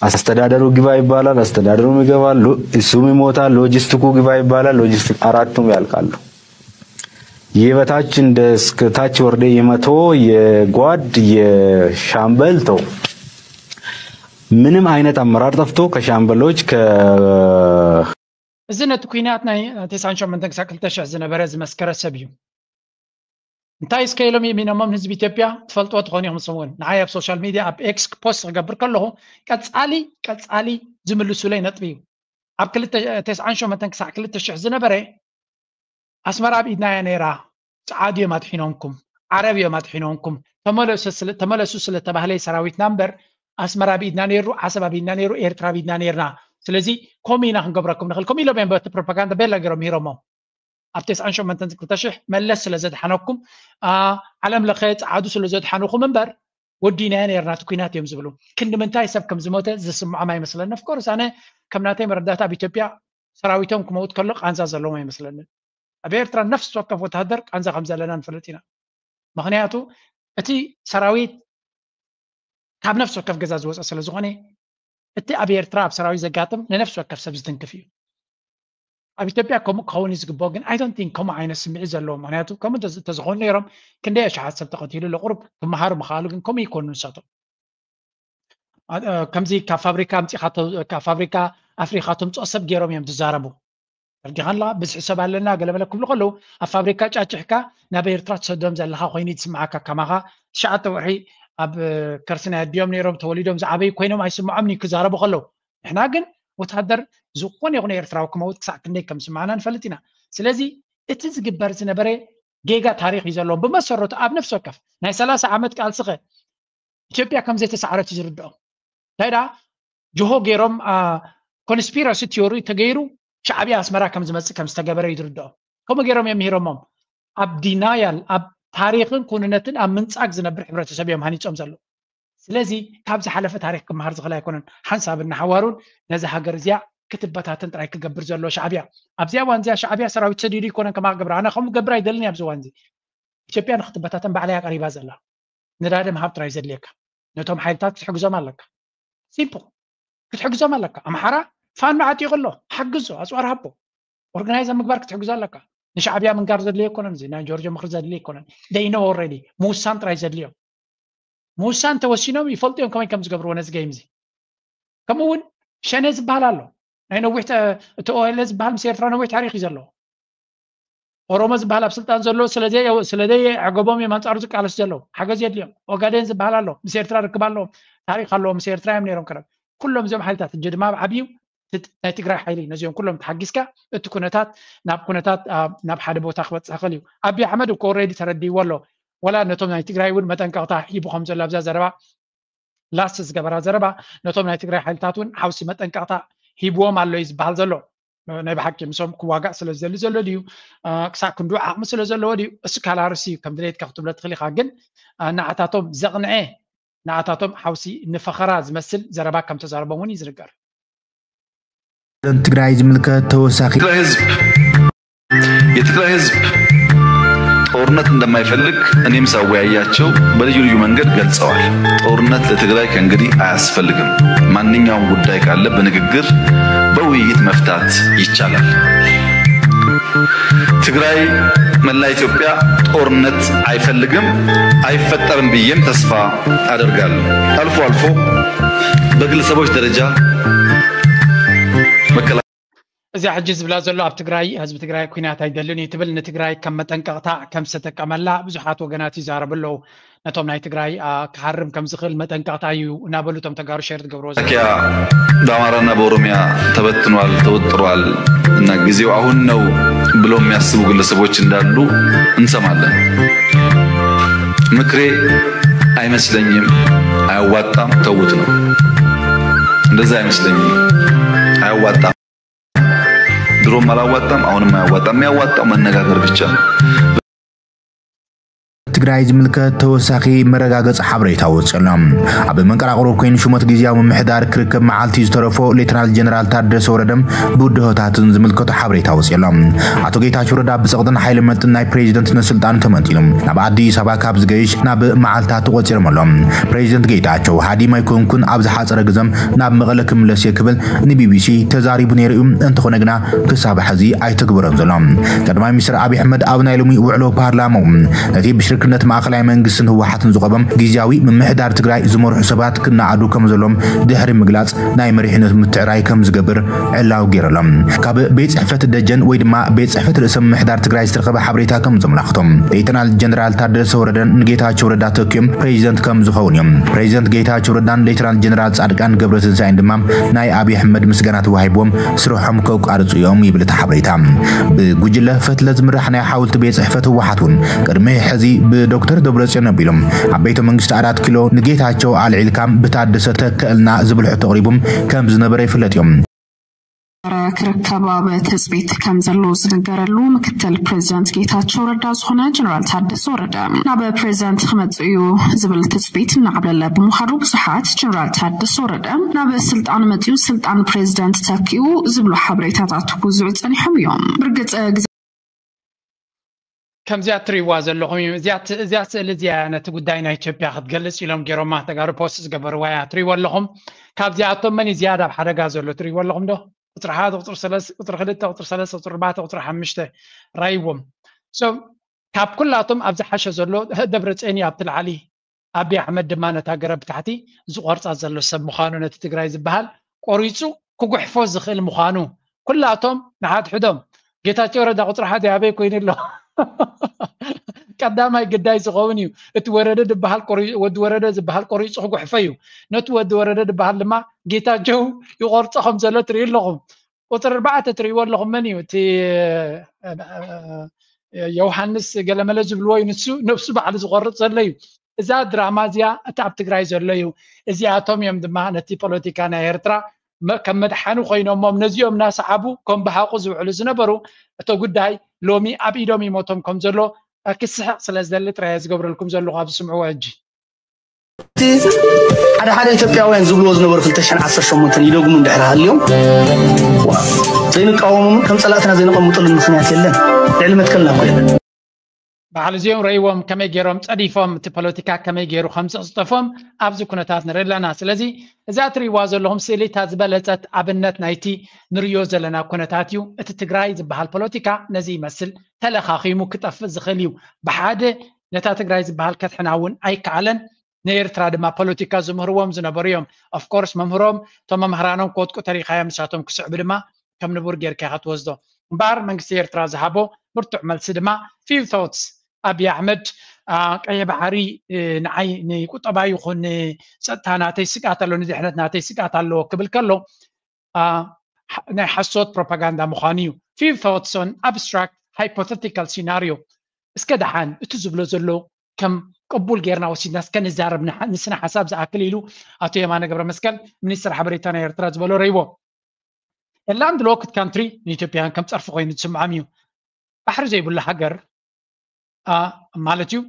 አስተዳደሩ ግባ ይባላል። አስተዳደሩም ይገባል። እሱም ይሞታል። ሎጂስቲኩ ግባ ይባላል። ሎጂስቲክ አራቱም ያልቃሉ። የበታች እንደ እስከ ታች ወርደ የመቶ የጓድ የሻምበል ተው ምንም አይነት አመራር ጠፍቶ ከሻምበሎች ከ እዚ ነቲ ኩናት ናይ ተስዓን ሸሞንተን ክሳብ ክልተ ሽሕ ዝነበረ ዝመስከረ ሰብ እዩ። እንታይ እስከ ኢሎም የሚኖሞም ህዝቢ ኢትዮጵያ ትፈልጥዎ ትኾኑ ኢኹም። ሰውን ንዓይ ኣብ ሶሻል ሚድያ ኣብ ኤክስ ፖስት ክገብር ከለኹ ቀፃሊ ቀፃሊ ዝምልሱለይ ነጥቢ እዩ። ኣብ ክልተ ተስዓን ሸሞንተን ክሳዕ ክልተ ሽሕ ዝነበረ ኣስመራ ኣብ ኢድና እያ ነይራ፣ ፀዓዱ እዮም ኣድሒኖምኩም፣ ዓረብ እዮም ኣድሒኖምኩም፣ ተመለሱ ስለተባህለ ሰራዊትና እምበር ኣስመራ ኣብ ኢድና ነይሩ፣ ዓሰብ ኣብ ኢድና ነይሩ፣ ኤርትራ ኣብ ኢድና ነይርና። ስለዚ ከምኡ ኢና ክንገብረኩም ንኽእል። ከምኡ ኢሎም እዮም በቲ ፕሮፓጋንዳ ቤላ ገይሮም ሂሮሞ ኣብ ተስዓን ሸሞንተን ክልተ ሽሕ መለስ ስለ ዘድሓነኩም ዓለም ለኸ ፀዓዱ ስለ ዘድሓኑኹም እምበር ወዲናዮ ነይርና እቲ ኩናት እዮም ዝብሉ። ክንዲ ምንታይ ሰብ ከም ዝሞተ ዝስምዖም ኣይመስለኒ። ኦፍኮርስ ኣነ ከም ናተይ መረዳእታ ኣብ ኢትዮጵያ ሰራዊቶም ክመውት ከሎ ቃንዛ ዘለዎም ኣይመስለንን። ኣብ ኤርትራ ነፍሲ ወከፍ ወታደር ቃንዛ ከም ዘለና ንፈልጥ ኢና። ምክንያቱ እቲ ሰራዊት ካብ ነፍሲ ወከፍ ገዛ ዝወፀ ስለ ዝኾነ እቲ ኣብ ኤርትራ ኣብ ሰራዊት ዘጋጥም ንነፍሲ ወከፍ ሰብ ዝትንክፍ እዩ። ኣብ ኢትዮጵያ ከምኡ ክኸውን እዩ ዝግብኦ፣ ግን I don't think ከምኡ ዓይነት ስምዒት ዘለዎም። ምክንያቱ ከምኡ እንተዝኾኑ ነይሮም ክንደይ ኣሽሓት ሰብ ተቐቲሉ ኣሎ። ቁሩብ ክመሃሩ ምኽኣሉ፣ ግን ከምኡ ይኮኑ ንሳቶም። ከምዚ ካብ ፋብሪካ ኣምፂኻ ካብ ፋብሪካ ኣፍሪኻ ተምፅኦ ሰብ ገይሮም እዮም ዝዛረቡ። ተረዲኻን ኣለኻ? ብዝሒ ሰብ ኣለና ገለመለ ክብሉ ከለዉ ኣብ ፋብሪካ ጫጭሕካ ናብ ኤርትራ ትሰዶም ዘለኻ ኮይኑ ዝስምዓካ። ከማኻ ትሽዓተ ወርሒ ኣብ ከርሲ ናይ ኣዲኦም ነይሮም ተወሊዶም ዝዓበዩ ኮይኖም ኣይስምዖምን እዩ ክዛረቡ ከለዉ። ንሕና ግን ወታደር ዝኾነ ይኹን ኤርትራዊ ክመውት ክሳዕ ክንደይ ከም ዝስምዓና ንፈልጥ ኢና። ስለዚ እቲ ዝግበር ዝነበረ ጌጋ ታሪኽ እዩ ዘለዎ። ብመሰረቱ ኣብ ነፍሲ ወከፍ ናይ ሰላሳ ዓመት ቃልስኸ ኢትዮጵያ ከም ዘይተሳዕረት እዩ ዝርድኦም። እንታይ ደኣ ጅሆ ገይሮም ኮንስፒረሲ ቲዮሪ ተገይሩ ሻዕብያ ኣስመራ ከም ዝመፅእ ከም ዝተገበረ እዩ ዝርድኦም። ከምኡ ገይሮም እዮም ምሂሮሞም። ኣብ ዲናያል ኣብ ታሪኽን ኩንነትን ኣብ ምንፃግ ዝነብር ሕብረተሰብ እዮም ሃኒፆም ዘለዉ። ስለዚ ካብ ዝሓለፈ ታሪኽ ክመሃር ዝኽእል ኣይኮነን። ሓንሳብን ንሓዋሩን ነዚ ሃገር እዚኣ ክትበታተን ጥራይ ክገብር ዘሎ ሻዕብያ። ኣብዚኣ እዋን እዚኣ ሻዕብያ ሰራዊት ሰዲዱ ኣይኮነን ከማኣ ክገብር። ኣነ ከምኡ ክገብር ኣይደልን እየ ኣብዚ እዋን እዚ። ኢትዮጵያ ንክትበታተን ባዕላ እያ ቀሪባ ዘላ። ነዳዲ ምሃብ ጥራይ ዘድልየካ። ነቶም ሓይልታት ክትሕግዞም ኣለካ። ሲምፕል። ክትሕግዞም ኣለካ። ኣምሓራ ፋኖ ዓጢቑ ኣሎ። ሓግዞ፣ ኣፅዋር ሃቦ። ኦርጋናይዝ ኣብ ምግባር ክትሕግዞ ኣለካ። ንሻዕብያ ምንጋር ዘድልዮ ኣይኮነን እዚ። ናይ ጆርጆ ምኽሪ ዘድልዮ ኣይኮነን። They know already። ምውሳን ጥራይ ዘድልዮም። ምውሳን ተወሲኖም ይፈልጡ እዮም ከመይ ከም ዝገብርዎ ነዚ ገይም እዚ። ከምኡ እውን ሸኔ ዝበሃል ኣሎ። ናይ ነዊሕ እቲ ኦኤልኤ ዝበሃል ምስ ኤርትራ ነዊሕ ታሪኽ እዩ ዘለዎ። ኦሮሞ ዝበሃል ኣብ ስልጣን ዘሎ ስለዘይ ስለዘይ ዕገቦም እዮም ኣንጻሩ ዝቃለሱ ዘለዉ። ሓገዝ የድልዮም። ኦጋዴን ዝበሃል ኣሎ። ምስ ኤርትራ ርክብ ኣለዎም። ታሪኽ ኣለዎም። ምስ ኤርትራ እዮም ነይሮም ቀደም። ኩሎም እዚኦም ሓይልታት ሕጂ ድማ ኣብ ዓብዩ ናይ ትግራይ ሓይሊ ነዚኦም ኩሎም ተሓጊዝካ እቲ ኩነታት ናብ ኩነታት ናብ ሓደ ቦታ ክበፅሕ ይኽእል እዩ። ኣብይ ኣሕመድ እኮ ኦልሬዲ ተረዲእዎ ኣሎ። ወላ ነቶም ናይ ትግራይ እውን መጠንቀቕታ ሂቡ ከም ዘሎ ኣብዛ ዘረባ ላስት ዝገበራ ዘረባ ነቶም ናይ ትግራይ ሓይልታት እውን ሓውሲ መጠንቀቕታ ሂብዎም ኣሎ እዩ ዝበሃል ዘሎ። ናይ ብሓቂ ምሶም ክዋጋእ ስለ ዝደሊ ዘሎ ድዩ ክሳብ ክንዱ ዓቕሚ ስለ ዘለዎ ድዩ እሱ ካላርስ እዩ ከም ድሌትካ ክትብሎ ትኽእል ኢኻ። ግን ንዓታቶም ዘቕንዐ ንዓታቶም ሓውሲ ንፈኸራ ዝመስል ዘረባ ከም ተዛረቦም እውን እዩ ዝንገር። ትግራይ ዝምልከት ተወሳኺ የትግራይ ህዝብ ጦርነት እንደማይፈልግ እኔም ሳወያያቸው በልዩ ልዩ መንገድ ገልጸዋል። ጦርነት ለትግራይ ከእንግዲህ አያስፈልግም። ማንኛውም ጉዳይ ካለ በንግግር በውይይት መፍታት ይቻላል። ትግራይ መላ ኢትዮጵያ ጦርነት አይፈልግም፣ አይፈጠርም ብዬም ተስፋ አደርጋለሁ። አልፎ አልፎ በግለሰቦች ደረጃ መከላ እዚኣ ሕጂ ዝብላ ዘሎ ኣብ ትግራይ ህዝቢ ትግራይ ኩናት ኣይደልን እዩ ትብል፣ ንትግራይ ከም መጠንቀቕታ ከም ዝተጠቀመላ ብዙሓት ወገናት ይዛረቡ ኣለዉ። ነቶም ናይ ትግራይ ክሃርም ከም ዝኽእል መጠንቀቕታ እዩ እናበሉ እቶም ተጋሩ ሸር ትገብርዎ መከላከያ በአማራና በኦሮሚያ ተበትኗል፣ ተወጥሯል እና ጊዜው አሁን ነው ብለው የሚያስቡ ግለሰቦች እንዳሉ እንሰማለን። ምክሬ አይመስለኝም፣ አያዋጣም፣ ተዉት ነው። እንደዛ አይመስለኝም፣ አያዋጣም። ድሮም አላዋጣም፣ አሁንም አያዋጣም። የሚያዋጣው መነጋገር ብቻ ነው። ትግራይ ዝምልከት ተወሳኺ መረጋገፂ ሓበሬታ ወፂኡ ኣሎ። ኣብ መንቀራቕሮ ኮይኑ ሹመት ግዝያዊ ምምሕዳር ክርከብ መዓልቲ ዝተረፎ ሌተናል ጀነራል ታደሰ ወረደ ብውድሆታትን ዝምልከቱ ሓበሬታ ወፂኡ ኣሎ። ኣቶ ጌታቸው ረዳ ብፀቕጥን ሓይሊ መጥን ናይ ፕሬዚደንትነት ስልጣን ተመንጢሉ ናብ ኣዲስ ኣበባ ካብ ዝገይሽ ናብ መዓልታት ተቆፂሮም ኣሎ። ፕሬዚደንት ጌታቸው ሃዲም ኣይኮንኩን ኣብ ዝሓፀረ ግዘ ናብ መቐለ ክምለስ እየ ክብል ንቢቢሲ ተዛሪቡ ነይሩ እዩ። እንተኾነ ግና ክሳብ ሕዚ ኣይተግበረን ዘሎ። ቀዳማይ ሚኒስትር ኣብይ ኣሕመድ ኣብ ናይ ሎሚ ውዕሎ ፓርላማኡ ነቲ ብሽርክነት ማእኸላይ መንግስትን ህወሓትን ዝቆመ ግዝያዊ ምምሕዳር ትግራይ ዝመርሑ ሰባት ክነኣዱ ከም ዘለዎም ድሕሪ ምግላፅ ናይ መሪሕነት ምትዕራይ ከም ዝገብር ዕላዊ ገይሩ ኣሎ። ካብ ቤት ፅሕፈት ደጀን ወይ ድማ ቤት ፅሕፈት ርእሰ ምምሕዳር ትግራይ ዝተረኸበ ሓበሬታ ከም ዘመላኽቶ ሌተናል ጀነራል ታደሰ ወረደን ንጌታቸው ረዳ ተኪኦም ፕሬዚደንት ከም ዝኸውን እዮም። ፕሬዚደንት ጌታቸው ረዳን ሌተናል ጀነራል ፃድቃን ገብረትንሳኤን ድማ ናይ ኣብይ ኣሕመድ ምስጋና ተዋሂብዎም ስርሖም ከቋርፁ እዮም ይብል እቲ ሓበሬታ። ብጉጅለ ፈትለ ዝምራሕ ናይ ሓወልቲ ቤት ፅሕፈት ህወሓት እውን ቅድሚ ሕዚ ብዶክተር ደብረፅዮን ኣቢሎም ኣብ ቤተ መንግስቲ ኣራት ኪሎ ንጌታቸው ኣልዒልካ ብታደሰ ተከእልና ዝብል ሕቶ ኣቕሪቡ ከም ዝነበረ ይፍለጥ እዮም። ክርከብ ኣብ ትፅቢት ከም ዘሎ ዝነገረሉ ምክትል ፕሬዚዳንት ጌታቸው ረዳ ዝኾነ ጀነራል ታደሰ ወረደ ናብ ፕሬዚዳንት ክመፅእ እዩ ዝብል ትፅቢት እናዓብለለ ብምዃኑ ብዙሓት ጀነራል ታደሰ ወረደ ናብ ስልጣን መፅኡ ስልጣን ፕሬዚዳንት ተኪኡ ዝብሉ ሓበሬታታት ክውዝዑ ፀኒሖም እዮም። ብርግፅ ግዜ ከምዚኣ ትሪእዋ ዘለኹም እዩ። እዚኣ ት- እዚኣ ስእሊ እዚኣ ነቲ ጉዳይ ናይ ኢትዮጵያ ክትገልጽ ኢሎም ገይሮማ ተጋሩ ፖስት ዝገበርዋ እያ ትሪእዎ ኣለኹም። ካብዚኣቶም መን እዩ ዝያዳ ኣብ ሓደጋ ዘሎ ትሪእዎ ኣለኹም ዶ? ቁፅሪ ሓደ፣ ቁፅሪ ሰለስተ፣ ቁፅሪ ክልተ፣ ቁፅሪ ሰለስተ፣ ቁፅሪ ኣርባዕተ፣ ቁፅሪ ሓሙሽተ ራይዎም። So ካብ ኩላቶም ኣብ ዝሓሸ ዘሎ ደብረፅዮን እዩ ኣብቲ ላዕሊ። ኣቢ ኣሕመድ ድማ ነታ ገረብ ብታሕቲ ዝቆርፃ ዘሎ ሰብ ምዃኑ ነቲ ትግራይ ዝበሃል ቆሪፁ ክጉሕፎ ዝኽእል ምዃኑ ኩላቶም ንሓድሕዶም ጌታቸው ረዳ ቁፅሪ ሓደ ኣበይ ኮይኑ ኣሎ ቀዳማይ ግዳይ ዝኸውን እዩ። እቲ ወረደ ዝበሃል ቆሪ- ወዲ ወረደ ዝበሃል ቆሪፁ ክጉሕፎ እዩ። ነቲ ወዲ ወረደ ዝበሃል ድማ ጌታቸው ይቆርፆ ከም ዘሎ ትርኢ ኣለኹም። ቁፅሪ ኣርባዕተ ትርእይዎ ኣለኹም መን እዩ? እቲ ዮሃንስ ገለመለ ዝብልዎ እዩ። ንሱ ነብሱ ባዕሉ ዝቆርፅ ዘሎ እዩ። እዛ ድራማ እዚኣ እቲ ኣብ ትግራይ ዘሎ እዩ። እዚኣቶም እዮም ድማ ነቲ ፖለቲካ ናይ ኤርትራ ከም መድሓኒ ኮይኖሞም ነዚኦም እናሰዓቡ ከም ብሃቁ ዝውዕሉ ዝነበሩ። እቲ ጉዳይ ሎሚ ኣብ ኢዶም ይሞቶም ከም ዘሎ ክስሕቕ ስለ ዝደሊ ጥራይ ዝገብረልኩም ዘለኹ ኣብዚ ስምዕዎ ሕጂ። እቲ ሓደ ሓደ ኢትዮጵያውያን ዝብልዎ ዝነበሩ ክልተ ሽሕን ዓሰርተ ሸሞንተን ይደግሙ እንድሕር ሃልዮም ዘይንቃወሞም ከም ጸላእትና ዘይነቐምጠሉ ምኽንያት የለን። ልዕሊ መትከልና እኮ የለን። ባዕሉ እዚኦም ረእይዎም ከመይ ገይሮም ጸዲፎም እቲ ፖለቲካ ከመይ ገይሩ ከም ዘቕዝጠፎም ኣብዚ ኩነታት ንርኢ ኣለና። ስለዚ እዛ ትርእይዋ ዘለኹም ስእሊ እታ ዝበለጸት ኣብነት ናይቲ ንርእዮ ዘለና ኩነታት እዩ። እቲ ትግራይ ዝበሃል ፖለቲካ ነዚ ይመስል። ተለኻኺሙ ክጠፍእ ዝኽእል እዩ። ብሓደ ነታ ትግራይ ዝበሃል ከድሕና እውን ኣይከኣለን። ንኤርትራ ድማ ፖለቲካ ዝምህርዎም ዝነበሩ እዮም። Of course መምህሮም እቶም መምህራኖም ክወድቁ ተሪኻዮም ንሳቶም ክስዕቡ ድማ ከም ንቡር ጌርካ ኢኻ ትወስዶ። እምበኣር መንግስቲ ኤርትራ ዝሃቦ ብርቱዕ መልሲ ድማ few thoughts ኣብይ ኣሕመድ ቀይሕ ባሕሪ ንዓይ ንቁጠባ ይኹን ንፀጥታ ናተይ ስግኣት ኣሎ፣ ንድሕነት ናተይ ስግኣት ኣለዎ ክብል ከሎ ናይ ሓሶት ፕሮፓጋንዳ ምዃኑ እዩ። Few thoughts on abstract hypothetical scenario። እስከ ደሓን እቲ ዝብሎ ዘሎ ከም ቅቡል ጌርና ወሲድና እስከ ንዛረብ ንስነ ሓሳብ ዝኣክል ኢሉ ኣቶ የማነ ገብረ መስቀል ሚኒስትር ሓበሬታ ናይ ኤርትራ ዝበሎ ረይዎ። A landlocked country ንኢትዮጵያን ከም ፀርፊ ኮይኑ ዝስምዖም እዩ። ባሕሪ ዘይብሉ ሃገር ማለት እዩ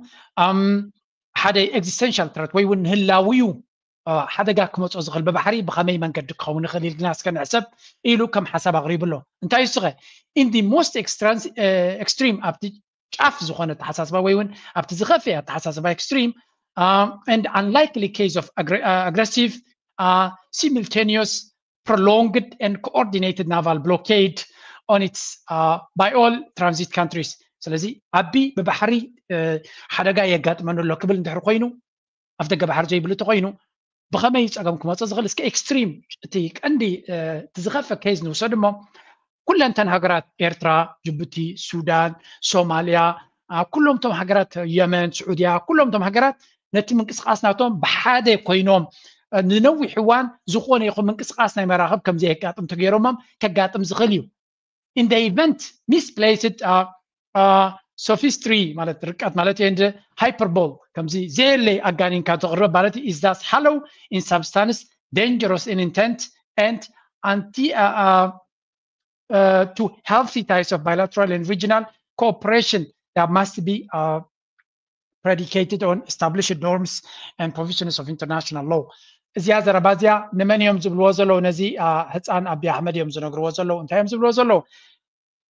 ሓደ existential threat ወይ እውን ንህላዊኡ ሓደጋ ክመፅኦ ዝኽእል ብባሕሪ ብኸመይ መንገዲ ክኸውን ይኽእል ኢልና እስከ ንሕሰብ ኢሉ ከም ሓሳብ ኣቕሪቡ ኣሎ። እንታይ እሱ ኸ? In the most extreme ኣብቲ ጫፍ ዝኾነ ኣተሓሳስባ ወይ እውን ኣብቲ ዝኸፍአ ኣተሓሳስባ extreme and unlikely case of aggressive simultaneous prolonged and coordinated naval blockade on its by all transit countries። ስለዚ ኣቢ ብባሕሪ ሓደጋ የጋጥመኒ ኣሎ ክብል እንድሕር ኮይኑ ኣፍ ደገ ባሕሪ ዘይብሉ ተኮይኑ ብኸመይ እዩ ጸገም ክመጽእ ዝኽእል? እስከ ኤክስትሪም፣ እቲ ቀንዲ እቲ ዝኸፈ ኬዝ ንውሰድ እሞ፣ ኩለንተን ሃገራት ኤርትራ፣ ጅቡቲ፣ ሱዳን፣ ሶማልያ፣ ኩሎም ቶም ሃገራት፣ የመን፣ ስዑድያ፣ ኩሎም ቶም ሃገራት ነቲ ምንቅስቃስ ናቶም ብሓደ ኮይኖም ንነዊሕ እዋን ዝኾነ ይኹን ምንቅስቃስ ናይ መራኽብ ከም ዘየጋጥም ተገይሮሞም ከጋጥም ዝኽእል እዩ። In the event misplaced sophistry ማለት ርቀት ማለት እንደ ሃይፐርቦል ከምዚ ዘየለይ ኣጋኒንካ ተቕርብ ማለት is thus hollow in substance, dangerous in intent and anti uh, uh, to healthy ties of bilateral and regional cooperation that must be uh, predicated on established norms and provisions of international law. እዚኣ ዘረባ እዚኣ ንመን እዮም ዝብልዎ ዘለዉ? ነዚ ህፃን ኣቢ ኣሕመድ እዮም ዝነግርዎ ዘለዉ። እንታይ እዮም ዝብልዎ ዘለዉ?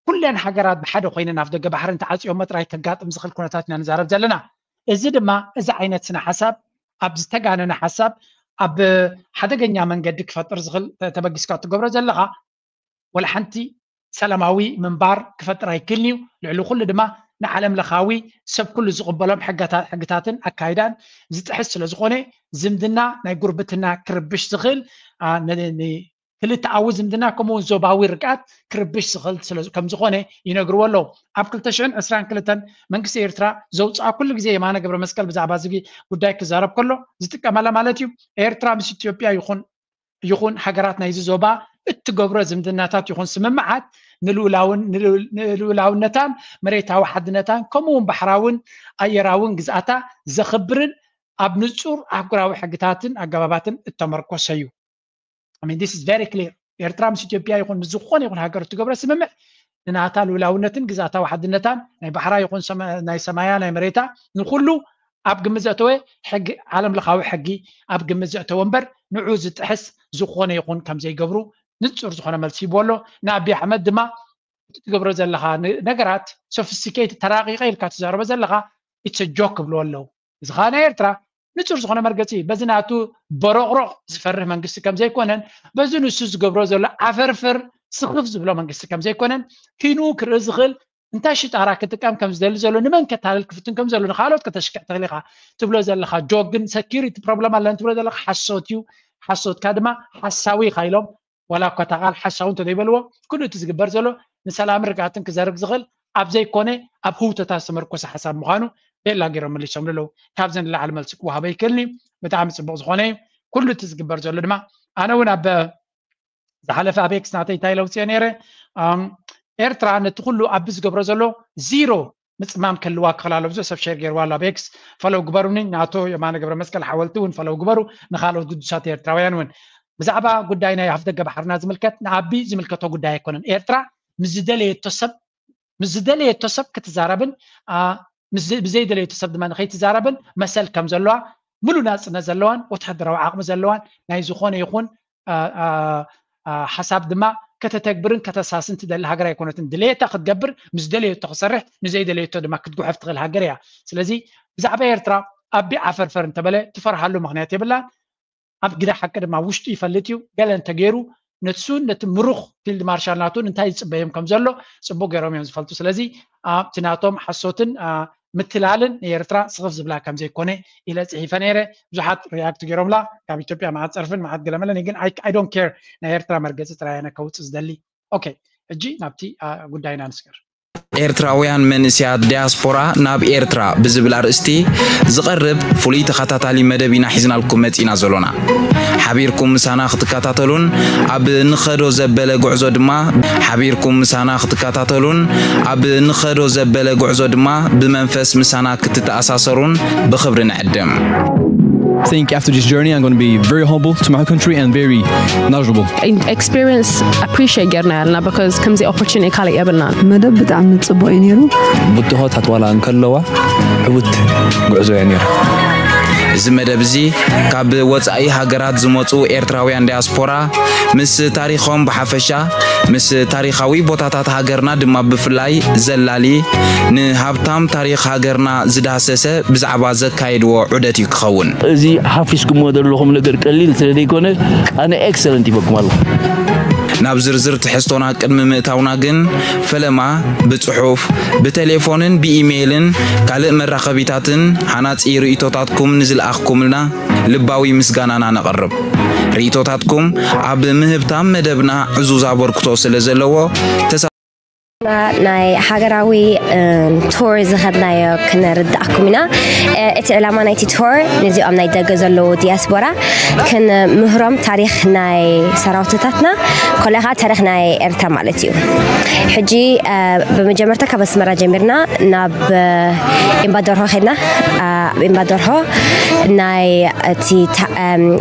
ኩለን ሃገራት ብሓደ ኮይነን ኣብ ደገ ባሕሪ እንተዓፅዮሞ ጥራይ ከጋጥም ዝኽእል ኩነታት ኢና ንዛረብ ዘለና። እዚ ድማ እዚ ዓይነት ስነ ሓሳብ ኣብ ዝተጋነነ ሓሳብ ኣብ ሓደገኛ መንገዲ ክፈጥር ዝኽእል ተበጊስካ ትገብሮ ዘለኻ ወላ ሓንቲ ሰላማዊ ምንባር ክፈጥር ኣይክእልን እዩ። ልዕሊ ኩሉ ድማ ንዓለም ለኻዊ ሰብ ኩሉ ዝቕበሎም ሕግታትን ኣካይዳን ዝጥሕስ ስለ ዝኾነ ዝምድና ናይ ጉርብትና ክርብሽ ዝኽእል ክልተኣዊ ዝምድና ከምኡውን ዞባዊ ርግኣት ክርብሽ ዝኽእል ከም ዝኾነ ይነግርዎ ኣለዉ። ኣብ ክልተ ሽሕን ዕስራን ክልተን መንግስቲ ኤርትራ ዘውፅኣ ኩሉ ግዜ የማነ ገብረ መስቀል ብዛዕባ እዚ ጉዳይ ክዛረብ ከሎ ዝጥቀመላ ማለት እዩ። ኤርትራ ምስ ኢትዮጵያ ይኹን ይኹን ሃገራት ናይዚ ዞባ እትገብሮ ዝምድናታት ይኹን ስምምዓት ንልኡላውነታን መሬታዊ ሓድነታን ከምኡውን ባሕራውን ኣየራውን ግዝኣታ ዘኽብርን ኣብ ንጹር ኣህጉራዊ ሕግታትን ኣገባባትን እተመርኮሰ እዩ። This is very clear። ኤርትራ ምስ ኢትዮጵያ ይኹን ምስ ዝኾነ ይኹን ሃገር እትገብሮ ስምምዕ ንናታ ልኡላውነትን ግዝኣታዊ ሓድነታን ናይ ባሕራ ይኹን ናይ ሰማያ ናይ መሬታ ንኩሉ ኣብ ግምት ዘእተወ ሕጊ ዓለም ለኻዊ ሕጊ ኣብ ግምት ዘእተወ እምበር ንዑ ዝጥሕስ ዝኾነ ይኹን ከም ዘይገብሩ ንጹር ዝኾነ መልሲ ይብዎ ኣሎ። ንኣቢ ኣሕመድ ድማ እቲ ትገብሮ ዘለኻ ነገራት ሶፊስቲኬት ተራቂቐ ኢልካ ትዛረቦ ዘለኻ ኢትስ ጆክ ክብልዎ ኣለዉ። እዚ ኸዓ ናይ ኤርትራ ንጹር ዝኾነ መርገጺ በዚ ናቱ በሮቕሮቕ ዝፈርህ መንግስቲ ከም ዘይኮነን በዚ ንሱ ዝገብሮ ዘሎ ዓፈርፍር ስኽፍ ዝብሎ መንግስቲ ከም ዘይኮነን ኪንኡ ክርኢ ዝኽእል እንታይ ሽጣራ ክጥቀም ከም ዝደሊ ዘሎ ንመን ከታልል ክፍትን ከም ዘሎ ንካልኦት ከተሽክዕ ትኽእል ኢኻ ትብሎ ዘለኻ ጆክ ግን ሰኪሪቲ ፕሮብለም ኣለኒ ትብሎ ዘለኻ ሓሶት እዩ። ሓሶትካ ድማ ሓሳዊ ኢኻ ኢሎም ዋላ እኳ እታ ቃል ሓሳዊ እንተዘይበልዎ ኩሉ እቲ ዝግበር ዘሎ ንሰላምን ርግኣትን ክዘርግ ዝኽእል ኣብ ዘይኮነ ኣብ ህውተታት ዝተመርኮሰ ሓሳብ ምዃኑ ቤላ ገይሮም መሊሶም ኣለዉ። ካብዚ ንላዕሊ መልሲ ክወሃቦ ይክእልኒ። ብጣዕሚ ፅቡቅ ዝኾነ እዩ ኩሉ እቲ ዝግበር ዘሎ ድማ ኣነ እውን ኣብ ዝሓለፈ ኣብ ኤክስ ናተይ እንታይ ለውፅዮ ነይረ። ኤርትራ ነቲ ኩሉ ኣብ ዝገብሮ ዘሎ ዚሮ ምፅማም ክህልዋ ክኽእል ኣሎ። ብዙሕ ሰብ ሸር ገይርዋ ኣሎ ኣብ ኤክስ። ፈለው ግበሩኒ። ናቶ የማነ ገብረ መስቀል ሓወልቲ እውን ፈለው ግበሩ። ንካልኦት ግዱሳት ኤርትራውያን እውን ብዛዕባ ጉዳይ ናይ ኣፍደገ ባሕርና ዝምልከት ንኣቢ ዝምልከቶ ጉዳይ ኣይኮነን። ኤርትራ ምስ ዝደለየቶ ሰብ ምስ ዝደለየቶ ሰብ ክትዛረብን ብዘይደለየቶ ሰብ ድማ ንከይትዛረብን መሰል ከም ዘለዋ ምሉእ ናፅነት ዘለዋን ወታደራዊ ዓቕሚ ዘለዋን ናይ ዝኾነ ይኹን ሓሳብ ድማ ከተተግብርን ከተሳስን ትደሊ ሃገር ኣይኮነትን። ድሌታ ክትገብር ምስ ደለየቶ ክሰርሕ ንዘይደለየቶ ድማ ክትጉሐፍ ትኽእል ሃገር እያ። ስለዚ ብዛዕባ ኤርትራ ኣቢ ዓፈርፈር እንተበለ ትፈርሃሉ ምኽንያት የብላን። ኣብ ግዳ ሓቂ ድማ ውሽጡ ይፈልጥ እዩ። ገለ እንተገይሩ ነሱን ነቲ ምሩኽ ፊልድ ማርሻል ናቱን እንታይ ዝፅበዮም ከም ዘሎ ፅቡቅ ገይሮም እዮም ዝፈልጡ። ስለዚ ኣብቲ ናቶም ሓሶትን ምትላልን ንኤርትራ ስኽፍ ዝብላ ከም ዘይኮነ ኢለ ፅሒፈ ነይረ። ብዙሓት ሪያክት ገይሮምላ ካብ ኢትዮጵያ መዓት ፀርፍን መዓት ገለመለን ግን I don't care ናይ ኤርትራ መርገፂ ጥራይ ኣነ ከውፅእ ዝደሊ። ኦኬ ሕጂ ናብቲ ጉዳይና ንስገር። ኤርትራውያን መንእሰያት ዲያስፖራ ናብ ኤርትራ ብዝብል ኣርእስቲ ዝቐርብ ፍሉይ ተኸታታሊ መደብ ኢና ሒዝናልኩም መጺና ዘሎና። ሓቢርኩም ምሳና ክትከታተሉን ኣብ ንኸዶ ዘበለ ጉዕዞ ድማ ሓቢርኩም ምሳና ክትከታተሉን ኣብ ንኸዶ ዘበለ ጉዕዞ ድማ ብመንፈስ ምሳና ክትተኣሳሰሩን ብኽብሪ ንዕድም። I think after this journey, I'm going to be very humble to my country and very knowledgeable. Experience appreciate ጌርና ያልና because ከምዚ opportunity ካልእ የብልናን። መደብ ብጣዕሚ ጽቡቅ እዩ ነይሩ። ብድሆታት ዋላ እንከለዋ ዕውት ጉዕዞ እያ ነይራ። እዚ መደብ እዚ ካብ ወጻኢ ሃገራት ዝመጹ ኤርትራውያን ዲያስፖራ ምስ ታሪኾም ብሓፈሻ ምስ ታሪኻዊ ቦታታት ሃገርና ድማ ብፍላይ ዘላሊ ንሃብታም ታሪኽ ሃገርና ዝዳሰሰ ብዛዕባ ዘካየድዎ ዑደት እዩ ክኸውን። እዚ ሓፊስኩሞ ዘለኹም ነገር ቀሊል ስለ ዘይኮነ ኣነ ኤክሰለንት ይበኩም ኣለኹ። ናብ ዝርዝር ትሕዝቶና ቅድሚ ምእታውና ግን ፈለማ ብጽሑፍ ብቴሌፎንን ብኢሜይልን ካልእ መራኸቢታትን ሃናጺ ርእይቶታትኩም ንዝለኣኽኩምልና ልባዊ ምስጋናና ነቕርብ። ርእይቶታትኩም ኣብ ምህብታም መደብና ዕዙዝ ኣበርክቶ ስለ ዘለዎ፣ ተሳ- ናይ ሃገራዊ ቱር ዝኸድናዮ ክነርድኣኩም ኢና። እቲ ዕላማ ናይቲ ቱር ነዚኦም ናይ ደገ ዘለዉ ዲያስፖራ ክንምህሮም ታሪኽ ናይ ሰራውትታትና፣ ኮለኻ ታሪኽ ናይ ኤርትራ ማለት እዩ። ሕጂ ብመጀመርታ ካብ ኣስመራ ጀሚርና ናብ ኤምባደርሆ ኸድና። ኣብ ኤምባደርሆ ናይ እቲ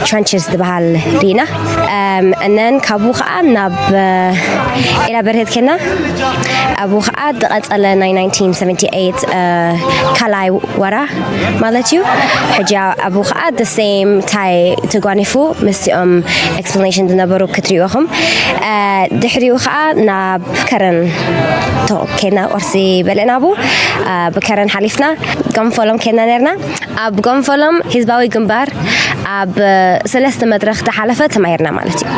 ትራንችስ ዝበሃል ርኢና። እነን ካብኡ ከዓ ናብ ኤላ በርሄት ኬና። ኣብኡ ከዓ ዝቐፀለ ናይ ናይንቲን ሰቨንቲ ኤይት ካልኣይ ወራ ማለት እዩ። ሕጂ ኣብኡ ከዓ the same ታይ ተጓኒፉ ምስኦም ኤክስፕላኔሽን ዝነበሩ ክትሪእኹም። ድሕሪኡ ከዓ ናብ ከረን ኬና ቁርሲ በለና። ኣብኡ ብከረን ሓሊፍና ገንፎሎም ኬና ነርና። ኣብ ጎንፎሎም ህዝባዊ ግንባር ኣብ ሰለስተ መድረኽ ዝሓለፈ ተማሂርና ማለት እዩ።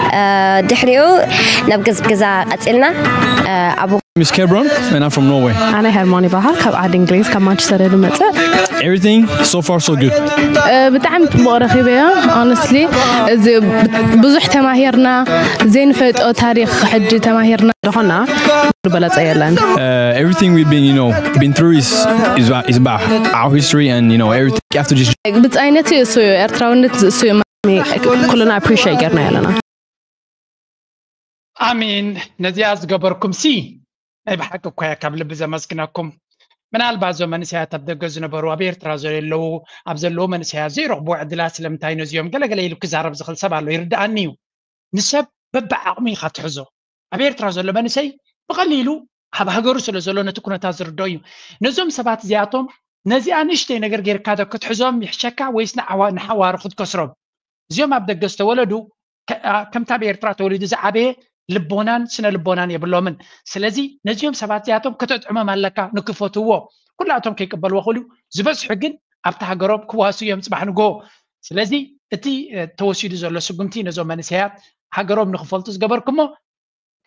ድሕሪኡ ናብ ገዛ ቀፂልና። ኣብ Miss Kebron, and I'm from Norway. ኣነ ሄርሞን ይበሃል፣ ካብ ዓዲ እንግሊዝ ካብ ማንቸስተር እየ ዝመፅእ። Everything so far so good. ብጣዕሚ ፅቡቕ ረኺበዮ። Honestly እዚ ብዙሕ ተማሂርና፣ ዘይንፈልጦ ታሪኽ ሕጂ ተማሂርና። ዝኾና ዝበለፀ የለን። Everything we've been, you know, been through is is is about our history and, you know, everything. You have to just ብጻይነት እሱ እዩ፣ ኤርትራውነት እሱ እዩ። ኩልና ኣፕሪሽት ጌርና ያለና። ኣሚን። ነዚኣ ዝገበርኩም ሲ ናይ ብሓቂ እኳ እያ ካብ ልቢ ዘመስግነኩም። ምናልባት እዞም መንእሰያት ኣብ ደገ ዝነበሩ ኣብ ኤርትራ ዘለዉ ኣብ ዘለዉ መንእሰያት ዘይረኽብዎ ዕድላት ስለምንታይ ነዚኦም ገለገለ ኢሉ ክዛረብ ዝኽእል ሰብ ኣሎ፣ ይርድኣኒ እዩ። ንሰብ በብዓቕሙ ኢኻ ትሕዞ። ኣብ ኤርትራ ዘሎ መንእሰይ ብቐሊሉ ኣብ ሃገሩ ስለ ዘሎ ነቲ ኩነታት ዝርድኦ እዩ። ነዞም ሰባት እዚኣቶም ነዚኣ ንእሽተይ ነገር ጌርካ ዶ ክትሕዞም ይሕሸካ ወይስ ንሓዋሩ ክትከስሮም? እዚኦም ኣብ ደገ ዝተወለዱ ከምቲ ኣብ ኤርትራ ተወሊዱ ዝዓበየ ልቦናን ስነ ልቦናን የብሎምን። ስለዚ ነዚኦም ሰባት እዚኣቶም ከተጥዕሞም ኣለካ፣ ንክፈትዎ። ኩላቶም ከይቅበልዎ ክእሉ ዝበዝሑ ግን ኣብቲ ሃገሮም ክዋሱ እዮም ጽባሕ ንግሆ። ስለዚ እቲ ተወሲዱ ዘሎ ስጉምቲ ነዞም መንእሰያት ሃገሮም ንክፈልጡ ዝገበርኩሞ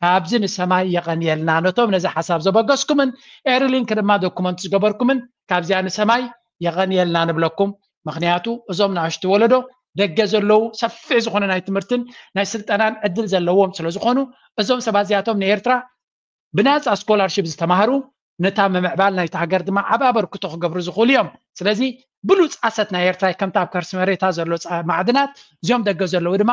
ካብዚ ንሰማይ የቐንየልና። ነቶም ነዚ ሓሳብ ዘበገስኩምን ኤርሊንክ ድማ ዶኩመንት ዝገበርኩምን ካብዚኣ ንሰማይ የቐንየልና ንብለኩም። ምኽንያቱ እዞም ንኣሽቱ ወለዶ ደገ ዘለዉ ሰፊሕ ዝኾነ ናይ ትምህርትን ናይ ስልጠናን ዕድል ዘለዎም ስለ ዝኾኑ እዞም ሰባት እዚኣቶም ንኤርትራ ብናፃ ስኮላርሽፕ ዝተማህሩ ነታ ምምዕባል ናይቲ ሃገር ድማ ዓብ ኣበርክቶ ክገብሩ ዝኽእሉ እዮም። ስለዚ ብሉፅ ኣሰት ናይ ኤርትራ ከምቲ ኣብ ከርሲ መሬታ ዘሎ ማዕድናት እዚኦም ደገ ዘለዉ ድማ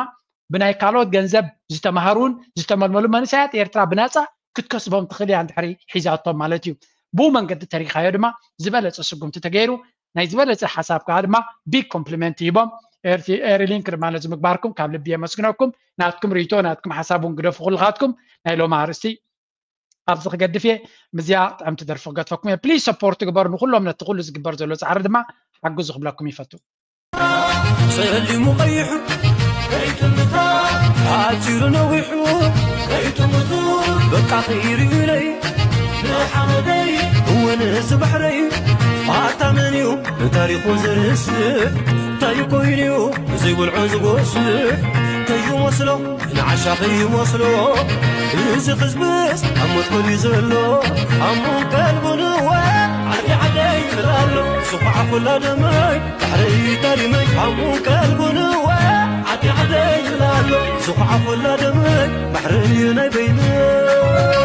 ብናይ ካልኦት ገንዘብ ዝተማሃሩን ዝተመልመሉ መንእሰያት ኤርትራ ብናፃ ክትከስቦም ትኽእል እያ እንድሕሪ ሒዛቶም ማለት እዩ። ብኡ መንገዲ ተሪኻዮ ድማ ዝበለፀ ስጉምቲ ተገይሩ ናይ ዝበለፀ ሓሳብ ከዓ ድማ ቢግ ኮምፕሊመንት ሂቦም ኤርሊንክ ድማ ነዚ ምግባርኩም ካብ ልቢ የመስግነኩም። ናትኩም ርእይቶ ናትኩም ሓሳብ እውን ግደፉ። ኩልኻትኩም ናይ ሎማ ኣርእስቲ ኣብዚ ክገድፍ እየ። ምዚኣ ጥዕምቲ ደርፊ ክገድፈኩም እየ። ፕሊዝ ሰፖርት ግበሩ ንኩሎም ነቲ ኩሉ ዝግበር ዘሎ ፃዕሪ ድማ ሓግዙ ክብለኩም ይፈቱ። ጸሊሙ ቀይሑ ከይትምታ ሓጺሩ ነዊሑ ከይትምቱ በቃ ከይርዩለይ ንሓመደይ እውን እዚ ባሕረይ ኣታ መን እዩ ንታሪኹ ዝርስዕ እንታይ ኮይኑ እዩ ዘይብልዑ ዝጎስዕ ከይመስሎ ንዓሻ ከይመስሎ እዚ ክዝብስ ኣብ ሞት ኮልዩ ዘሎ ኣሙን ቀልቡ ንወ ዓዲ ዓደይ ይብል ኣሎ ዝኹዓ ኩላ ደመይ ባሕረይ ታሪመይ ኣሙን ቀልቡ ንወ ዓዲ ዓደይ ይብል ኣሎ ዝኹዓ ኩላ ደመይ ባሕረይ ናይ በይነይ